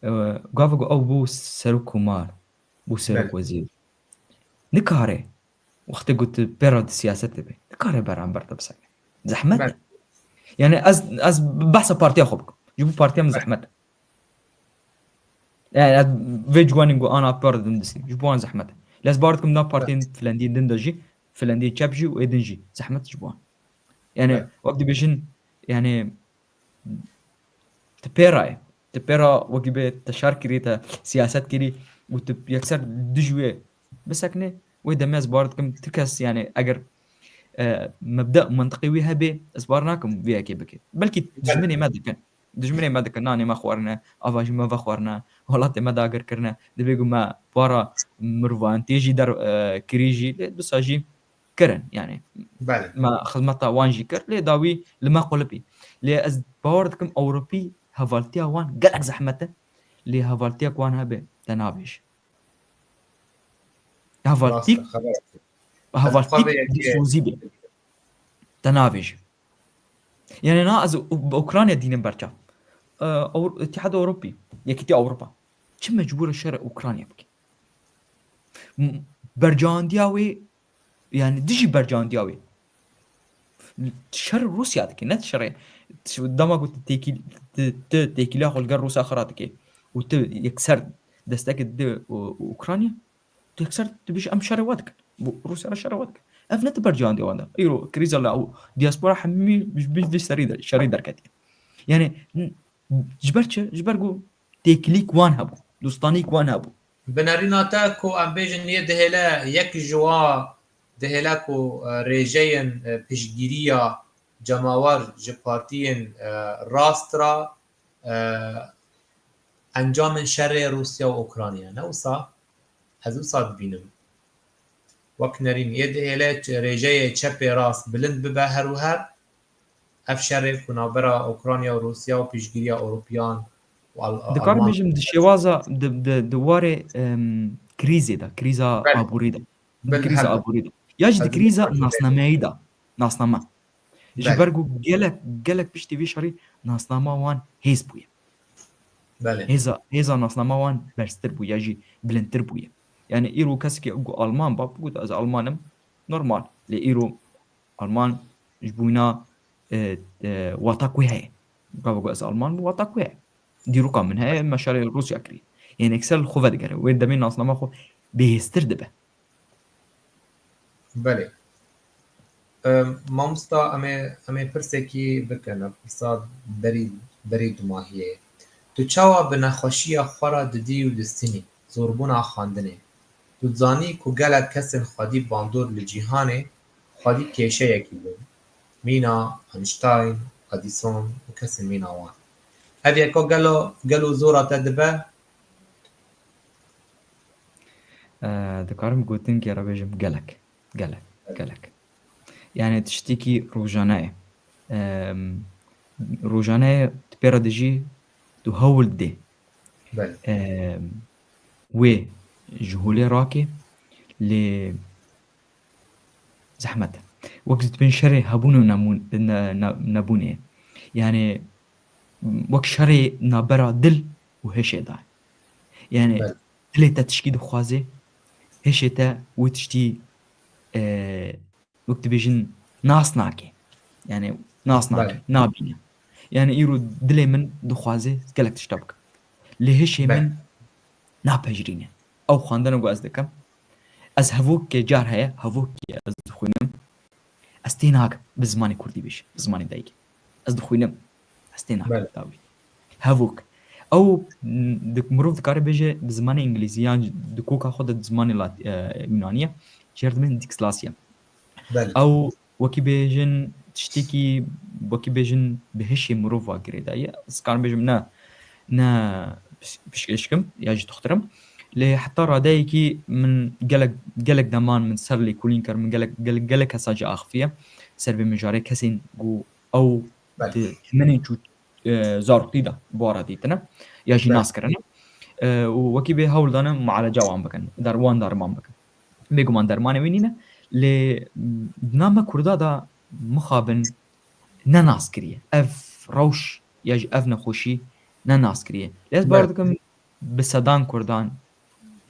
E, gava ku ew bû serokkomar, bû serokwezîr. Nikare, wextê ku tu pê re di siyasetê be, nikare beramber te bisekine. Zehmet e. Yani ez, ez behsa partiya xwe bikim. Ji bo partiya min zehmet e. Yani ez vê ciwanên ku ana pê re din distînim. Ji bo wan zehmet e. Lê ez bawer dikim nav partiyên filendiyên din de jî, filendiyê çep jî û ê din jî zehmet ji bo wan. Yani wek dibêjin, yani tu pê re yî. Tu pê re wekî bê te şer kirî, te siyaset kirî û tu yekser dij wê bisekine, wê demê ez bawer dikim tu kes, yani eger, e, mebda û mentiqê wî hebe, ez bawer nakim vê yekê bike. Belkî dijminê me dikin. Dijminê me dikin, nanê me xwarine, ava jî me vexwarine, welatê me dagir kirine. Dibê ku me para mirovan tê jî der, e, kirî jî, lê disa jî kirin, yani me xizmeta wan jî kir, lê dawî li me qulipî. Lê ez bawer dikim Ewropî hevaltiya wan gelek zehmet e, lê hevaltiya ku wan hebe te nabêje. Hevaltîk, hevaltîk dîsozî be. Te nabêje. Yani na ez bi Ukrayna dînim berçav. E, Ewro-, Îtîhada Ewropî, Yekîtiya Ewropa çi mecbûr e şerê Ukrayna bike? Bercawandiya wê, yani dijî bercawandiya wê. Şer Rûsya dike, ne şerê. Dema ku tu têkî-, tu, tu têkiliya xwe li gel Rûsya xira dike û tu yekser destekê dide Ukrayna, tu yekser dibêjî em şerê we dikin. Bo Rûsya re şerê we dikin. Ev ne di bercawandiya wan de. Îro krîza li ew diaspora hemî ji vî serî de, şerî derketiye. Yani ji ber çi? Ji ber ku têkilîk wan hebû, dostanîk wan hebû. Bi nerîna te ku em bêjin yê dihêle yek ji wa dihêle ku, e, rêjeyên, e, piştgiriya cemawer ji partiyên, e, rast re, e, encamên şerê Rûsya û Ukrayna ne wisa? Ez wisa dibînim. Wek nerîn yê dihêle rêjeyê çepê rast bilind bibe her û her, ev şerê ku navbera Ukrayna û Rûsya û piştgiriya Ewropiyan û Al-, Dikarim Alman bêjim di şêwaza, di, di, di warê, em, krîzê de, krîza Belê. aborî de. Di Belê, krîza helbet. aborî de. Ya jî di Ez krîza dikarim nasnameyî de. Nasname. Ji Belê. ber ku gelek, gelek piştî vî şerî nasnama wan hêz bûye. Belê. Hêza, hêza nasnama wan berztir bûye ya jî bilindtir bûye. Yani îro kesekî ku Alman ba, bigot ez Alman im, normal. Lê îro Alman ji bo wîna, e, e, wata ku heye. Gava ku ez Alman im, wata ku heye. Dîroka min heye, me şerê Rûsya kirî. Yanî ekser li xwe vedigere. Wê demê nasnama xwe bêhêztir dibe. Belê. Em, mamosta, em ê, em ê pirsekî bikin, pirsa berî, berî dumahiyê. Tu çawa bi nexweşiya xwe re didî û distînî, zorbûna xwendinê? Tu dizanî ku gelek kesên xwedî bandor li cîhanê xwedî kêşeyekî bûn. Mîna Einstein, Edison û kesên mîna wan. Ev yeka gelo, gelo zora te dibe? E, dikarim gotinkê re bêjim gelek, gelek, gelek. Yani tiştekî rojane ye. Em, rojane ye, tu pê re dijî, tu hewl didê. Belê. Em, wê ji holê rakê, lê zehmet e. Wek dibên şerê hebûn û nemûn-, ne-, ne-, nebûnê. Yani wek şerê nabera dil û hişê de. Yani Belê. dilê te tişkî dixwaze, hişê te wê tiştî, e, wek dibêjin nas nake. Yani nas nake, Belê. nabîne. Yani îro dilê min dixwaze gelek tişta bikim. Lê hişê Belê. min napejirîne. Ew xwendina ku ez dikim, ez hevokê car heye, hevokê ez dixwînim. Ez tê nakim bi zimanê kurdî bêjim, bi zimanê dayikê. Ez dixwînim. Ez tê nakim Belê. dawî. Hevok. Ew, m, di-, mirov dikare bêje bi zimanê îngilîzî yan di koka xwe de di zimanê lat-, e, yunanî ye. Jê re dibên dîkslasya. Belê. Ew wekî bêjin tiştekî, wekî bêjin bi hişê mirov ve girêdayî ye. Ez karim bêjim ne, ne piş-, pişkêşkim ya jî dixtirim. Lê heta radeyekî min gelek, gelek deman min ser lêkolîn kir, min gelek, gelek, gelek kesa jî axifiye ser vê mijarê, kesên ku ew Belê. di temenên çû-, e, zaroktî de bi wan re dîtine ya jî nas kirine. E, û wekî bê hewl dane mualeca wan bikin, der-, wan derman bikin. Bêguman dermanê wî nîne, lê, m, di nav me Kurda de mixabin ne nas kiriye. Ev rewş ya jî ev nexweşî ne nas kiriye. Lê ez bawer dikim bi sedan Kurdan,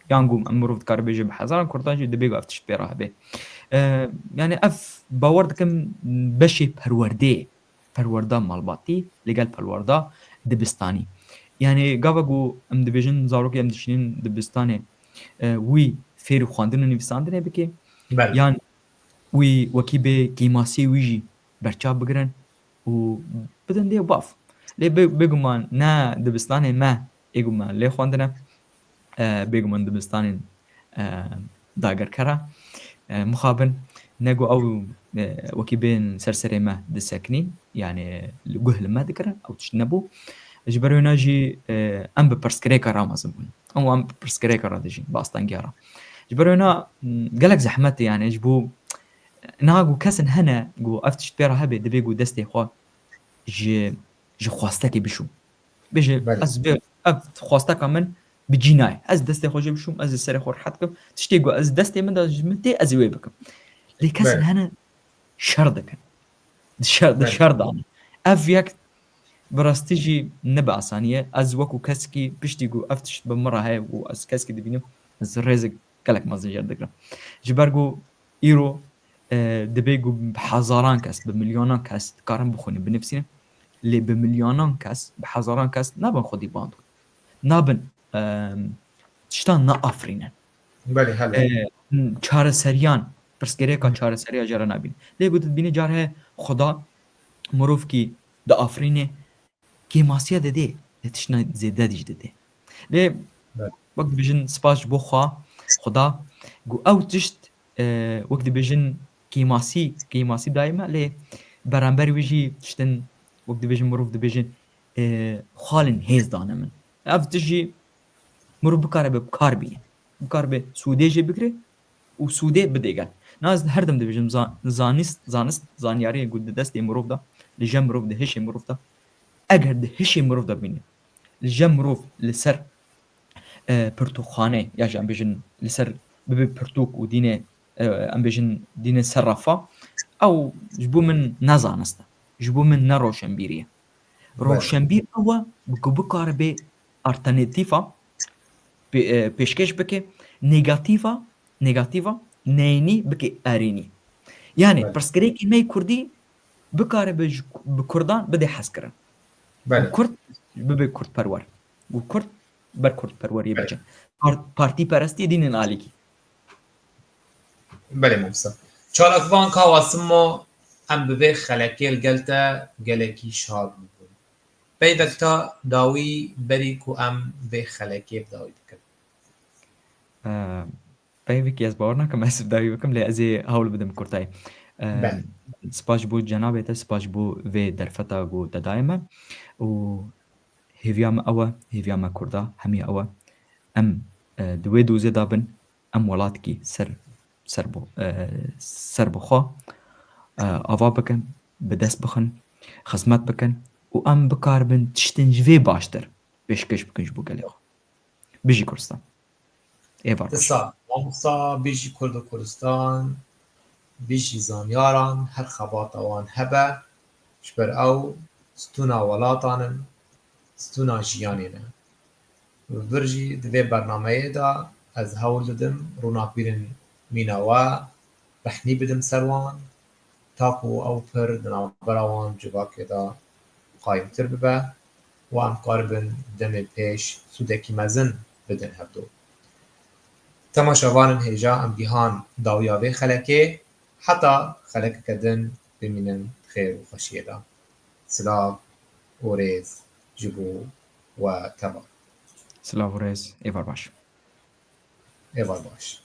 yan ku em mirov dikare bêje bi hezaran Kurdan jî dibê ku ev tişt pê re hebe. E, yani ev bawer dikim beşê perwerdeyê, perwerda malbatî li gel perwerda dibistanî. Yani gava ku em dibêjin zarokê em dişînin dibistanê, e, wî fêrî xwendin û nivîsandinê bike, Belê. yan wî wekî bê kêmasiyê wî jî berçav bigirin û bidin dê û bav. Lê bê-, bêguman ne dibistanê me ê ku me lê xwendine, e, bêguman dibistanên, e, dagirkera, e, mixabin, ne ku ew, e, wekî bên ser serê me disekinîn, yani li guh li me dikirin, ew tişt nebû. Ji ber wêna jî, e, em bi pirsgirêka re mezin bûn. Û em bi pirsgirêka re dijîn, bi astengiya re. Ji ber wêna, m, gelek zehmet e, yani ji bo niha ku kesin hene ku ev tişt pê re hebe, divê ku destê xwe ji, ji xwestekê bişû. Bêje, Belê. ez vê, ev xwesteka min bi cî nayê. Ez destê xwe jê bişûm, ez ê serê xwe rehet kim. Tiştê ku ez destê min de ji min tê, ez ê wê bikim. Lê kesin Belê. hene şer dikin. Di şer, di Belê. şer dane. Ev yek bi rastî jî ne bi asanî ye. Ez wekû kesekî piştî ku ev tişt bi min re heye û ez kesekî dibînim, ez rêzek gelek mezin jê re digirim. Ji ber ku îro, e, dibê ku bi hezaran kes, bi milyonan kes dikarin bixwînin, binivîsînin. Lê bi milyonan kes, bi hezaran kes nabin xwedî bandor. Nabin, e, tiştan naafirînin. Belê, hele. E, çareseriyan, pirsgirêka çareseriya jê re nabînin. Lê ku tu dibînî car heye Xuda mirovkî diafirîne, kêmasiya didê, lê tiştna zêde dî jî didê. Lê Belê. wek dibêjin spas ji bo xwe, Xuda, ku ew tişt, e, wek dibêjin kêmasî, kêmasî dayê me, lê beramberî wî jî tiştin, wek dibêjin mirov dibêjin, e, xalên hêz dane min. Ev tişt jî mirov bikare bi kar bîne. Bikare bi sûdê jê bigire û sûdê bidê gel. Na ez her dem dibêjim, za-, zanist, zanist, zanyariyê ku di destê mirov de, li cem mirov, di hişê mirov de, eger di hişê mirov de bîne, li cem mirov li ser, e, pirtûkxane, ya jî em bêjin li ser bibe pirtûk û dîne, e, em bêjin dîne ser refa, ew ji bo min ne zanist e, ji bo min ne roşenbîrî ye. Belê. Roşenbîr ew e ku bikare bê alternatîfa pê-, e, pêşkêş bike, negatîfa, negatîfa neyînî bike erênî. Yani Belê. pirsgirêkê me yê kurdî bikare bi, bi kurdan bide hezkirin. Belê. Û kurd bibe kurdperwer. Û kurd ber kurdperweriyê Belê. biçe. Par-, partîperestiyê dînin alîkî. Belê mamosta. Çalakvan Kawa Simo, em bi vê xelekê li gel te gelekî şad bûbûn. Peyvekta dawî berî ku em vê xelekê bi dawî bikin. Ee, peyvekî ez bawer nakim ez bi dawî bikim, lê ez ê hewl bidim kurtayî. Ee, Belê. Spas ji bo cenabê te, spas ji bo vê derfeta ku te daye me. Û hêviya me ew e, hêviya me kurda, hemî ew e. Em, e, di wê dozê de bin, em welatkî ser, ser bo-, e, ser bi xwe, e, ava bikin, bi dest bixin, xizmet bikin û em bikaribin tiştên ji vê baştir pêşkêş bikin ji bo gelê xwe. Bijî Kurdistan. Êvar baş. Disa, mamosta, bijî Kurd û Kurdistan, bijî zanyaran, her xebata wan hebe, ji ber ew stûna welatan in, stûna jiyanê ne. Vir jî di vê bernameyê de ez hewl didim rûnapîrên mîna we rehnî bidim ser wan, ta ku ew pir di navbera wan civakê de qayîmtir bibe û em karibin demê pêş sûdekî mezin bidin hevdu. Temaşevanên hêja, em gihan dawiya vê xelekê, heta xelekeke din bimînin xêr û xweşiyê de. Silav û rêz ji bo we teva. Silav û rêz, êvar baş. Êvar baş.